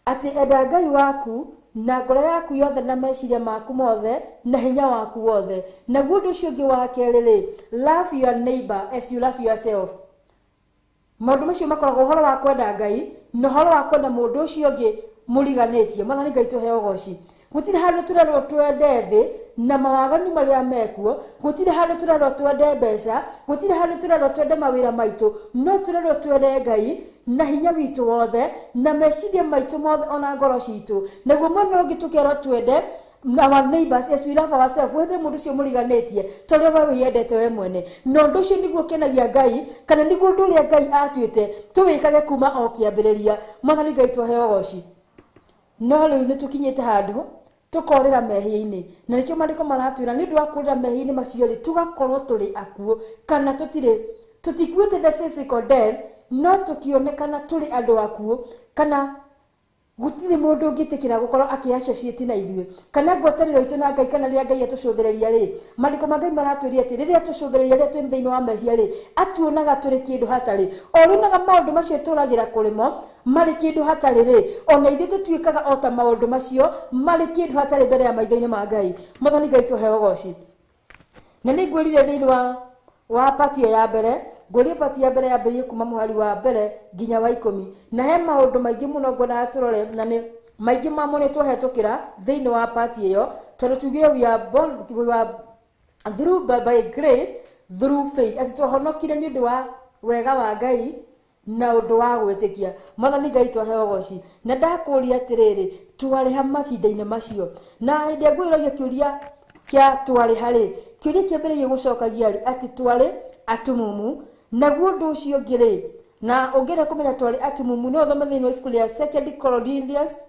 atĩ enda Ngai waku na ngoro yaku yothe na meciria maku mothe na hinya waku wothe. Naguo ũndũ ũcio ũngĩ wa kerĩ rĩ, love your neighbor as you love yourself. Maũndũ macio makoragwo ũhoro wa kwenda Ngai na ũhoro wa kwenda mũndũ ũcio ũngĩ mũriganĩtie. Mwathani Ngai tũhe ũgoci. Gũtirĩ handũ tũrerwo twende thĩ na mawaganu marĩa mekuo, gũtirĩ handũ tũrerwo twende mbeca, gũtirĩ handũ tũrerwo twende mawĩra maitũ, no tũrerwo twende Ngai na hinya witũ wothe na meciria maitũ mothe ona ngoro citũ. Naguo mwena ũngĩ tũkerwo twende our neighbors as we love ourselves, wethe mũndũ ũcio mũriganĩtie ta ũrĩa we wĩyendete we mwene. Na ũndũ ũcio nĩguo ũkenagia Ngai, kana nĩguo ũndũ ũrĩa Ngai atuĩte tũwĩkage kuma o kĩambĩrĩria. Mwathani Ngai tũhe ũgoci. No rĩu nĩtũkinyĩte handũ tũkorĩra mehia-inĩ, na nĩkĩo maandĩko maratwĩra nĩ ũndũ wa kũrĩra mehia-inĩ macio rĩ, tũgakorwo tũrĩ akuũ, kana tũtikuĩte the physical death, no tũkĩonekana tũrĩ andũ akuũ, kana gũtirĩ mũndũ ũngĩtĩkĩra gũkorwo akĩ-associate na ithuĩ, kana ngwatanĩro itũ na Ngai, kana rĩrĩa Ngai atũcũthĩrĩria rĩ, maandĩko ma Ngai maratwĩria atĩ rĩrĩa atũcũthĩrĩria rĩrĩa twĩ thĩinĩ wa mehia rĩ, atuonaga tũrĩ kĩndũ hatarĩ. O rĩonaga maũndũ macio tũragĩra kũrĩmo marĩ kĩndũ hatarĩ rĩ, ona ithuĩ tũtuĩkaga o ta maũndũ macio marĩ kĩndũ hatarĩ mbere ya maitho-inĩ ma Ngai. Mwathani Ngai tũhe ũgoci. Na nĩ ngwĩrire thĩinĩ wa pati ya mbere, ngũrie pati ya mbere yambĩrĩirie kuma mũhari wa mbere nginya wa 10, na he maũndũ maingĩ mũno ngwendaga tũrore, na nĩ maingĩ mamo nĩ twahĩtũkĩra thĩinĩ wa pati ĩyo, tondũ tugire we are born, we are through by grace through faith, atĩ twahonokire nĩ ũndũ wa wega wa Ngai na ũndũ wa gwĩtĩkia. Mwathani Ngai twahe ũgoci. Na ndakũria atĩrĩrĩ, twarĩha mahinda-inĩ macio? Na hĩndĩ ĩrĩa ngwĩragia kĩũria kĩa twarĩha rĩ, kĩũria kĩa mbere gĩgũcokagia rĩ, atĩ twarĩ atumumu. Naguo ũndũ ũcio ũngĩ rĩ, na ũngĩenda kũmenya twarĩ atumumu, no ũthome thĩinĩ wa ibuku rĩa 2 Corinthians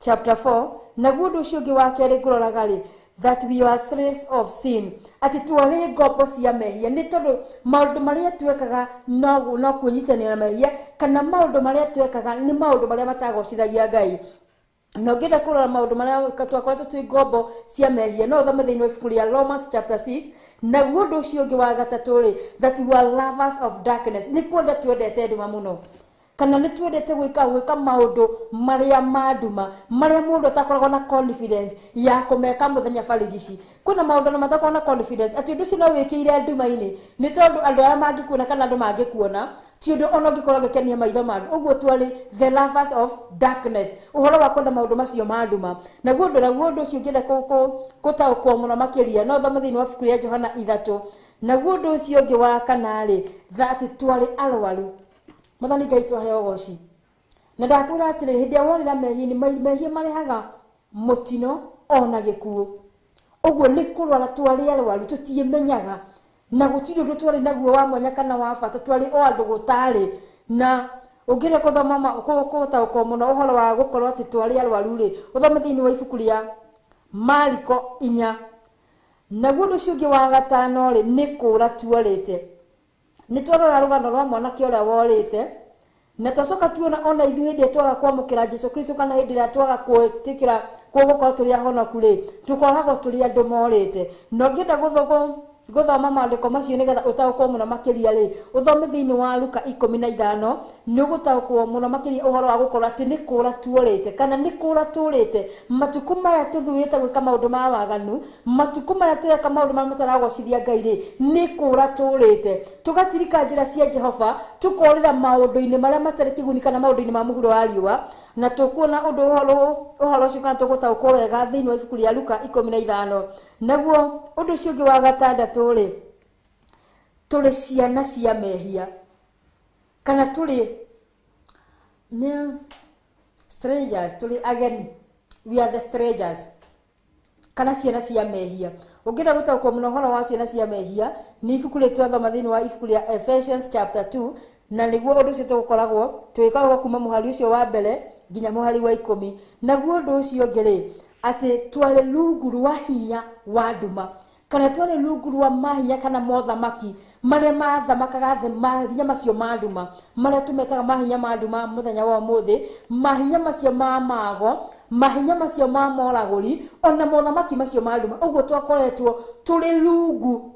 chapter 4. Naguo ũndũ ũcio ũngĩ wa kerĩ ngũroraga rĩ, that we are slaves of sin, atĩ twarĩ ngombo cia mehia, nĩ tondũ maũndũ marĩa twekaga no kwĩnyitanĩra na mehia, kana maũndũ marĩa twekaga nĩ maũndũ marĩa matagocithagia Ngai. Na ũngĩenda kũrora maũndũ marĩa twakoretwo twĩ ngombo cia mehia, no ũthome thĩinĩ wa ibuku rĩa Romans chapter 6. Naguo ũndũ ũcio ũngĩ wa gatatũ rĩ, that we are lovers of darkness, nĩ kwenda twendete nduma mũno, kana nĩ twendete gwĩka maũndũ marĩa ma nduma, marĩa mũndũ atakoragwo na confidence ya kũmeka mũthenya barigici. Kwĩna maũndũ na matakoragwo na confidence atĩ ũndũ ũcio no wĩkĩire nduma-inĩ, nĩ tondũ andũ arĩa mangĩkuona kana andũ mangĩkuona ti ũndũ ona ũngĩkorwo ũgĩkenia maitho ma andũ. Ũguo twarĩ the lovers of darkness, ũhoro wa kwenda maũndũ macio ma nduma. Naguo ũndũ ũcio ũngĩenda gũtaũkwo mũno makĩria, no ũthome thĩinĩ wa ibuku rĩa Johana 3. Naguo ũndũ ũcio ũngĩ wa kana rĩ, that twarĩ arwaru. Mwathani Ngai twahe ũgoci. Na ndakwĩra atĩrĩrĩ, hĩndĩ ĩrĩa worĩra mehia-inĩ, mehia marehaga mũtino ona gĩkuũ. Ũguo nĩ kũrwara twarĩ arwaru, tũtiĩmenyaga, na gũtirĩ ũndũ twarĩ naguo wa mwanya kana wa bata, twarĩ o andũ gũtarĩ. Na ũngĩenda gũthoma gũtaũkwo mũno ũhoro wa gũkorwo atĩ twarĩ arwaru rĩ, ũthome thĩinĩ wa ibuku rĩa Mariko 4. Naguo ũndũ ũcio ũngĩ wa gatano rĩ, nĩ kũũra tuorĩte. Nĩ twarora rũgano rwa mwanake ũrĩa worĩte, na twacoka tuona ona ithuĩ hĩndĩ ĩrĩa twaga kwamũkĩra Jesũ Kristo, kana hĩndĩ ĩrĩa twaga gwĩtĩkĩra gũkorwo tũrĩ ahonoku rĩ, tũkoragwo tũrĩ andũ morĩte. Na ũngĩenda gũthoma maandĩko macio nĩgetha ũtaũkwo mũno makĩria rĩ, ũthome thĩinĩ wa Luka 15, nĩ ũgũtaũkwo mũno makĩria ũhoro wa gũkorwo atĩ nĩ kũũra tuorĩte, kana nĩ kũũra tũrĩte. Matukũ maya tũthurĩte gwĩka maũndũ ma waganu, matukũ maya tũreka maũndũ marĩa mataragocithia Ngai rĩ, nĩ kũũra tũrĩte. Tũgatirika njĩra cia Jehova, tũkorĩra maũndũ-inĩ marĩa matarĩ kĩguni kana maũndũ-inĩ ma mũhuro wa riũa. Na tũkuona ũndũ ũhoro ũcio kana tũgũtaũkwo wega thĩinĩ wa ibuku rĩa Luka 15. Naguo ũndũ ũcio ũngĩ wa gatandatũ rĩ, tũrĩ ciana cia mehia, kana tũrĩ nĩ strangers, tũrĩ ageni, we are the strangers, kana ciana cia mehia. Ũngĩenda gũtaũkwo mũno ũhoro wa ciana cia mehia, nĩ ibuku rĩrĩ twathoma thĩinĩ wa ibuku rĩa Ephesians chapter 2, na nĩguo ũndũ ũcio tũgũkoragwo tũgĩkoragwo kuma mũhari ũcio wa mbere nginya mũhari wa 10. Naguo ũndũ ũcio ũngĩ rĩ, atĩ twarĩ rungu rwa hinya wa nduma, kana twarĩ rungu rwa mahinya kana mothamaki marĩa mathamakaga thĩ, mahinya macio ma nduma marĩa tũmetaga mahinya ma nduma mũthenya wa ũmũthĩ, mahinya macio ma mago, mahinya macio ma moragũri, ona mothamaki macio ma nduma. Ũguo twakoretwo tũrĩ rungu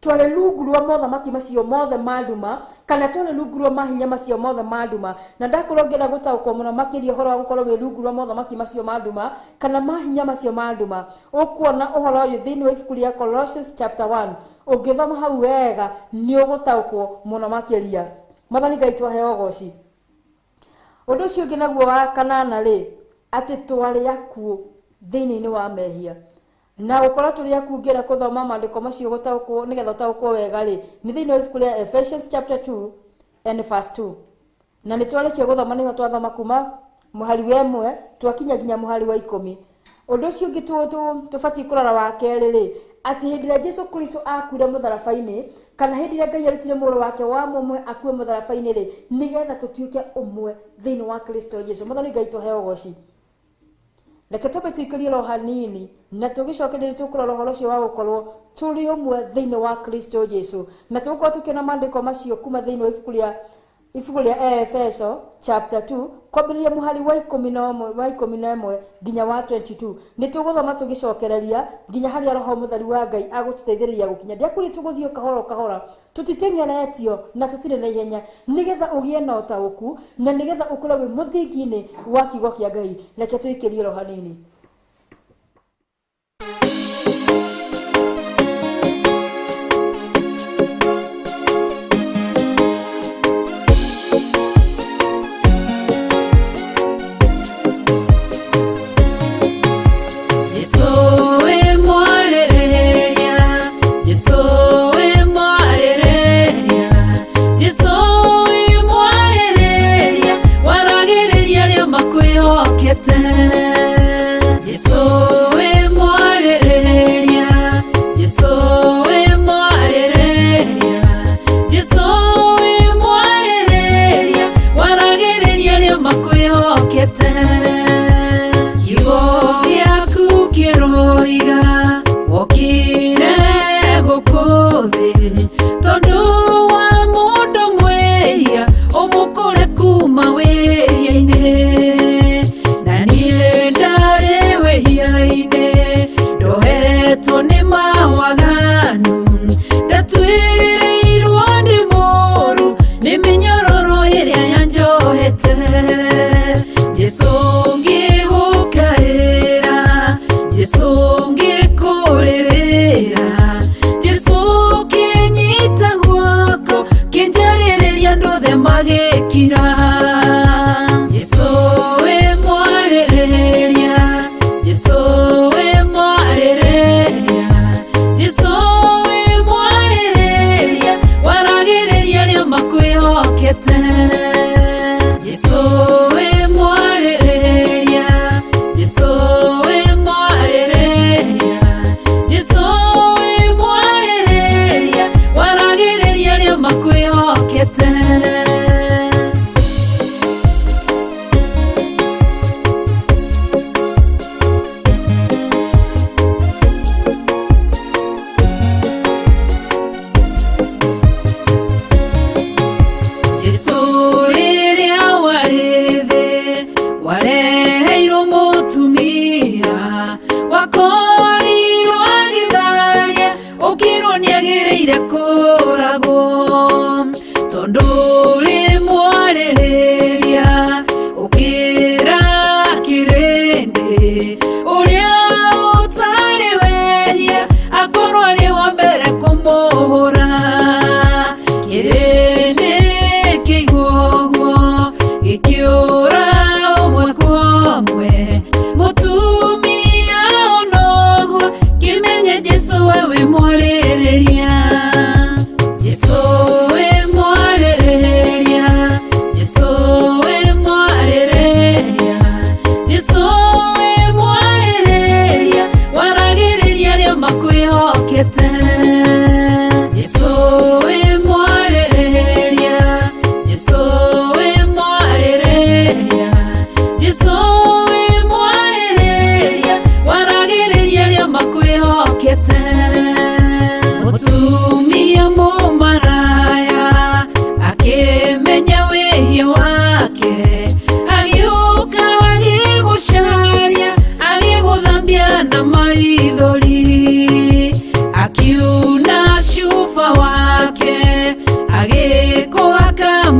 Twarĩ rungu rwa mothamaki macio mothe ma nduma, kana twarĩ rungu rwa mahinya macio mothe ma nduma. Na ndakorwo ngĩenda gũtaũkwo mũno makĩria ũhoro wa gũkorwo wĩ rungu rwa mothamaki macio ma nduma kana mahinya macio ma nduma, ũkuona ũhoro ũyũ thĩinĩ wa ibuku rĩa Colossians chapter 1. Ũngĩthoma hau wega nĩ ũgũtaũkwo mũno makĩria. Mwathani Ngai twaheo ũgoci. Ũndũ ũcio ũngĩ naguo wa kanana rĩ, atĩ twarĩ akuũ thĩinĩ-inĩ wa mehia. Na gũkorwo tũrĩ akuũ, ngĩenda gũthoma maandĩko macio gũtaũkwo nĩgetha ũtaũkwo wega rĩ, nĩ thĩinĩ wa ibuku rĩa Ephesians chapter 2 and verse 2. Na nĩ twarĩkia gũthoma, nĩho twathoma kuma mũhari wa 1 twakinya nginya mũhari wa 10. Ũndũ ũcio ũngĩ tũbatiĩ kũrora wa kerĩ rĩ, atĩ hĩndĩ ĩrĩa Jesu Kristo akuire mũtharaba-inĩ, kana hĩndĩ ĩrĩa Ngai arutire mũrũ wake wa mũmwe akue mũtharaba-inĩ rĩ, nĩgetha tũtuĩke ũmwe thĩinĩ wa Kristo Jesu. Mwathani Ngai tũheo ũgoci. Reke twambe tũikĩrie ro hanini na tũgĩcokereria tũkũrora ũhoro ũcio wa gũkorwo tũrĩ ũmwe thĩinĩ wa Kristo Jesu. Na tũgũkorwo tũkĩona maandĩko macio kuma thĩinĩ wa ibuku rĩa Efeso chapter 2 kwambĩrĩria mũhari wa 11 wa 11 nginya wa 22. Nĩ tũgũthoma tũgĩcokereria nginya harĩa Roho Mũtheru wa Ngai agũtũteithĩrĩria gũkinya. Ndiakwĩrire tũgũthiĩ kahora kahora, tũtiteng'eretio na tũtirĩ na ihenya, nĩgetha ũgĩe na ũtaũku na nĩgetha ũkorwo wĩ mũthingi-inĩ wa kiugo kĩa Ngai. Reke tũikĩrie ro hanini. Jesu we mwarĩrĩria, Jesu we mwarĩrĩria, Jesu we mwarĩrĩria, waragĩrĩria arĩa makwĩhokete.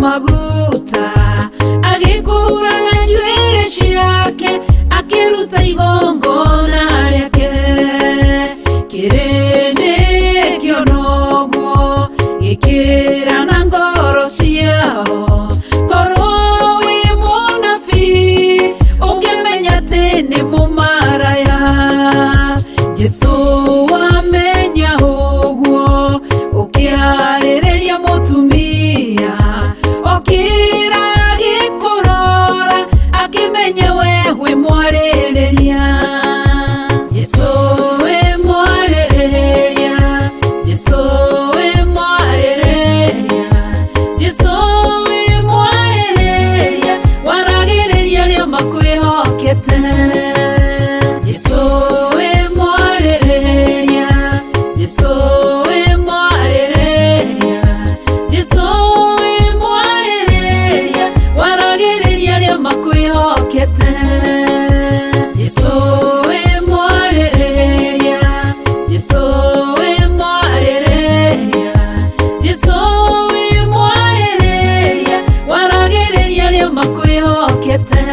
Maguta agĩkũhura na njuĩrĩ ciake akĩruta igongona rĩake kĩrĩndĩ kĩonoguo gĩkĩra na ngoro ciao korwo wĩ mũnabii ũngĩmenya atĩ nĩ mũmaraya Jesũ wamenya ũguo ũkĩarĩrĩria mũtumia okĩra agĩkũrora akĩmenya we wĩ mwarĩrĩria Jesũ wĩ mwarĩrĩria Jesũ wĩ mwarĩrĩria Jesũ wĩ mwarĩrĩria waragĩrĩria arĩa makwĩhokete Jesũ wĩ mwarĩrĩria Jesũ wĩ mwarĩrĩria Jesũ wĩ mwarĩrĩria waragĩrĩria arĩa makwĩhokete Jesũ wĩ mwarĩrĩria Jesũ wĩ mwarĩrĩria Jesũ wĩ mwarĩrĩria waragĩrĩria arĩa makwĩhokete.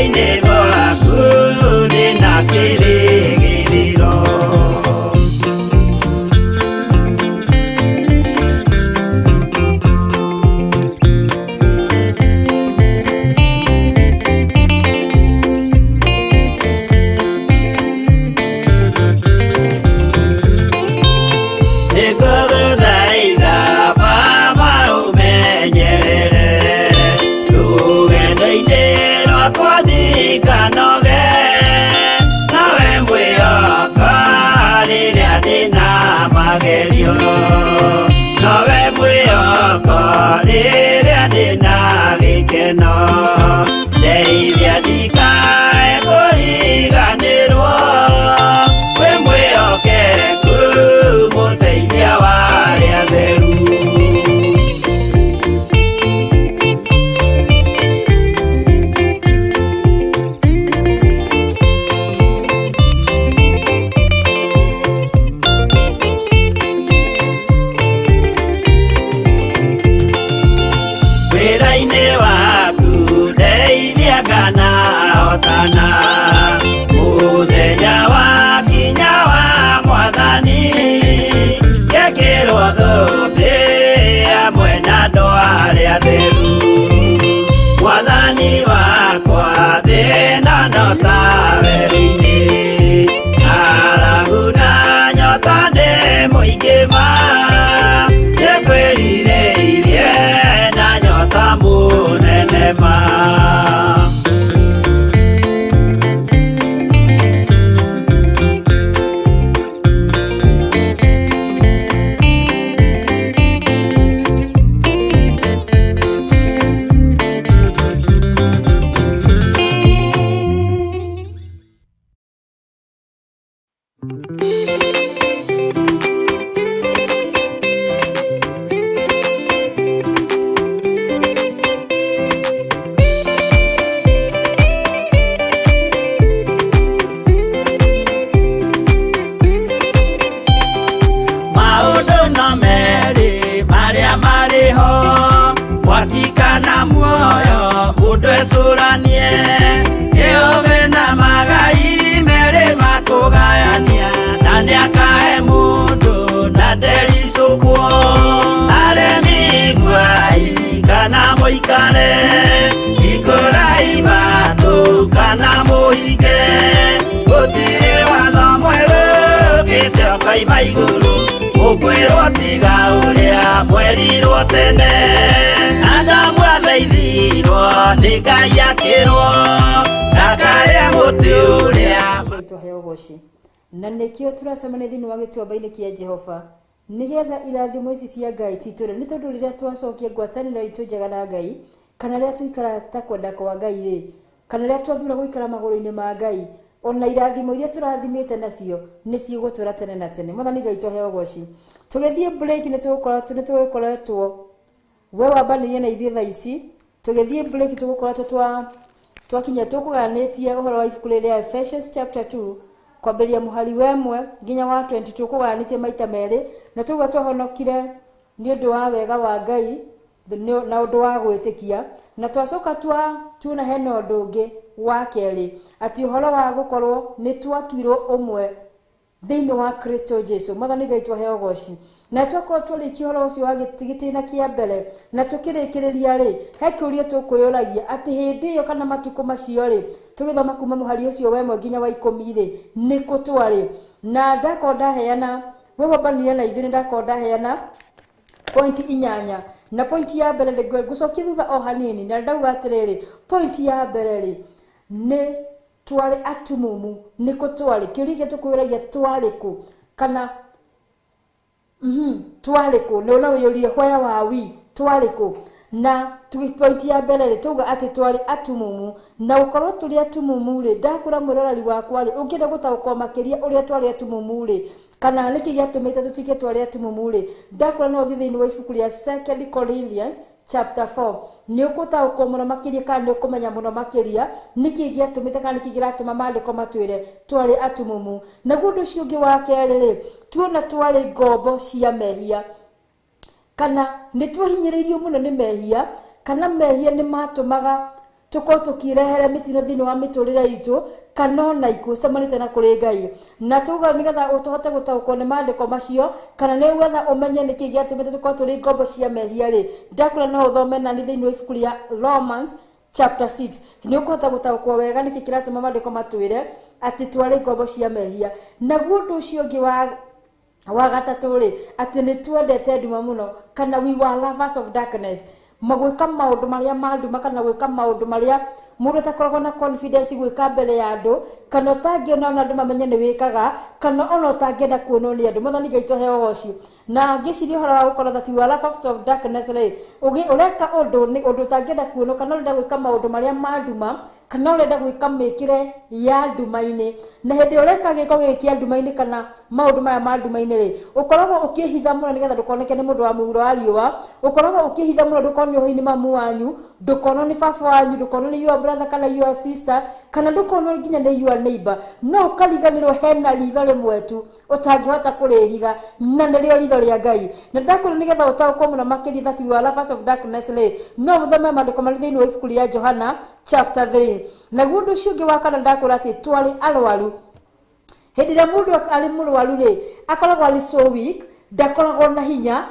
Guoko-inĩ gwaku ndĩna kĩrĩgĩrĩro. Nĩngũgũthaitha Baba ũmenyerere rũgendo-inĩ rwakwa ndikanoge, nawe mwĩhoka rĩrĩa ndĩna magerio, nowe mwĩhoko rĩrĩa ndĩna gĩkeno, ndeithia ndikae kũriganĩrwo, wĩ mwĩhokeku mũteithia wa arĩa atheru. Wĩra-inĩ waku ndeithia kana hotana, mũthenya wakinya wa mwathani, ngekĩrwo thũmbĩ hamwe na andũ arĩa atheru. Mwathani wakwa thĩna no ta werũ-inĩ, ng'aragu na nyota nĩ mũingĩ ma, nĩngwĩrirĩirie na nyota mũnene ma. Maũndũ no merĩ marĩa marĩ ho, mwaki kana muoyo, mũndũ ecũranie, kĩũmbe na magai merĩ makũgayania, na nĩakahe mũndũ na ndericũkwo. Aremi iguai kana mũikare, hingũrai matũ kana mũhinge, gũtirĩ watho mwerũ ũkĩte ũkoima igũrũ, mũkwĩrwo tiga ũrĩa mwerirwo tene. Adamu athaithirwo nĩ Ngai akĩrwo ndakarĩe mũtĩ ũrĩa. Ngai tũheo ũgoci. Na nĩkĩo tũracemania thĩinĩ wa gĩtuamba-inĩ kĩa Jehova, nĩgetha irathimo ici cia Ngai citũre. Nĩ tondũ rĩrĩa twacokia ngwatanĩro itũ njega na Ngai, kana rĩrĩa twaikara ta kwenda kwa Ngai rĩ, kana rĩrĩa twathura gũikara magũrũ-inĩ ma Ngai, ona irathimo iria tũrathimĩte nacio nĩ cigũtũra tene na tene. Mwathani Ngai tũheo ũgoci. Tũgĩthiĩ break nĩ tũgũkoretwo we wambanĩrie na ithuĩ thaa ici, tũgĩthiĩ break tũgũkoretwo twakinya tũkũganĩtie ũhoro wa ibuku rĩrĩa Ephesians chapter 2 kwambĩrĩria mũhari wa 1 nginya wa 22, kũganĩtie maita merĩ, na tũguo twahonokire nĩ ũndũ wa wega wa Ngai na ũndũ wa gwĩtĩkia, na twacoka tuona hena ũndũ ũngĩ wa kerĩ, atĩ ũhoro wa gũkorwo nĩ twatuirwo ũmwe thĩinĩ wa Kristo Jesu. Mwathani Ngai tũheo ũgoci. Na twakorwo twarĩkia ũhoro ũcio wa gĩtĩna kĩa mbere na tũkĩrĩkĩrĩria rĩ, he kĩũria tũkwĩyũragia atĩ hĩndĩ ĩyo kana matukũ macio rĩ, tũgĩthoma kuma mũhari ũcio wa 1 nginya wa 10 rĩ, nĩ kũ twarĩ. Na ndakorwo ndaheana, we wambanire na ithuĩ, nĩ ndakorwo ndaheana point 8. Na point ya mbere ngũcokia thutha o hanini, na ndauga atĩrĩrĩ, point ya mbere rĩ, nĩ twarĩ atumumu. Nĩ kũ twarĩ? Kĩũria gĩkĩ tũkwĩyũragia twarĩ kũ, kana twarĩ kũ? Nĩ no wĩyũrie where were we, twarĩ kũ? Na point ya mbere rĩ, tauga atĩ twarĩ atumumu. Na gũkorwo tũrĩ atumumu rĩ, ndakũra mwĩroreri wakwa rĩ, ũngĩenda gũtaũkwo makĩria ũrĩa twarĩ atumumu rĩ, kana nĩkĩ gĩatũmĩte tũtuĩke twarĩ atumumu rĩ, ndakũra no ũthiĩ thĩinĩ wa ibuku rĩa 2 Corinthians chapter 4, nĩ ũgũtaũkwo mũno makĩria kana nĩ ũkũmenya mũno makĩria nĩkĩ gĩatũmĩte kana nĩkĩ kĩratũma maandĩko matwĩre twarĩ atumumu. Naguo ũndũ ũcio ũngĩ wa kerĩ rĩ, tuona twarĩ ngombo cia mehia, kana nĩ twahinyĩrĩirio mũno nĩ mehia, kana mehia nĩ matũmaga Tukorwo tukirehere mitino thiini wa miturire itu kana ona ikuũ ciumanĩte na kũrĩ Ngai. Na tuga nigetha tũhote gũtaũkwo nĩ maandĩko macio kana nĩgetha ũmenye nĩkĩ gĩatũmĩte tũkorwo tũrĩ ngombo cia mehia rĩ, ndakwĩra no ũthome nani thĩinĩ wa ibuku rĩa Romans chapter 6. Nĩ ũkũhota gũtaũkwo wega nĩkĩ kĩratũma maandĩko matwĩre atĩ twarĩ ngombo cia mehia. Naguo ũndũ ũcio ũngĩ wa gatatũ rĩ, atĩ nĩ twendete nduma mũno, kana we were lovers of darkness. Magwĩka maũndũ marĩa ma nduma kana gwĩka maũndũ marĩa mũndũ atakoragwo na confidence gwĩka mbere ya andũ, kana ũtangĩona ona andũ mamenye nĩ wĩkaga, kana ona ũtangĩenda kuonwo nĩ andũ. Mwathani Ngai tũheo ũgoci. Na ngĩciria ũhoro wa gũkorwo that you are lovers of darkness rĩ, ũreka ũndũ nĩ ũndũ ũtangĩenda kuonwo, kana ũrenda gwĩka maũndũ marĩa ma nduma, kana ũrenda gwĩka mĩkĩre ya nduma-inĩ. Na hĩndĩ ĩrĩa ũreka gĩko gĩkĩ kĩa nduma-inĩ kana maũndũ maya ma nduma-inĩ rĩ, ũkoragwo ũkĩhitha mũno nĩgetha ndũkoneke nĩ mũndũ wa mũhuro wa riũa, ũkoragwo ũkĩhitha mũno ndũkonio ũhoro-inĩ mamu wanyu, ndũkonwo nĩ baba wanyu, ndũkonwo nĩ your brother kana your sister, kana ndũkonwo nginya nĩ your neighbor. No ũkariganĩrwo hena ritho rĩmwe tu ũtangĩhota kũrĩhitha, na nĩrĩo ritho rĩa Ngai. Na ndakwĩra nĩgetha ũtaũkwo mũno makĩria that you are lovers of darkness rĩ, no mũthome maandĩko marĩ thĩinĩ wa ibuku rĩa Johana chapter 3. Naguo ũndũ ũcio ũngĩ wa kana ndakwĩra atĩ twarĩ arwaru. Hĩndĩ ĩrĩa mũndũ arĩ mũrwaru rĩ, akoragwo arĩ so weak, ndakoragwo na hinya,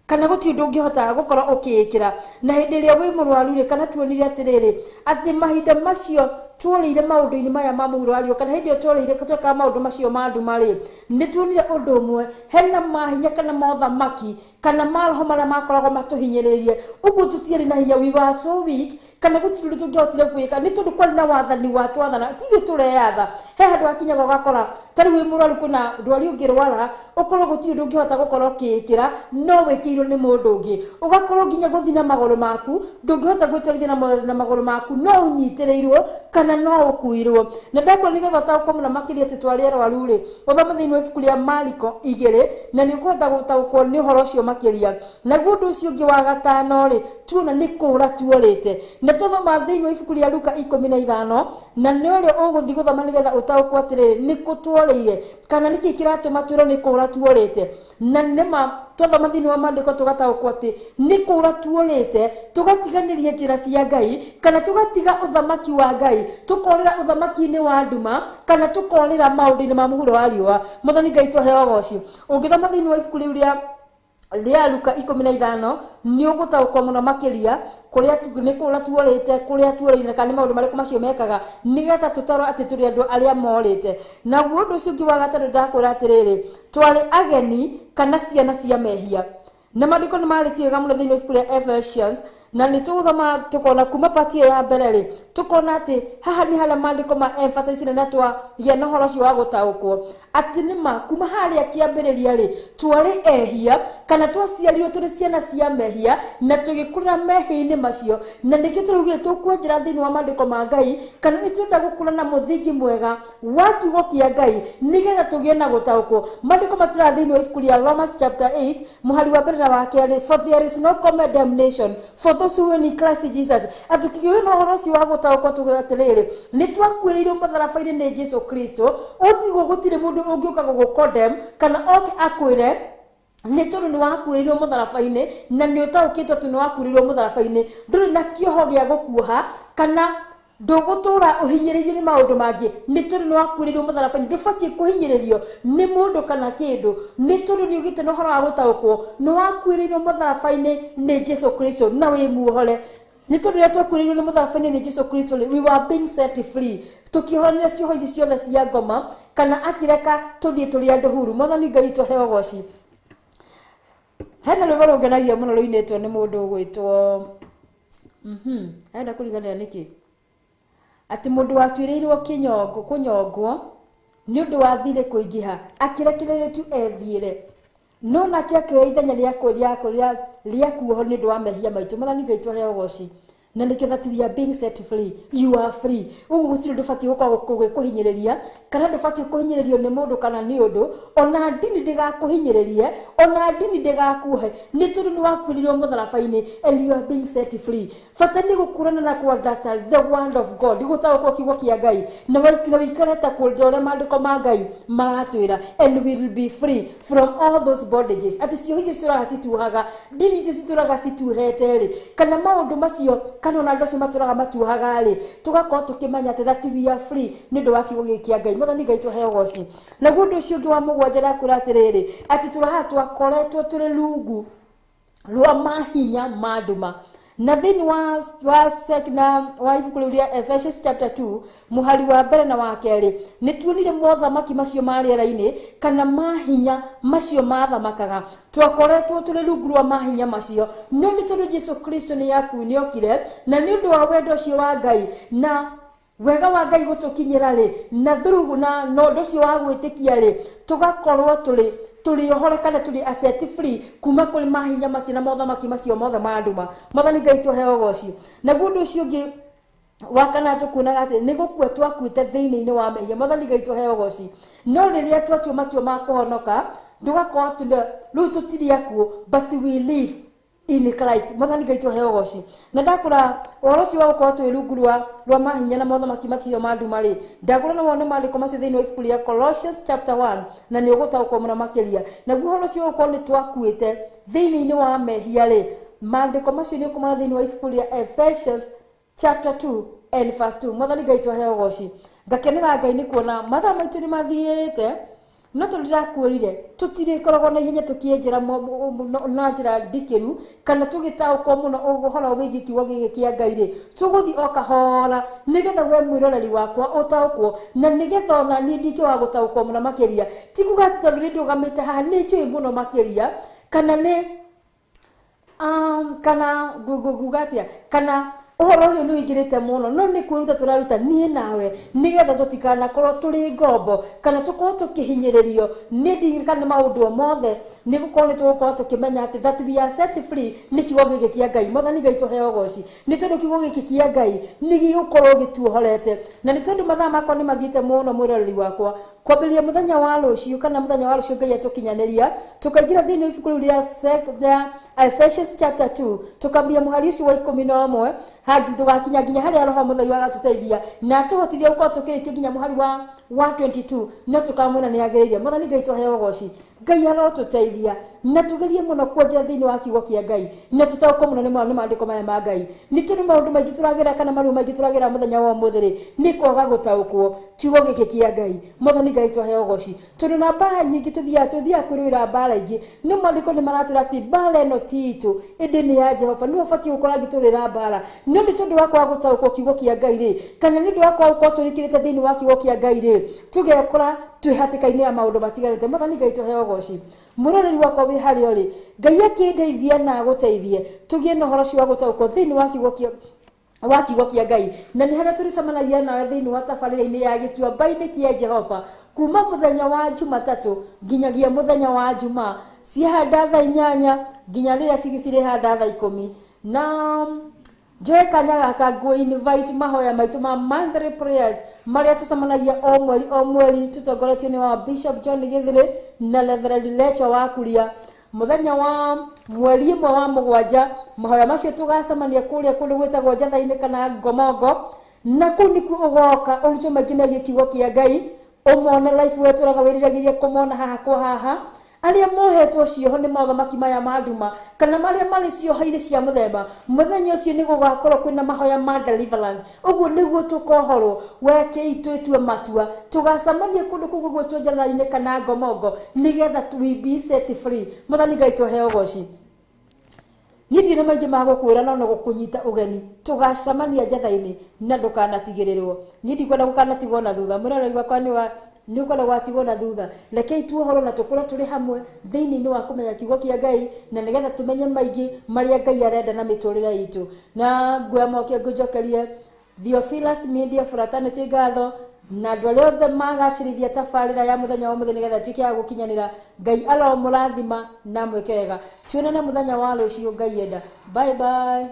kana gũtirĩ ũndũ ũngĩhota gũkorwo ũkĩĩkĩra. Na hĩndĩ ĩrĩa wĩ mũrwaru rĩ, kana tuonire atĩrĩrĩ, atĩ mahinda macio tuorĩire maũndũ-inĩ maya ma mũhuro wa riũa, kana hĩndĩ ĩyo tuorĩire twekaga maũndũ macio ma nduma rĩ, nĩ tuonire ũndũ ũmwe, hena mahinya kana mothamaki kana maroho marĩa makoragwo matũhinyĩrĩirie. Ũguo tũtiarĩ na hinya, we were so weak, kana gũtirĩ ũndũ tũngĩahotire gwĩka nĩ tondũ kwarĩ na wathani wa twathana, ti ithuĩ tũreyatha. He handũ hakinyaga ũgakora ta rĩu wĩ mũrwaru, kwĩna ndwari ũngĩrwara ũkorwo gũtirĩ ũndũ ũngĩhota gũkorwo ũkĩĩkĩra, no wĩkĩirwo nĩ mũndũ ũngĩ. Ũgakorwo nginya gũthiĩ na magũrũ maku ndũngĩhota gwĩtwarithia na magũrũ maku, no ũnyitĩrĩirwo kana no ũkuirwo. Na ndakwĩra nĩgetha ũtaũkwo mũno makĩria atĩ twarĩ arwaru rĩ, ũthome thĩinĩ wa ibuku rĩa Mariko 2, na nĩ ũkũhota gũtaũkwo nĩ ũhoro ũcio makĩria. Naguo ũndũ ũcio ũngĩ wa gatano rĩ, tuona nĩ kũũra tuorĩte. Na twathoma thĩinĩ wa ibuku rĩa Luka 15, na nĩ ũrĩa ũgũthiĩ gũthoma nĩgetha ũtaũkwo atĩrĩrĩ, nĩ kũ tuorĩire, kana nĩkĩ kĩratũma twĩrwo nĩ kũũra tuorĩte. Na nĩma twathoma thĩinĩ wa maandĩko tũgataũkwo atĩ nĩ kũũra tuorĩte, tũgatiganĩria njĩra cia Ngai, kana tũgatiga ũthamaki wa Ngai, tũkorĩra ũthamaki-inĩ wa nduma, kana tũkorĩra maũndũ-inĩ ma mũhuro wa riũa. Mwathani Ngai tũheo ũgoci. Ũngĩthoma thĩinĩ wa ibuku rĩu rĩa Luka 15, nĩ ũgũtaũkwo mũno makĩria kũrĩa nĩ kũũra tuorĩte, kũrĩa tuorĩire, kana nĩ maũndũ marĩkũ macio mekaga, nĩgetha tũtarwo atĩ tũrĩ andũ arĩa morĩte. Naguo ũndũ ũcio ũngĩ wa gatatũ ndakwĩra atĩrĩrĩ, twarĩ ageni kana ciana cia mehia. Na maandĩko nĩ marĩtie wega mũno thĩinĩ wa ibuku rĩa Ephesians, na nĩ tũgũthoma tũkona kuma part ĩyo ya mbere rĩ, tũkona atĩ haha nĩ harĩa maandĩko ma emphasize na twagĩa na ũhoro ũcio wa gũtaũkwo atĩ nĩma kuma harĩa kĩambĩrĩria rĩ, twarĩ ehia kana twaciarirwo tũrĩ ciana cia mehia na tũgĩkũrĩra mehia-inĩ macio. Na nĩkĩo tũraugire tũkwenjera thĩinĩ wa maandĩko ma Ngai, kana nĩ tũrenda gũkũra na mũthingi mwega wa kiugo kĩa Ngai nĩgetha tũgĩe na gũtaũkwo. Maandĩko matũraga thĩinĩ wa ibuku rĩa Romans chapter 8 mũhari wa mbere na wa kerĩ, for there is no condemnation for those who are in Christ Jesus. Atĩ tũkĩgĩa na ũhoro ũcio wa gũtaũkwo tuge atĩrĩrĩ, nĩ twakuĩrĩirwo mũtharaba-inĩ nĩ Jesu Kristo, ũtiguo gũtirĩ mũndũ ũngĩũka gũgũ-condemn kana oke akwĩre nĩ tondũ nĩ wakuĩrĩirwo mũtharaba-inĩ na nĩ ũtaũkĩtwo atĩ nĩ wakuĩrĩirwo mũtharaba-inĩ, ndũrĩ na kĩoho gĩa gũkuoha kana ndũgũtũra ũhinyĩrĩirio nĩ maũndũ mangĩ, nĩ tondũ nĩ wakuĩrĩirwo mũtharaba-inĩ. Ndũbatiĩ kũhinyĩrĩrio nĩ mũndũ kana kĩndũ, nĩ tondũ nĩ ũgĩte na ũhoro wa gũtaũkwo nĩ wakuĩrĩirwo mũtharaba-inĩ nĩ Jesu Kristo na wĩ muohore. Nĩ tondũ rĩrĩa twakuĩrĩirwo nĩ mũtharaba-inĩ nĩ Jesu Kristo rĩ, we were being set free, tũkĩohoranĩra cioho ici ciothe cia ngoma, kana akĩreka tũthiĩ tũrĩ andũ huru. Mwathani Ngai tũheo ũgoci. Hena rwĩmbo rũngenagia mũno rũinĩtwo nĩ mũndũ ũgwĩtwo arenda kũriganĩra nĩkĩ, atĩ mũndũ watuĩrĩirwo kĩnyongo kũnyongwo nĩ ũndũ wa thirĩ kũingĩha, akĩrekererio tu ethiĩre, no nake akĩoya ithenya rĩa kuohwo nĩ ũndũ wa mehia maitũ. Mwathani Ngai tũheo ũgoci. Na nĩkĩo that we are being set free, you are free. Ũguo gũtirĩ ũndũ ũbatiĩ gũkorwo gũkũhinyĩrĩria, kana ndũbatiĩ kũhinyĩrĩrio nĩ mũndũ kana nĩ ũndũ, ona ndini ndĩgakũhinyĩrĩrie, ona ndini ndĩgakuohe, nĩ tondũ nĩ wakuĩrĩirwo mũtharaba-inĩ and you are being set free. Bata nĩ gũkũrana na kũ understand the word of God, gũtaũkwo kiugo kĩa Ngai, na wĩikare ta kũrĩa ũrĩa maandĩko ma Ngai maratwĩra, and we will be free from all those bondages. Atĩ cioho icio citũraga cituohaga, ndini icio citũraga cituohete rĩ, kana maũndũ macio Kana ona andũ acio matũraga matuohaga rĩ, tũgakorwo tũkĩmenya atĩ that we are free nĩ ũndũ wa kiugo gĩkĩ kĩa Ngai. Mwathani Ngai tũheo ũgoci. Naguo ũndũ ũcio ũngĩ wa mũgwanja ndakwĩra atĩrĩrĩ, atĩ tũraha twakoretwo tũrĩ rungu rwa mahinya ma nduma. Na thĩinĩ wa sek na wa ibuku rĩu rĩa Ephesians chapter 2 mũhari wa mbere na wa kerĩ, nĩ tuonire mothamaki macio ma rĩera-inĩ kana mahinya macio mathamakaga. Twakoretwo tũrĩ rungu rwa mahinya macio, no nĩ tondũ Jesu Kristo nĩ okire, na nĩ ũndũ wa wendo ũcio wa Ngai na wega wa Ngai gũtũkinyĩra rĩ, na through na ũndũ ũcio wa gwĩtĩkia rĩ, tũgakorwo tũrĩ ohore kana tũrĩ set free kuma kũrĩ mahinya macio na mothamaki macio mothe ma nduma. Mwathani Ngai tũheo ũgoci. Naguo ũndũ ũcio ũngĩ wa kana tũkuonaga atĩ nĩ gũkua twakuĩte thĩinĩ-inĩ wa mehia. Mwathani Ngai tũheo ũgoci. No rĩrĩa twatua matua ma kũhonoka, tũgakorwo rĩu tũtirĩ akuũ, but we live in Christ. Mwathani Ngai tũheo ũgoci. Na ndakũra ũhoro ũcio wa gũkorwo twĩ rungu rwa mahinya na mothamaki macio ma nduma rĩ, ndagũra na wone maandĩko macio thĩinĩ wa ibuku rĩa Colossians chapter 1, na nĩ ũgũtaũkwo mũno makĩria. Naguo ũhoro ũcio wa gũkorwo nĩ twakuĩte thĩinĩ-inĩ wa mehia rĩ, maandĩko macio nĩ ũkũmona thĩinĩ wa ibuku rĩa Ephesians chapter 2 and verse 2. Mwathani Ngai tũheo ũgoci. Ngakenera Ngai nĩ kuona mathaa maitũ nĩ mathiĩte, no tondũ ndĩrakwĩrire tũtirĩkoragwo na ihenya tũkĩenjera na njĩra ndikĩru kana tũgĩtaũkwo mũno ũhoro wĩgiĩ kiugo gĩkĩ kĩa Ngai rĩ, tũgũthiĩ o kahora nĩgetha we mwĩroreri wakwa ũtaũkwo, na nĩgetha ona niĩ ndike wa gũtaũkwo mũno makĩria. Ti kuga atĩ tondũ nĩ ndũgamĩte haha nĩ njũĩ mũno makĩria, kana nĩ kana nguga atĩa, kana ũhoro ũyũ nĩ ũingĩrĩte mũno, no nĩ kwĩruta tũraruta niĩ nawe nĩgetha tũtikanakorwo tũrĩ ngombo kana tũkorwo tũkĩhinyĩrĩrio nĩ ndini kana nĩ maũndũ o mothe, nĩ gũkorwo nĩ tũgũkorwo tũkĩmenya atĩ that we are set free nĩ kiugo gĩkĩ kĩa Ngai. Mwathani Ngai tũheo ũgoci. Nĩ tondũ kiugo gĩkĩ kĩa Ngai nĩ gĩgũkorwo gĩtuohorete, na nĩ tondũ mathaa makwa nĩ mathiĩte mũno mwĩroreri wakwa, kwambĩrĩria mũthenya wa rũciũ kana mũthenya wa rũciũ Ngai atũkinyanĩria, tũkaingĩra thĩinĩ wa ibuku rĩu rĩa Ephesians chapter 2, tũkambia mũhari ũcio wa 11 hadi tũgakinya nginya harĩa Roho Mũtheru agatũteithia na atũhotithie gũkorwo tũkĩrĩkia nginya mũhari wa 22, no tũkamwĩra nĩ agĩrĩire. Mwathani Ngai tũheo ũgoci. Ngai arotũteithia na tũgerie mũno kuonjera thĩinĩ wa kiugo kĩa Ngai, na tũtaũkwo mũno nĩ maandĩko maya ma Ngai. Nĩ tondũ maũndũ maingĩ tũragera kana maruo maingĩ tũragera mũthenya wa ũmũthĩ rĩ, nĩ kwaga gũtaũkwo kiugo gĩkĩ kĩa Ngai. Mwathani Ngai tũheo ũgoci. Tondũ na mbara nyingĩ tũthiaga kwĩrũĩra mbara ingĩ, no maandĩko nĩ maratwĩra atĩ mbara ĩno ti itũ, ĩndĩ nĩ ya Jehova. Nĩwe ũbatiĩ gũkorwo agĩtũrĩra mbara. No nĩ tondũ wa kwaga gũtaũkwo kiugo kĩa Ngai rĩ, kana nĩ ũndũ wa kwaga gũkorwo tũrikĩrĩte thĩinĩ wa kiugo kĩa Ngai rĩ, tũgekora twĩ hatĩka-inĩ ya maũndũ matiganĩte. Mwathani Ngai tũheo ũgoci. Mũroreri wakwa wĩ harĩa ũrĩ, Ngai akĩndeithia na agũteithie tũgĩe na ũhoro ũcio wa gũtaũkwo thĩinĩ wa kiugo kĩa wa kiugo kĩa Ngai. Na nĩ harĩa tũrĩcemanagia nawe thĩinĩ wa tabarĩra-inĩ ya gĩtuamba-inĩ kĩa Jehova kuma mũthenya wa Jumatatũ nginyagia mũthenya wa Jumaa, ciahanda thaa 8 nginya rĩrĩa cirĩhanda thaa 10. Na njoe kanya gaka ngũ invite mahoya maitũ ma monthly prayers marĩa tũcemanagia o mweri o mweri tũtongoretio nĩ wa Bishop John Githiri na Reverend Lecho wa Kuria. Mũthenya wa mweri 1 wa 7 mahoya macio tũgacemania kũrĩa kũndũ gwĩtagwo Njatha-inĩ kana Ngomongo, na kũu nĩkuo ũgoka ũrutwo maingĩ megiĩ kiugo kĩa Ngai, ũmone life we tũraga wĩriragĩria kũmona haha kwa haha. Arĩa mohetwo cioho nĩ mothamaki maya ma nduma kana marĩa marĩ cioho-inĩ cia mũthemba, mũthenya ũcio nĩ gũgakorwo kwĩna mahoya ma deliverance. Ũguo nĩguo tũkohorwo, wekei twĩtue matua, tũgacemania kũndũ kũu gũgwĩtwo Njatha-inĩ kana Ngomongo nĩgetha we be set free. Mwathani Ngai tũheo ũgoci. Niĩ ndirĩ na maingĩ ma gũkwĩra no nĩ gũkũnyita ũgeni, tũgacemania Njatha-inĩ na ndũkanatigĩrĩrwo. Niĩ ndikwenda gũkanatigwo na thutha. Mwĩroreri wakwa nĩ ũkwenda gwatigwo na thutha. Rekei tuohorwo na tũkũre tũrĩ hamwe thĩinĩ-inĩ wa kũmenya kiugo kĩa Ngai, na nĩgetha tũmenye maingĩ marĩa Ngai arenda na mĩtũrĩre itũ. Na nguoya moke ngũnjokerie Theophilus Media Fraternity ngatho, na andũ arĩa othe magacĩrithia tabarĩra ya mũthenya wa ũmũthĩ nĩgetha ĩtuĩke ya gũkinyanĩra. Ngai aromũrathima na mwĩke wega. Tuonane mũthenya wa rũciũ Ngai enda. Bye bye.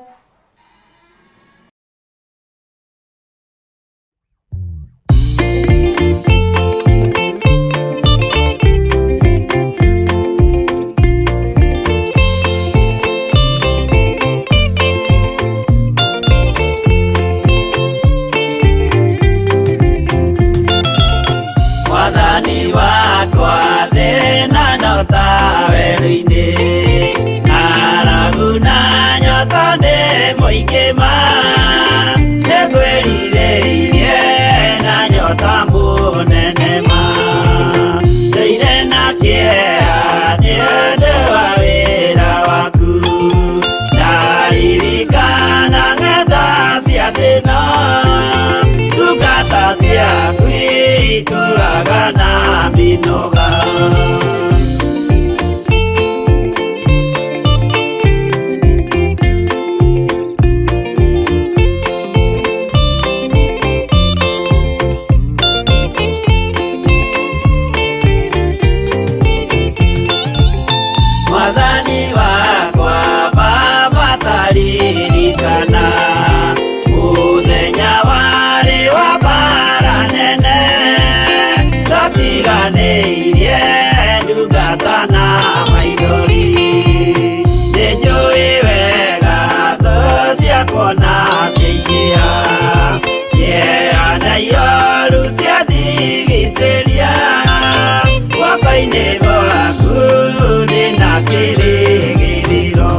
Mwathani wakwa thĩna no ta werũ-inĩ, ng'aragu na nyota nĩ ciaku itũraga na mĩnoga. Mwathani wakwa Baba taririkana mũthenya warĩ wa mbara nene, twatiganĩirie ndungata na maithori. Nĩnjũĩ wega thũ ciakwa na ciaingĩha, kĩeha na ioru ciandigicĩria, guoko-inĩ gwaku ndĩna kĩrĩgĩrĩro.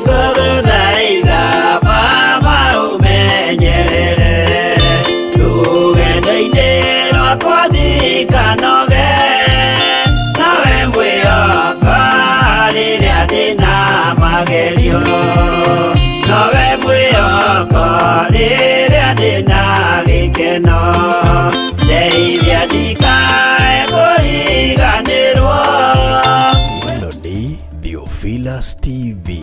Nĩngũgũthaitha Baba ũmenyerere rũgendo-inĩ rwakwa ndikanoge, nawe mwĩhoko rĩrĩa ndĩna magerio, nowe mwĩhoko rĩrĩa ndĩna gĩkeno.